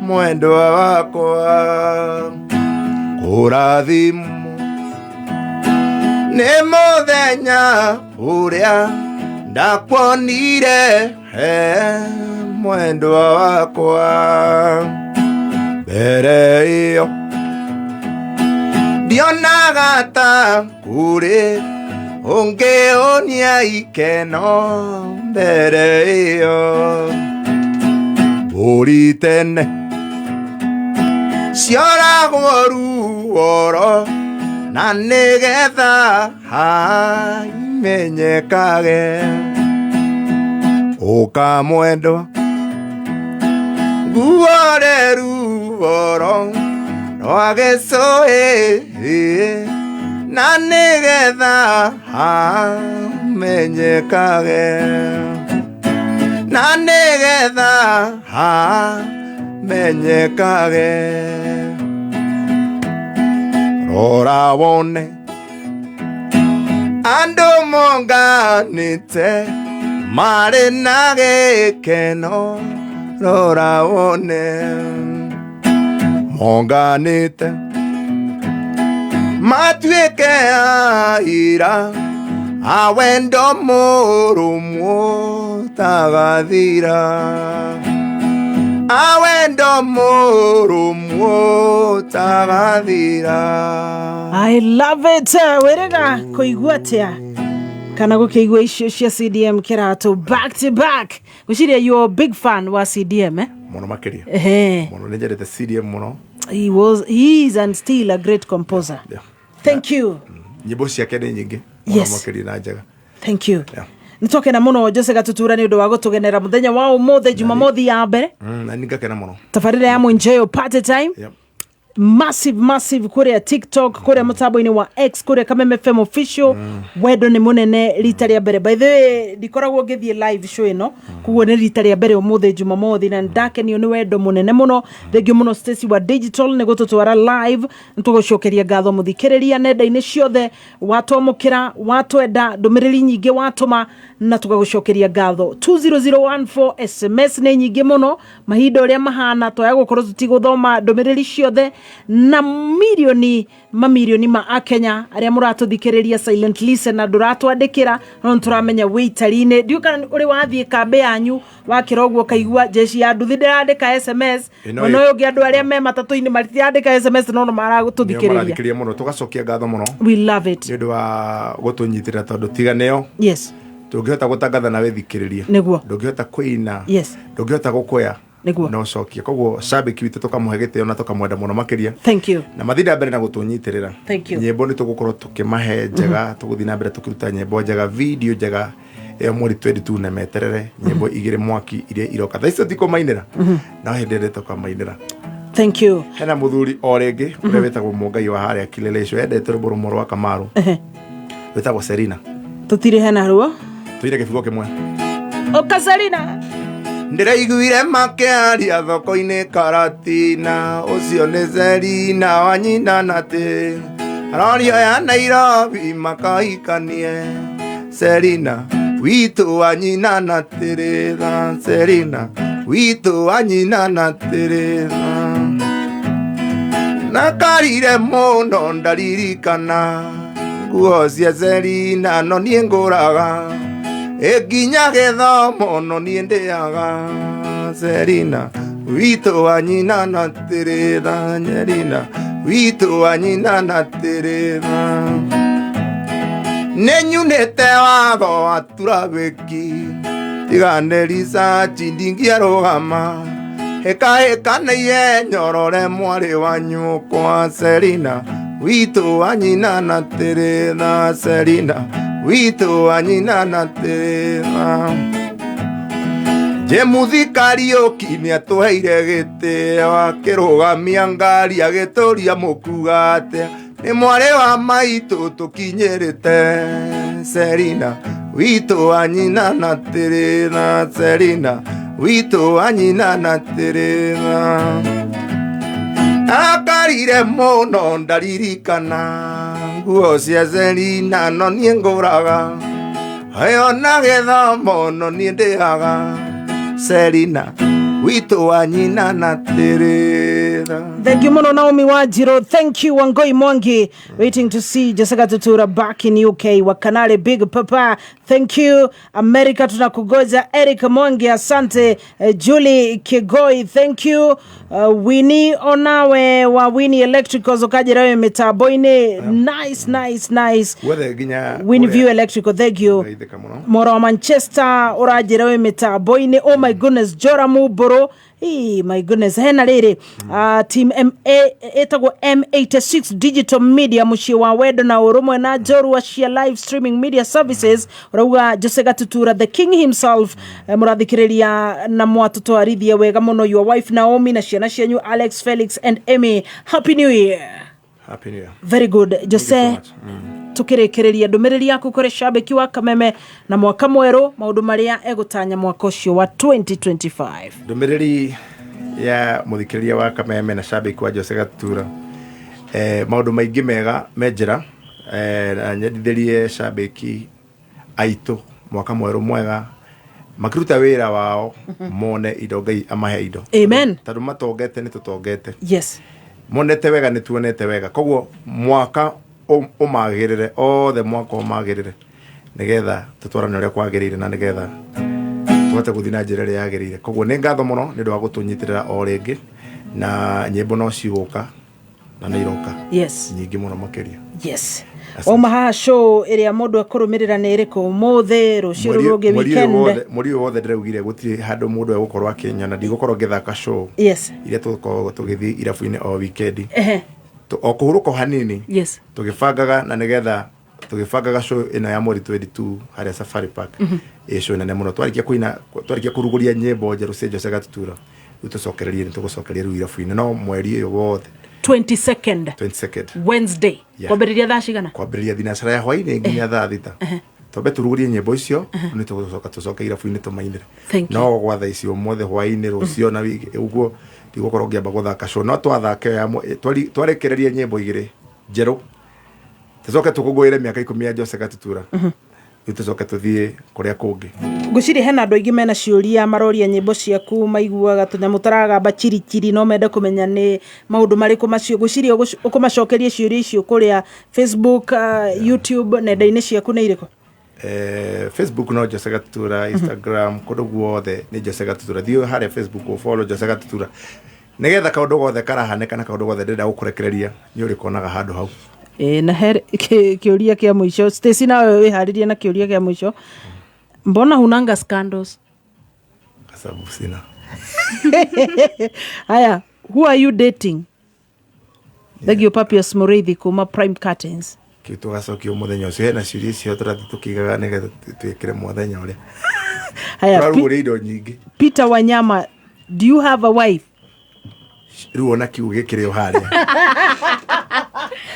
mwendwa wakwa Ũrathimwo Nĩ mũthenya ũrĩa ndakuonire mwendwa wakwa Mbere ĩyo ndionaga ta kũrĩ Ũngĩonia ikeno mbere ĩyo Mbũri tene cioragwo ruoro na nĩgetha haimenyekage Ũka mwendwa nguore ruoro rwa gĩcũhĩ na nĩgetha hamenyekage na nĩgetha hamenyekage Rora wone andũ monganĩte marĩ na gĩkeno rora wone monganĩte matuĩke aira a wendo mũrũmu ũtagathira a wendo mũrũmu ũtagathira. I love it. Wĩrĩga kũigua atĩa kana gũkĩigua icio cia CDM Kĩratũ back to back. Gwĩciria you big fan wa CDM, eh? Mũno makĩria. Ehe. Mũno nĩ nyendete CDM mũno. He is and still a great composer. Yeah. Thank you. Nyĩmbo ciake nĩ nyingĩ mũno Yes. makĩria na njega. Thank you. Yeah. Nĩtwakena mũno Jose Gatutura nĩ ũndũ wa gũtũgenera mũthenya wa ũmũthĩ Jumamothi ya mbere. Na nĩ ngakena mũno. Tabarĩra ya Mwenjeyo Party Time. Yep. Massive massive kuria TikTok, kuria mutambo-inĩ wa X, kuria Kameme FM official. Wendo nĩ mũnene rita rĩa mbere. By the way, ndikoragwo ngĩthiĩ live show ĩno, koguo nĩ rita rĩa mbere ũmũthĩ Jumamothi na ndakenio nĩ wendo mũnene mũno. Thengiũ mũno Stacy wa Digital nĩ gũtũtwara live. Nĩtũgũcokeria ngatho mũthikĩrĩria nenda-inĩ ciothe watwamũkĩra, watwenda, ndũmĩrĩri nyingĩ watũma na tũgagũcokeria ngatho. 20014 SMS nĩ nyingĩ mũno mahinda ũrĩa mahana twaya gũkorwo tũtigũthoma ndũmĩrĩri ciothe na mirioni mamirioni ma akenya arĩa mũratũthikĩrĩria silent listener ndũratwandĩkĩra no nĩtũramenya wĩ itari-inĩ. Ndiũĩ kana ũrĩ wathiĩ kambĩ yanyu wakĩra ũguo ũkaigua jeshi ya nduthi ndĩrandĩka SMS Ĩno mwena ũyũ ũngĩ andũ arĩa me matatũ-inĩ matirandĩka SMS no no Nĩo maratũthikĩrĩria. marathikĩrĩria mũno tũgacokia ngatho mũno We love it. nĩ ũndũ wa gũtũnyitĩrĩra tondũ tiga nĩo Yes. ndũngĩhota gũtangatha na wĩthikĩrĩrie Nĩguo. ndũngĩhota kũina Yes. ndũngĩhota gũkwea Nĩguo. no cokia koguo shabiki witũ tũkamũhe gĩtĩo na tũkamwenda mũno makĩria Thank you. na mathiĩ na mbere na gũtũnyitĩrĩra. Thank you. Nyĩmbo nĩ tũgũkorwo tũkĩmahe njega tũgũthiĩ na mbere tũkĩruta nyĩmbo njega video njega ĩyo mweri 22 na meterere nyĩmbo igĩrĩ mwaki iria iroka thaa icio tikũmainĩra no hĩndĩ ĩrĩa tũkamainĩra. Thank you. Hena mũthuri o rĩngĩ ũrĩa wĩtagwo Mũngai wa harĩa Kilelesho endete rwĩmbo rũmwe rwa Kamaru wĩtagwo Serina. Tũtirĩ hena ruo. Tũire gĩbugo kĩmwe. Ũka Serina. Ndĩraiguire makĩaria thoko-inĩ Karatina ũcio nĩ Serina wa nyina na tĩ arorio ya Nairobi makahikanie Serina witũ wa nyina na tĩrĩtha Serina witũ wa nyina na tĩrĩtha nakarire mũno ndaririkana nguo cia Serina no niĩ ngũraga ĩnginya gĩthomo no niĩ ndĩaga Serina witũ wa nyina na tĩrĩtha Nyerina witũ wa nyina na tĩrĩtha nĩ nyunĩte watho wa turabĩki tiga nĩ ricaci ndingĩarũgama hĩkahĩka nĩ ihenyorore mwarĩ wa nyũkwa Serina witũ wa nyina na tĩrĩtha Serina witũ wa nyina na tĩrĩtha Jemuthi Kariũki nĩatũheire gĩtĩo akĩrũgamia ngari agĩtũria mũkuga atĩa nĩ mwarĩ wa maitũ tũkinyĩrĩte Serina witũ wa nyina na tĩrĩtha Serina witũ wa nyina na tĩrĩtha akarire mũno ndaririkana nguo cia Serina no niĩ ngũraga ĩyo na gĩthomo no niĩ ndĩaga Serina witũ wa nyina na tĩrĩtha. Thank you muno, Naomi Wanjiro. Thank you, Wangoi Mwangi. Waiting to see Jessica Tutura back in UK. Wakanale Big Papa. Thank you. America tunakugoja. Eric Mwangi, asante. Julie Kigoi, thank you. Winnie Onawe wa Winnie Electricals ukajira we mitambo-inĩ. Nice, nice, nice. Guothe nginya Winnie View Electrical, thank you. Geithĩka mũno. Moro wa Manchester ũranjĩra wĩ mĩtambo-inĩ. Oh my goodness, Joramu Mbũrũ. Ii, my goodness, hena rĩrĩ team MA ĩtagwo M86 Digital Media, mũciĩ wa wendo na ũrũmwe na njorua cia live streaming media services, ũrauga Jose Gatutura the king himself, mũrathikĩrĩria na mwatũtwarithia wega mũno, your wife Naomi na ciana cianyu Alex, Felix and Amy. Happy New Year. Happy New Year. Very good, Jose. Tukĩrĩkĩrĩria, ndũmĩrĩri yaku kũrĩ shabiki wa Kameme na mwaka mwerũ, maũndũ marĩa egũtanya mwaka ũcio wa 2025. Ndũmĩrĩri ya mũthikĩrĩria wa Kameme na shabiki wa Jose Gatutura, maũndũ maingĩ mega me njĩra, na nyendithĩrie shabiki aitũ mwaka mwerũ mwega, makĩruta wĩra wao mone indo, Ngai amahe indo. Amen. Tondũ matongete nĩ tũtongete, monete wega nĩ tuonete wega, koguo mwaka ũmagĩrĩre othe, mwaka ũmagĩrĩre nĩgetha tũtwarane ũrĩa kwagĩrĩire na nĩgetha tũhote gũthiĩ na njĩra ĩrĩa yagĩrĩire. Koguo nĩ ngatho mũno nĩ ũndũ wa gũtũnyitĩrĩra o rĩngĩ, na nyĩmbo no cigũka na nĩ iroka nyingĩ mũno makĩria. Wauma haha, show ĩrĩa mũndũ ekũrũmĩrĩra nĩ ĩrĩkũ? Ũmũthĩ, rũciũ, rũu rũngĩ, Mweri ũyũ weekend? Mweri ũyũ wothe ndĩraugire gũtirĩ handũ mũndũ egũkorwo akĩnyona, ndigũkorwo ngĩthaka show iria tũgũkorwo tũgĩthiĩ irabu-inĩ o weekend. O kũhurũka o hanini, tũgĩbangaga na nĩgetha tũgĩbangaga show ĩno ya mweri 22 harĩa Safari Park. Ĩ show nene mũno. Twarĩkia kũina, twarĩkia kũrugũria nyĩmbo njerũ cia Jose Gatutura, rĩu tũcokererie, nĩ tũgũcokeria rĩu irabu-inĩ, no mweri ũyũ wothe. 22nd? 22nd. Wednesday? Yeah. Kwambĩrĩria thaa cigana? Kwambĩrĩria thinacara ya hwainĩ nginya thaa 6. Twambe tũrugũrie nyĩmbo icio, nĩ tũgũcoka tũcoke irabu-inĩ tũmainĩre. Thank you. No gwa thaa ici ũmũthĩ hwainĩ, rũciũ na wiki ũguo, ndigũkorwo ngĩamba gũthaka show, no twathaka ĩyo ya twarekereria nyĩmbo igĩrĩ njerũ, tũcoke tũkũngũĩre mĩaka 10 ya Jose Gatutura, rĩu tũcoke tũthiĩ kũrĩa kũngĩ. Ngwĩciria hena andũ aingĩ mena ciũria, maroria nyĩmbo ciaku, maiguaga tũnyamũ tũragamba chirichiri, no mende kũmenya nĩ maũndũ marĩkũ macio. Ngwĩciria ũkũmacokeria ciũria icio kũrĩa Facebook, YouTube, nenda-inĩ ciaku nĩ irĩkũ? Facebook no Jose Gatutura, Instagram, kũndũ guothe nĩ Jose Gatutura. Thiĩ harĩa Facebook ũfollow Jose Gatutura nĩgetha kaũndũ gothe karahanĩka na kaũndũ gothe ndĩrenda gũkũrekereria nĩ ũrĩkonaga handũ hau. Ĩ, na he kĩũria kĩa mũico. Stacy, nawe wĩharĩrie na kĩũria kĩa mũico. Mbona hunanga scandals? Kwa sababu sina. Haya, who are you dating? Thengio, Papias Mũrĩithi kuma Prime Curtains. Kĩu tũgacokio mũthenya ũcio. Hena ciũria icio tũrathiĩ tũkĩigaga nĩgetha twĩkĩre mũthenya ũrĩa Haya, tũrarugũria indo nyingĩ. Peter Wanyama, do you have a wife? Rĩu ona kiu gĩkĩrĩ o harĩa.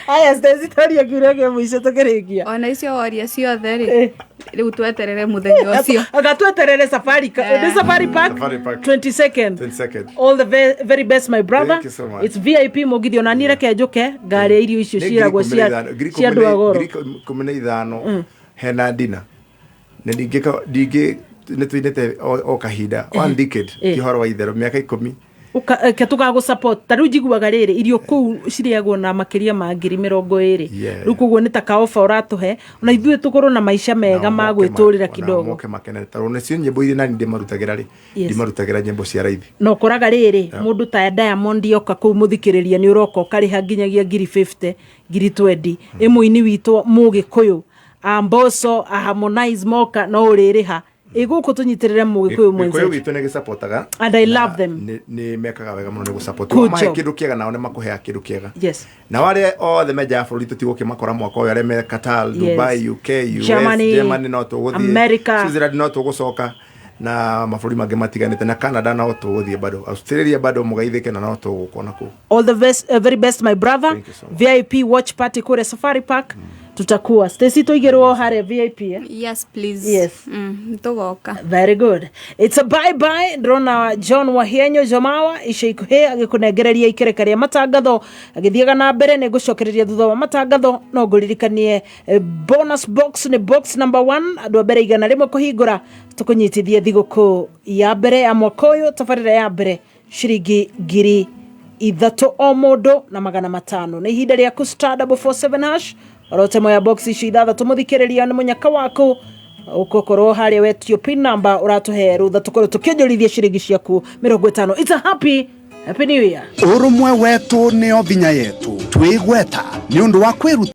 Haya, Stacy, twaria kĩũria kĩa mũico tũkĩrĩkia. Ona icio woria ciothe rĩ, rĩu tweterere mũthenya ũcio. Anga tweterere Safari nĩ Safari Park. Safari Park. 22nd. 22nd. All the very best, my brother. Thank you so much. It's VIP mũgithi. Ona niĩ reke njũke ngarĩa irio icio Nĩ ciĩragwo cia ngiri cia andũ a goro. 15 hena ndina na ningĩ nĩ tũinĩte o kahinda one decade. Ti ũhoro wa itherũ, mĩaka 10. Ke tũgagũ support. Ta rĩu njiguaga rĩrĩ, irio kũu cirĩagwo na makĩria ma 20,000. Rĩu koguo nĩ ta kaoba ũratũhe ona ithuĩ tũkorwo na maica mega ma gwĩtũrĩra kidogo. Moke makene, tondũ nĩcio nyĩmbo iria nani ndĩmarutagĩra rĩ, ndimarutagĩra nyĩmbo cia raithi. Na ũkoraga rĩrĩ, mũndũ ta Diamond oka kũu, mũthikĩrĩria, nĩ ũroka ũkarĩha nginyagia ngiri 50, ngiri 20. Ĩ mũini witũ mũgĩkũyũ a Mbosso, a Harmonize moka no ũrĩrĩha? Ĩ gũkũ tũnyitĩrĩre mũgĩkũyũ Gĩkũyũ mwenzetu. gitũ nĩ gĩcapotaga. And I love them. Nĩ mekaga wega mũno nĩ gũsupport. Good Wamahe job. kĩndũ kĩega, nao nĩ makũheaga kĩndũ kĩega. Na arĩa othe menjaga bũrũri tũtigũkĩmakora mwaka ũyũ, arĩa me Qatar, Dubai, UK, US, Germany, Germany no tũgũthiĩ, America. Switzerland no tũgũcoka na mabũrũri mangĩ matiganĩte, na Canada no tũgũthiĩ bado, Australia bado mũgeithĩke na no tũgũkona kũu. All the best, very best, my brother. VIP watch party kule Safari Park tutakuwa. Stacy, tũigĩrwo harĩa VIP, eh? Yes, please. Yes. Tũgoka. Very good. It's a bye bye. Ndĩrona John Wahienyo Jomawa ica ikuhĩ agĩkũnengereria ikereka rĩa matangatho agĩthiaga na mbere. Nĩ ngũcokereria thutha wa matangatho, no ngũririkanie, bonus box nĩ box number 1. Andũ a mbere 100 kũhingũra, tũkũnyitithie thigũkũ ya mbere ya mwaka ũyũ, tabarĩra ya mbere, ciringi ngiri 3 o mũndũ na 500. Nĩ ihinda rĩaku, *447#, orote moya box icio ithathatũ. Mũthikĩrĩria, nĩ mũnyaka waku ũgũkorwo harĩa wetio pin number, ũratũhe rũtha tũkorwo tũkĩonjorithia ciringi ciaku 50. It's a happy happy new year. Ũrũmwe wetũ nĩo vinya yetu, twĩgweta nĩ ũndũ wa kwĩruta.